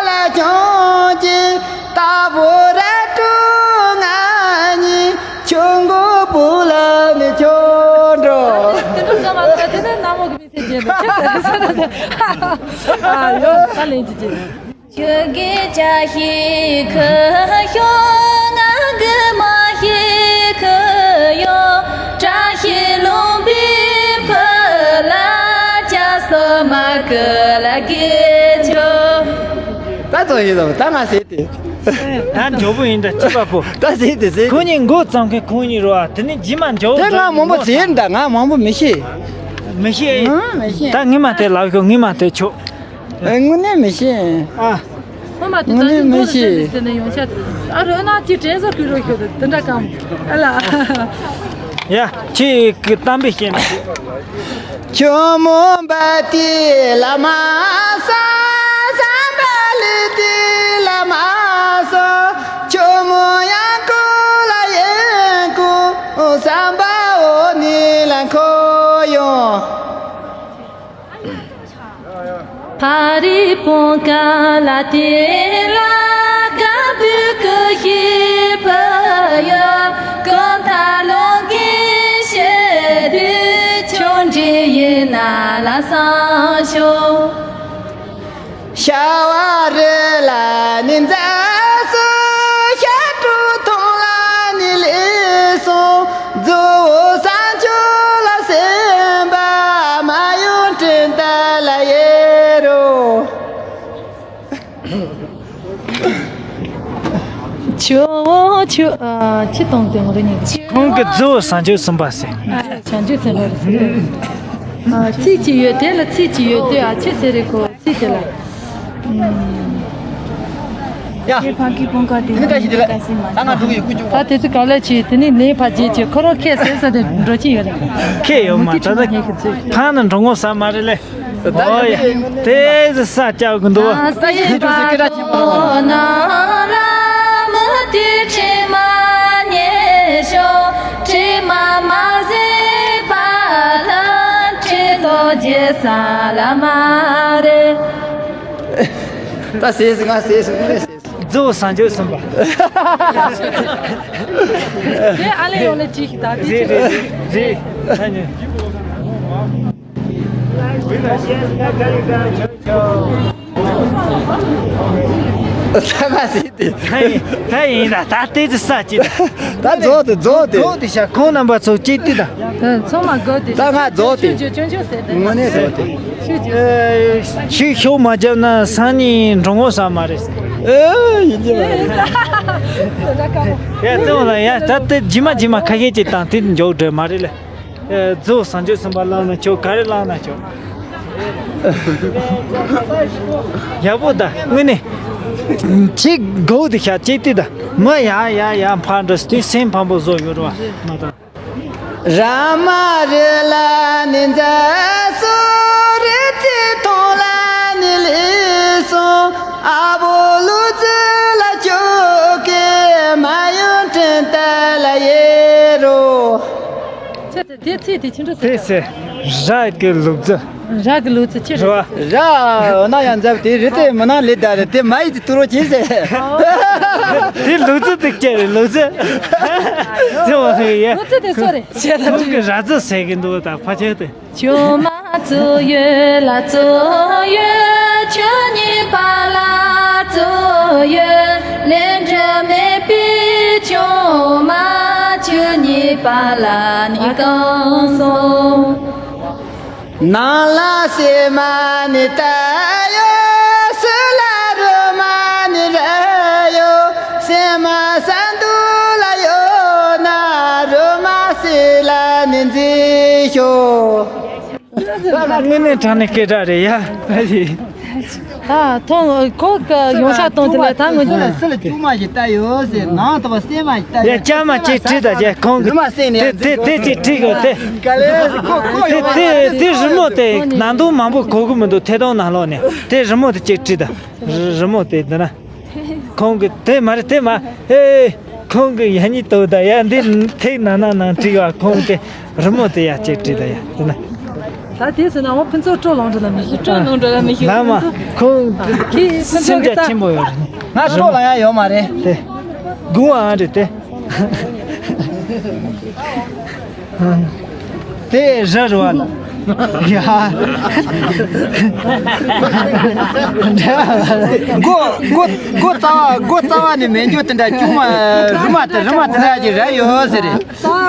ལ་ཆུང་ཆེ། ད་བོ་ར་ཀྲུ་ང་ཉི་ཆུ་མགོ་བུ་ལ་ནི་ཆུ་འགྲོ། དེ་འདྲ་ཙམ་མ་ཟད། དེ་ནས་ན་མོ་གི་མི་ཚེ་རྒྱན་དུ་ཆེ་ཟེར་ཟེར་ན། ཨ་ཡོ། ད་ལན་གྱི་རྗེས། ཁྱོད་ཀྱི་ཅ་ཤི་ཁ་ཤོ་ང་གི་མ་ཤི་ཁ་ཡོ། བཀྲ་ཤིས་ལུང་པའི་ཕུ་ལ་ཅ་སོ་མ་ཀི་ལ་གི་ཆོ། ད་ཚོ་ཡིན་ལ་ད་ང་ཟེར་ཏེ། ད་མགྱོགས་པོ་ཡིན་ད་ཅི་པ་པོ། ད་ཟེར་ཏེ་ཟེར། ཁོ་གཉིས་མགོ་བརྩམས་མཁན་ཁོ་གཉིས་རེད་བ། དེ་ནས་རྗེས་མ་མགྱོགས་དེ་ང་མང་པོ་ཟེར་ད། ང་མང་པོ་མི་ཤེས། མི་ཤེས། ཨང་། མི་ཤེས། ད་ངས་མ་དེ་ལབ་ཤོག་ངས་མ་དེ་ཆོག་ཨེ། དངོས་གནས་མི་ཤེས། ཨ། ངོ་མ་དེ་དངོས་གནས་མི་ཤེས། ཟེར་ནས་ཡོང་ཤག་ཨ་རོ་ན་དེ་དྲན་གསོ་ཁུལ་རོ་ཤོད་དེ་འདྲ་གམ། ཨ་ལ། ཡ། ཁྱེད་ཀྱི་གཏམ་དཔེ་བཤད་ན། ཆུ་མོ་འབབ་དེ་ལ་མ་ས། ས་འབབ་ལི་དེ་ལ་མ་ས། ཆུ་མོ་ཡང་ཀུ་ལ་ཡེ་ཀུ། ས་འབབ་འོ་ནི་ལ་འཁོར་ཡོང་། ཕ་རི་པོང་ཀ་ལ་དེ་ལ་ཀ་བུ་ཀུ་ཤི་ཕ་ཡོ། ཀོ་ཐ་ལོ་གི་ཤེ་དུ་ཆོ་འདྲི་ཡིན་ན། བསང་ཞོ། ཤ་བ་རི་ལ་ནི་མཛའ་བསུ། ཤ་དྲུག་ཐོང་ལ་ནི་ལེགས་སོང་། རྫོགས་བསང་མཆོད་ལ་སེམས་པ། མ་ཡུམ་དྲིན་དར་ལ་ཡེ་རོ། ཆུ་བོ་ཆུ་ཨ་ཆུ་གཏོང་དེ་ངོ་རེ་ཉིད། ཁོང་གི་རྫོགས་བསང་མཆོད་གསུམ་པ་ཟེར། བསང་མཆོད་གསུམ་པ་རེད་ཟེར། ཨ་ཚིག་ཅིག་ཡོད། དེ་ལ་ཚིག་ཅིག་ཡོད་དེ། ཨ་ཆི་ཟེར་རེད་ཁོ་ཚིག་དེ་ལ། ཡ། དེ་ཕ་གི་ཀུན་དགའ་དེ་ནི་བཀྲ་ཤིས་བདེ་ལེགས། ད་ང་འགྲོ་གི་ཡོད། ཀུན་སྤྱོད་པ། ད་དེ་ཚོ་ག་ལ་ཆི་དེ་ནི་ལེན་ཕ་རྗེས་ཆི་ཁོ་རང་ཁས་ཟེར་ས་དེ་འགྲོ་ཆི་ཡོད་རེད། ཁས་ཡོད་མ། ད་ད་ཕ་ནི་འགྲོ་ངོ་ས་མ་རེད་ལེ། ཨོ་ཡ། དེ་ཟི་ས་སྐྱ་གི་འདུག་ད་ཡིན་ཆོག་ཟེར་སྐད་གྲགས་ཆེན་པོ། ཁོ་ན་ར་མི་དེ་དྲི་མ་ཉེ་ཤོ། དྲི་མ་མ་ཟད་པ་ལ་དྲི་དོ་རྗེ་ས་ལ་མ་རེ། ད་ཟེར་ཟི་ང་ཟེར་ཟི་ང་ཟེར་ཟི། རྫོགས་བསང་མཆོད་གསུམ་པ། དེ་ཨ་ལེ་ཡོང་ལེ་ཅིག་ད་དེ་རེད་རེད་རེད་རེད། ད་ཉོན། ད་ང་ཟེར་ཏེ། ད་ཡིན་ད་ད་ལྟའི་ཙི་ས་ཅི། ད་རྫོགས་ཏེ་རྫོགས་ཏེ། རྫོགས་ཏེ་ཤ་ཁོང་རྣམ་པ་ཚོ་ཅི་ཏི་ད། ད་ཚང་མ་དགོས་ཏེ། ད་ང་རྫོགས་ཏེ། ཆུ་ཆུ་ཆུ་ཟེར་ཏེ། དངོས་གནས་རྫོགས་ཏེ། ཆུ་ཆུ། ཤིག་ཤོག་མ་བརྒྱབ་ན་སང་ཉིན་འགྲོ་ངོ་ས་མ་རེད། ཨེ་ཡིན་གྱི་མ་རེད། ཡ་ཙོང་ལ་ཡ་ད་ལྟ་ཇི་མ་ཇི་མ་ཁ་ཤས་ཅིག་བཏང་དེ་མགྱོགས་འགྲོ་མ་རེད་ལ། རྫོགས་བསང་མཆོད་གསུམ་པ་བླངས་ན་ཆོག་ག་རེ་བླངས་ན་ཆོག་ཡག་པོ་ད་དངོས་གནས། ཅིག་དགོས་དེ་ཤ་ཅིག་དེ་ད་མི་ཡ་ཡ་ཡ་ཕར་འགྲོ་སྟེ་སེམས་ཕམ་པོ་བཟོ་ཡོད་རེད་བ་ང་ད། ར་མ་རི་ལ་ནི་མཛའ་བསུ། རི་རྩེ་མཐོང་ལ་ནི་ལེགས་སོང་། ཨ་བོ་ལུ་ཙི་ལ་ཅོ་ཀེ། མ་ཡུམ་དྲིན་དར་ལ་ཡེ་རོ། ཚེ་ཚེ་དེ་ཚེ་དེ་ཕྱི་འགྲོ་དེ་ཚེ་ཚེ་ར་གི་ལུག་རྫི། ར་གི་ལུག་རྫི་ཆི་རེད། ར་ན་ཡང་མཛའ་བོ་དེ་རི་དེ་མི་ན་ལེ་ད་རེད་དེ་མ་ཡི་དེ་ཏུ་རོ་ཆེ་ཟེར། དེ་ལུག་རྫི་དེ་སྐྱེ་རེད་ལུག་རྫི། ཚེ་བ་ཧེ་ཡ། ལུག་རྫི་དེ་སོ་རེད་ཤེས་ད་ཁོང་གི་ར་རྫི་ཟེར་གི་འདུག་ད་ཕ་ཆེ་དེ། ཆུང་མ་བཙུགས་ཡོད་ལ་བཙུགས་ཡོད། ཆུ་གཉིས་པ་ལ་བཙུགས་ཡོད། ལས་འབྲས་མེད་པའི་ཆུང་མ་ཆུ་གཉིས་པ་ལ་ནི་གང་སོང་། ནང་ལ་སེ་མ་ནི་ད་ཡོད། སུ་ལ་རུ་མ་ནི་ར་ཡོད། སེ་མ་ས་འདུ་ལ་ཡོད་ན་རུ་མ་སེ་ལ་ནི་འཛི་ཤོ། ད་ང་དངོས་གནས་དྲང་གནས་སྐད་གྲགས་རེད་ཡ། ད་ཐོང་ཁོ་གི་ཡོང་ཤ་གཏོང་དེ་ལ་ད་ངོ་ཚོ་ལ་སུ་ལ་ཅུང་མ་ཞིག་ལྟ་ཡོད་ཟེར་ནང་དུ་བ་སེ་མ་ཞིག་ལྟ་ཡ་ཡོད་ཅག་མ་ཅིག་བྲིས་ད་ཅེ་ཁོང་གི་རི་མ་སེ་ནས་དེ་དེ་དེ་ཅིག་བྲིས་དགོས་དེ། ག་ལེ་ཁོ་ཁོ་ཡོད་མ་དེ་རེད། དེ་རི་མོ་དེ་ནང་དུ་མང་པོ་གོ་གི་མི་འདུག་ཐད་གཏོང་ནང་ལོགས་ནས་དེ་རི་མོ་དེ་ཅིག་བྲིས་ད། རི་མོ་དེ་འདི་ན། ཁོང་གི་དེ་མ་རེད་དེ་མ། ཨེ། ཁོང་གི་ཡ་གཉིས་དོ་ད་ཡ་འདི་ཐེག་ན་ན་ནང་བྲིས་བ་ཁོང་དེ་རི་མོ་དེ་ཡ་ཅེ་བྲིས་ད་ཡ་དེ་ན། ད་དེ་ཟེར་ན་འོ་ཕུན་ཚོགས་སྤྲོ་ལོང་འགྲོ་ན་མི་ཤེས། སྤྲོ་ལོང་འགྲོ་ན་མི་ཤེས། ལ་མ་ཁོང་ཁྱེད་ཕུན་ཚོགས་སེམས་རྒྱ་ཆེན་པོ་ཡོད་རེད། ང་སྤྲོ་ལ་ཡ་ཡོད་མ་རེད་དེ། དགུང་ཨ་རེད་དེ། དེ་ར་རུ་བ་ལ། ཡ། མགོ་མགོ་མགོ་རྩ་བ་མགོ་རྩ་བ་ནས་མེད་འཇོག་དེ་འདྲ་ཅུང་མ་རུ་མ་དེ་རུ་མ་དེ་འདྲ་ཅིག་ར་ཡོད་ཟེར།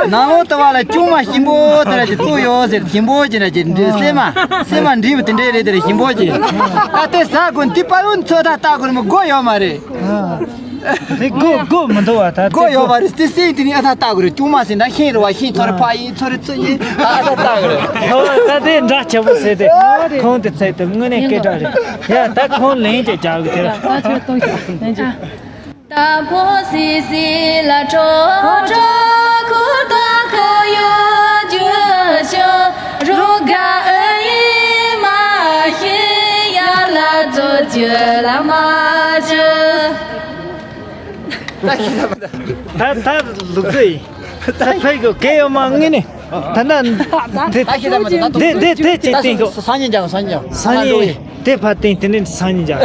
ནང་ལོགས་དུ་བ་ལ་ཅུང་མ་ཞིམ་པོ་དེ་འདྲ་ཅིག་བཙོ་ཡོད་ཟེར། ཞིམ་པོ་ཅིག་འདྲ་ཅིག་འདྲ་སེ་མ་སེ་མ་འདྲིས་པ་དེ་འདྲ་རེད། དེ་ར་ཞིམ་པོ་ཅིག་ད་དེ་ཟ་དགོས་དེ་པ་ལུན་ཚོད་ད་ལྟ་དགོས་མི་དགོས་ཡོད་མ་རེད། དེ་དགོས་དགོས་མི་འདུག་བ་ད་དགོས་ཡོད་པ་རེད། དེ་སེམས་དེ་ནི་ཨ་ཐ་ལྟ་དགོས་རེད། ཅུང་མ་ཟིན་ན་ཤིང་རེད་བ། ཤིང་ཚོ་རེ་ཕ་ཡིན་ཚོ་རེ་ཚོ་ཡིན་ཨ་ཐ་ལྟ་དགོས་རེད། ཨོ་ད་དེ་འདྲ་ཆེ་པོ་ཟེར་དེ་ཁོང་དེ་ཚེ་དེ་དངོས་གནས་སྐད་གྲགས་རེད་ཡ། ད་ཁོང་ལན་ཅིག་རྒྱག་གི་དེ་ད་ཆོས་གཏོང་ཤོག་ལན་ཅིག་ད་ཕོ་སི་སི་ལ་ཁྲོ་ཁྲོ་ཁུ་ཏོ་ཁུ་ཡོ་ཇུ་ཤོ་རུ་ག་ཨ་ཡི་མ་ཤི་ཡ་ལ་ཛོ་ཇུ་ལ་མ་ཇུ། ད་ད་ལུག་རྫི་ཡིན། ད་ཕེབས་དགོས་གལ་ཡོད་མ་ངེས་ནས་ད་ད་དེ་དེ་དེ་ཅིག་བསྟན་དགོས། སང་ཉིན་ཀྱང་སང་ཉིན་ཀྱང་སང་ཉིན་དེ་ཕར་བསྟན་དེ་ནས་སང་ཉིན་ཀྱང་།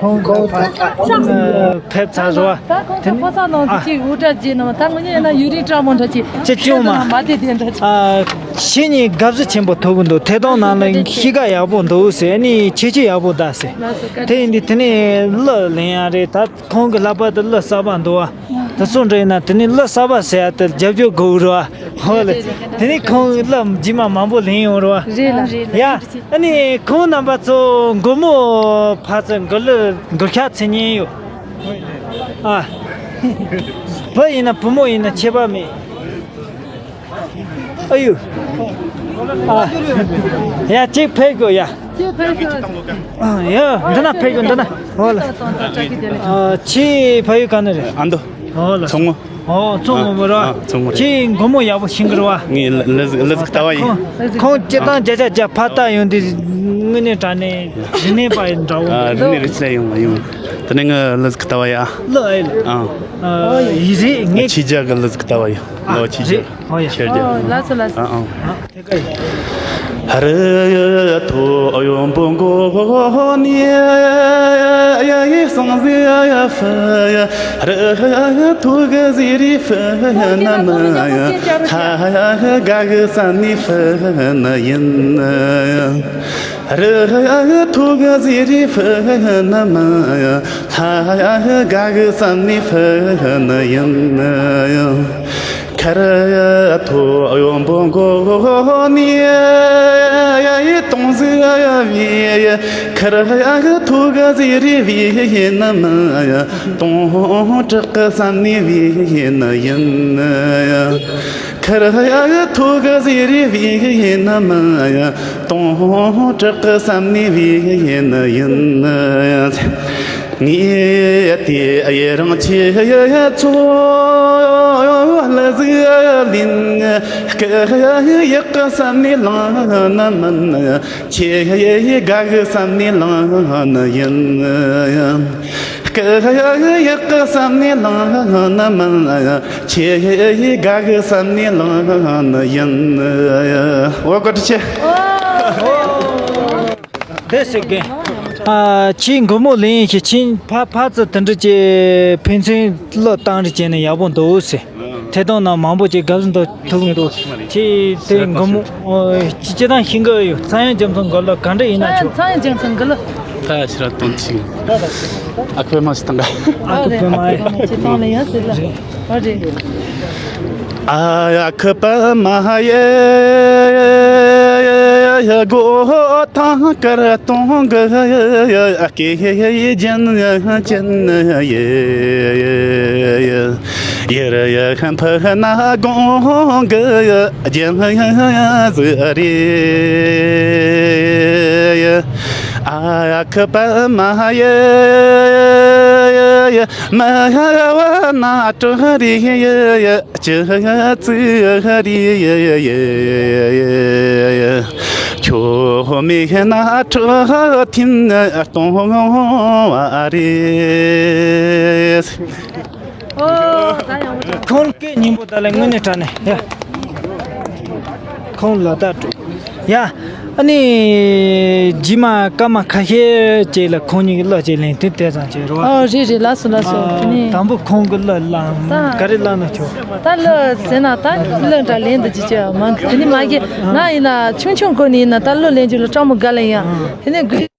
ཁོང་ཕེབས་ཚར་རོ། ད་ཁོང་ཚོ་ཕོ་གསར་ནང་དུ་ཅིག་འུར་སྒྲ་བརྗེས་ནས་ད་ངོ་ཉེ་ཡིན་ན་ཡུ་རིང་བཀྲ་མོ་འདྲ་ཅིག་ཅེས་སྐྱོན་མ། མ་བདེ་དེ་འདྲ་ཅིག་ཨ། ཁྱེད་གཉིས་དགའ་བསུ་ཆེན་པོ་ཐོབ་གི་འདུག་ཐད་གཏོང་ནང་ལ་གཤིས་ཀ་ཡག་པོ་འདུག་ཟེར། ཨ་ནི་ཁྱད་ཆོས་ཡག་པོ་འདུག་ཟེར། དེ་ཡིན་དུས་དེ་ནས་གླུ་ལེན་ཡག་རེད། ད་ཁོང་གི་ལྷག་པར་དུ་གླུ་གསར་པ་འདུག་བ། དེ་ཚོ་འདྲ་ཡིན་ན་དེ་ནས་གླུ་གསར་པ་ཟེར་ཡག་དེ་རྒྱབ་སྐྱོར་དགོས་རེད་བ། ཧོ་ལེ། དེ་ནས་ཁོང་གི་གླུ་རྗེས་མ་མང་པོ་ལེན་ཡོང་རེད་བ། རེད་ལ་རེད་ལ། ཡ། ཨ་ནི་ཁོང་རྣམ་པ་ཚོ་མགོ་མོ་ཕར་ཚུར་མགུར་གླུ་མགུར་ཤག་འཚོལ་མཁན་ཡོད། ཨ། བུ་ཡིན་ན་བུ་མོ་ཡིན་ན་ཁྱད་པར་མེད། ཨ་ཡུ། ཨ། ཡ་གཅིག་ཕེབས་དགོས་ཡ། གཅིག་ཕེབས་དགོས། ཨ་ཡ་འདི་ན་ཕེབས་དགོས་འདི་ན། ཧོ་ལ། ཨ་ཁྱེད་ཕ་ཡུལ་ག་ནས་རེད། ཨ་མདོ། ཧོ་ལ། མཚོ་སྔོན། ཨོ་མཚོ་སྔོན་མོ་ར། ཨ་མཚོ་སྔོན་རེད། ཁྱེད་མགོ་མོ་ཡག་པོ་ཤེས་གི་རེད་བ། ངའི་གླུ་གླུ་གླུ་གཟུགས་ལྟ་བ་ཡིན། ཁོང་ཁོང་སྤྱིར་བཏང་བརྒྱ་ཆ་བརྒྱ་ཕར་ལྟ་ཡོང་དུས་དངོས་གནས་དྲང་གནས་རིག་གནས་པ་འདྲ་བོ། ཨ་རིག་གནས་རིག་རྩལ་ཡོང་བ་ཡོང་། དེ་ནས་ངའི་གླུ་གཟུགས་ལྟ་བ་ཡ། གླུ་ཨེ་ལ། ཨ། ཨ་ཡིན་རེད་ངས། ཕྱི་རྒྱལ་གི་གླུ་གཟུགས་ལྟ་བ་ཡ། ཨ་ལོ་ཕྱི་རྒྱལ། རེད། ཨོ་ཡ། ཕྱི་རྒྱལ། ཨོ་ལགས་སོ་ལགས་སོ། ཨ་ཨ། རི་ཐོ་ཡོན་པོ་མགོ་ནས་སང་ཟི་ཡ་ཕི་ཡ། རི་ཐོ་གི་ཟི་རི་ཕི་ན་མ་ཡ། ཧ་ག་གི་ས་ནི་ཕི་ན་ཡིན། རི་ཐོ་གི་ཟི་རི་ཕི་ན་མ་ཡ། ཧ་ག་གི་ས་ནི་ཕི་ན་ཡིན། ཁར་ཐོ་ཡོན་པོ་མགོ་ནས་ཡ་ཡི་དོང་ཟི་ཡ་བི་ཡ། ཁར་ཐོ་ག་ཟི་རི་བི་ཡ་ན་མ་ཡ། དོང་བྲག་གི་ས་ནི་བི་ཡ་ན་ཡིན། ཁར་ཐོ་ག་ཟི་རི་བི་ཡ་ན་མ་ཡ། དོང་བྲག་གི་ས་ནི་བི་ཡ་ན་ཡིན། ངས་དེ་ཡི་རང་ཆེ་ཚོ་ལ་ཟིག་ལིན། སྐུ་ཡག་གི་བསམ་ནས་ལང་ན་མིན། ཆེ་དགའ་གི་བསམ་ནས་ལང་ན་ཡིན། སྐུ་ཡག་གི་བསམ་ནས་ལང་ན་མིན། ཆེ་དགའ་གི་བསམ་ནས་ལང་ན་ཡིན། འོ་བཀའ་དྲིན་ཆེ། དེ་སྲིད་གི། ཨ་ཁྱེད་མགོ་མོ་ལེན་ཞིག་ཕྱིན་ཕ་ཕ་ཚོ་དེ་འདྲ་ཅིག་ཕན་ཚུན་བློ་བཏང་རེ་བྱས་ནས་ཡག་པོ་འདུག་ཟེར། ཐད་གཏོང་ནང་མང་པོ་ཅིག་དགའ་བསུ་འདུག་ཐུག་འདུག་ཁྱེད་དེ་མགོ་མོ་ཨོ་སྤྱི་བཏང་ཤེས་གི་ཡོད། ཚངས་དབྱངས་རྒྱ་མཚོ་མགུར་གླུ་ག་འདྲ་ཡིན་ན་ཆོག་ཚངས་དབྱངས་རྒྱ་མཚོ་མགུར་གླུ། ད་ཕྱི་ར་དོན་ཆེ། ཨ་ཁུ་མ་ཞིག་དང་ག་ཨ་ཁུ་པད་མ་ཡིན། ཅི་བཏང་ལ་ཡང་ཟེར་ལ། ཨ་རེད། ཨ་ཡ་ཁུ་པད་མ་ཡེ་སྒོ་ཐང་དཀར་སྟོང་གི་སྐེ་རྒྱན་ཅན་ཡེ་ཡེ་ར་ཡ་ཕུ་ན་དགོང་གི་རྒྱན་ཟིག་རེད། ཨ་ཡ་ཁུ་པད་མ་ཡེ་མ་བ་ན་གྲོ་རེད། ཅི་ཙི་རི་ཁྱོད་མི་ན་ཁྲོ་ཐིན་གཏོང་བ་རེད། ཁོང་སྐད་སྙན་པོ་ད་ལ་དངོས་གནས་དྲང་གནས་ཡ། ཁོང་ལ་ད་ཡ། ཨ་ནི་རྗེས་མ་སྐར་མ་ཁ་ཤས་ཅིག་ལ་ཁོང་གཉིས་ཀྱི་གླུ་ཅིག་ལེན་དུས་དེ་ཙམ་ཅིག་རེད་བ། ཨོ་རེད་རེད་ལགས་སོ་ལགས་སོ། ཨ་དེ་ནས་དང་པོ་ཁོང་གི་གླུ་བླངས་ད་ག་རེ་བླངས་ན་ཆོག་ད་གླུ་ཟེར་ན་ད་གླུ་འདྲ་ལེན་འདི་ཅི་ཅི་མ་དེ་ནི་མ་གི་ང་ཡིན་ན་ཆུང་ཆུང་སྒོ་ནས་ཡིན་ན་ད་གླུ་ལེན་རྒྱུ་ལ་སྤྲང་མོ་དགའ་ལེ་ཡིན། དེ་ནས་དགུ།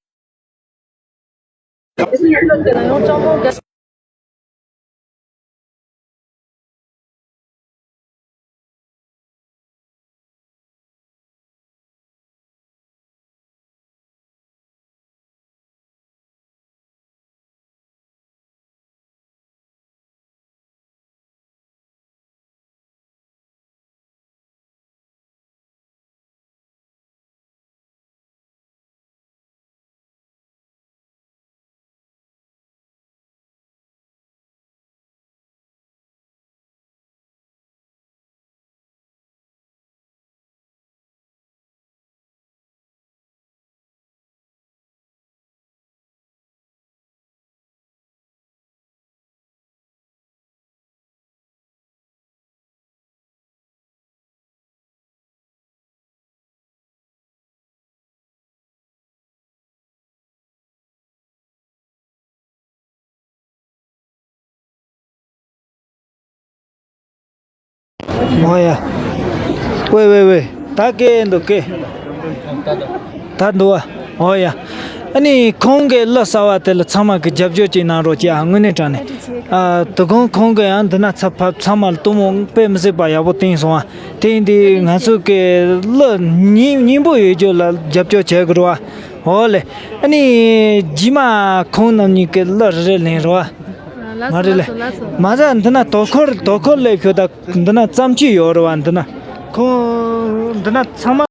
ཨོ་ཡ། ཝེ་ཝེ་ཝེ། ད་སྐད་འདུག་སྐད། ད་འདུག་བ། ཨོ་ཡ། ཨ་ནི་ཁོང་གི་གླུ་གསར་བ་དེ་ལ་ཚང་མ་གི་རྒྱབ་སྐྱོར་ཅིག་གནང་རོགས་གྱིས་ཨ། དངོས་གནས་དྲང་གནས། ཨ། དོ་དགོང་ཁོང་གི་ཡང་འདི་ན་ཚ་ཕབ་ཚང་མ་ལ་གཏུམ་མོ་དཔེ་མི་སྲིད་པ་ཡག་པོ་བཏིང་སོང་ཨ། དེ་ཡིན་དུས་ང་ཚོ་གི་གླུ་སྙིང་སྙིང་པོ་ཡོད་རྒྱུ་ལ་རྒྱབ་སྐྱོར་བྱེད་དགོས་རེད་བ། ཨོ་ལེ། ཨ་ནི་རྗེས་མ་ཁོང་རྣམ་གཉིས་ཀྱི་གླུ་རེ་རེ་ལེན་རོགས། ལགས་མ་རེད་ལེ། སོ་ལགས་སོ་ལགས་སོ། མ་ཟད་འདི་ན་དོ་ཁུར་དོ་ཁུར་སླེབས་ཤོག་ད་འདི་ན་བརྩམས་ཆོས་ཡོད་རེད་བ། འདི་ན་ཁོང་འདི་ན་ཚང་མ།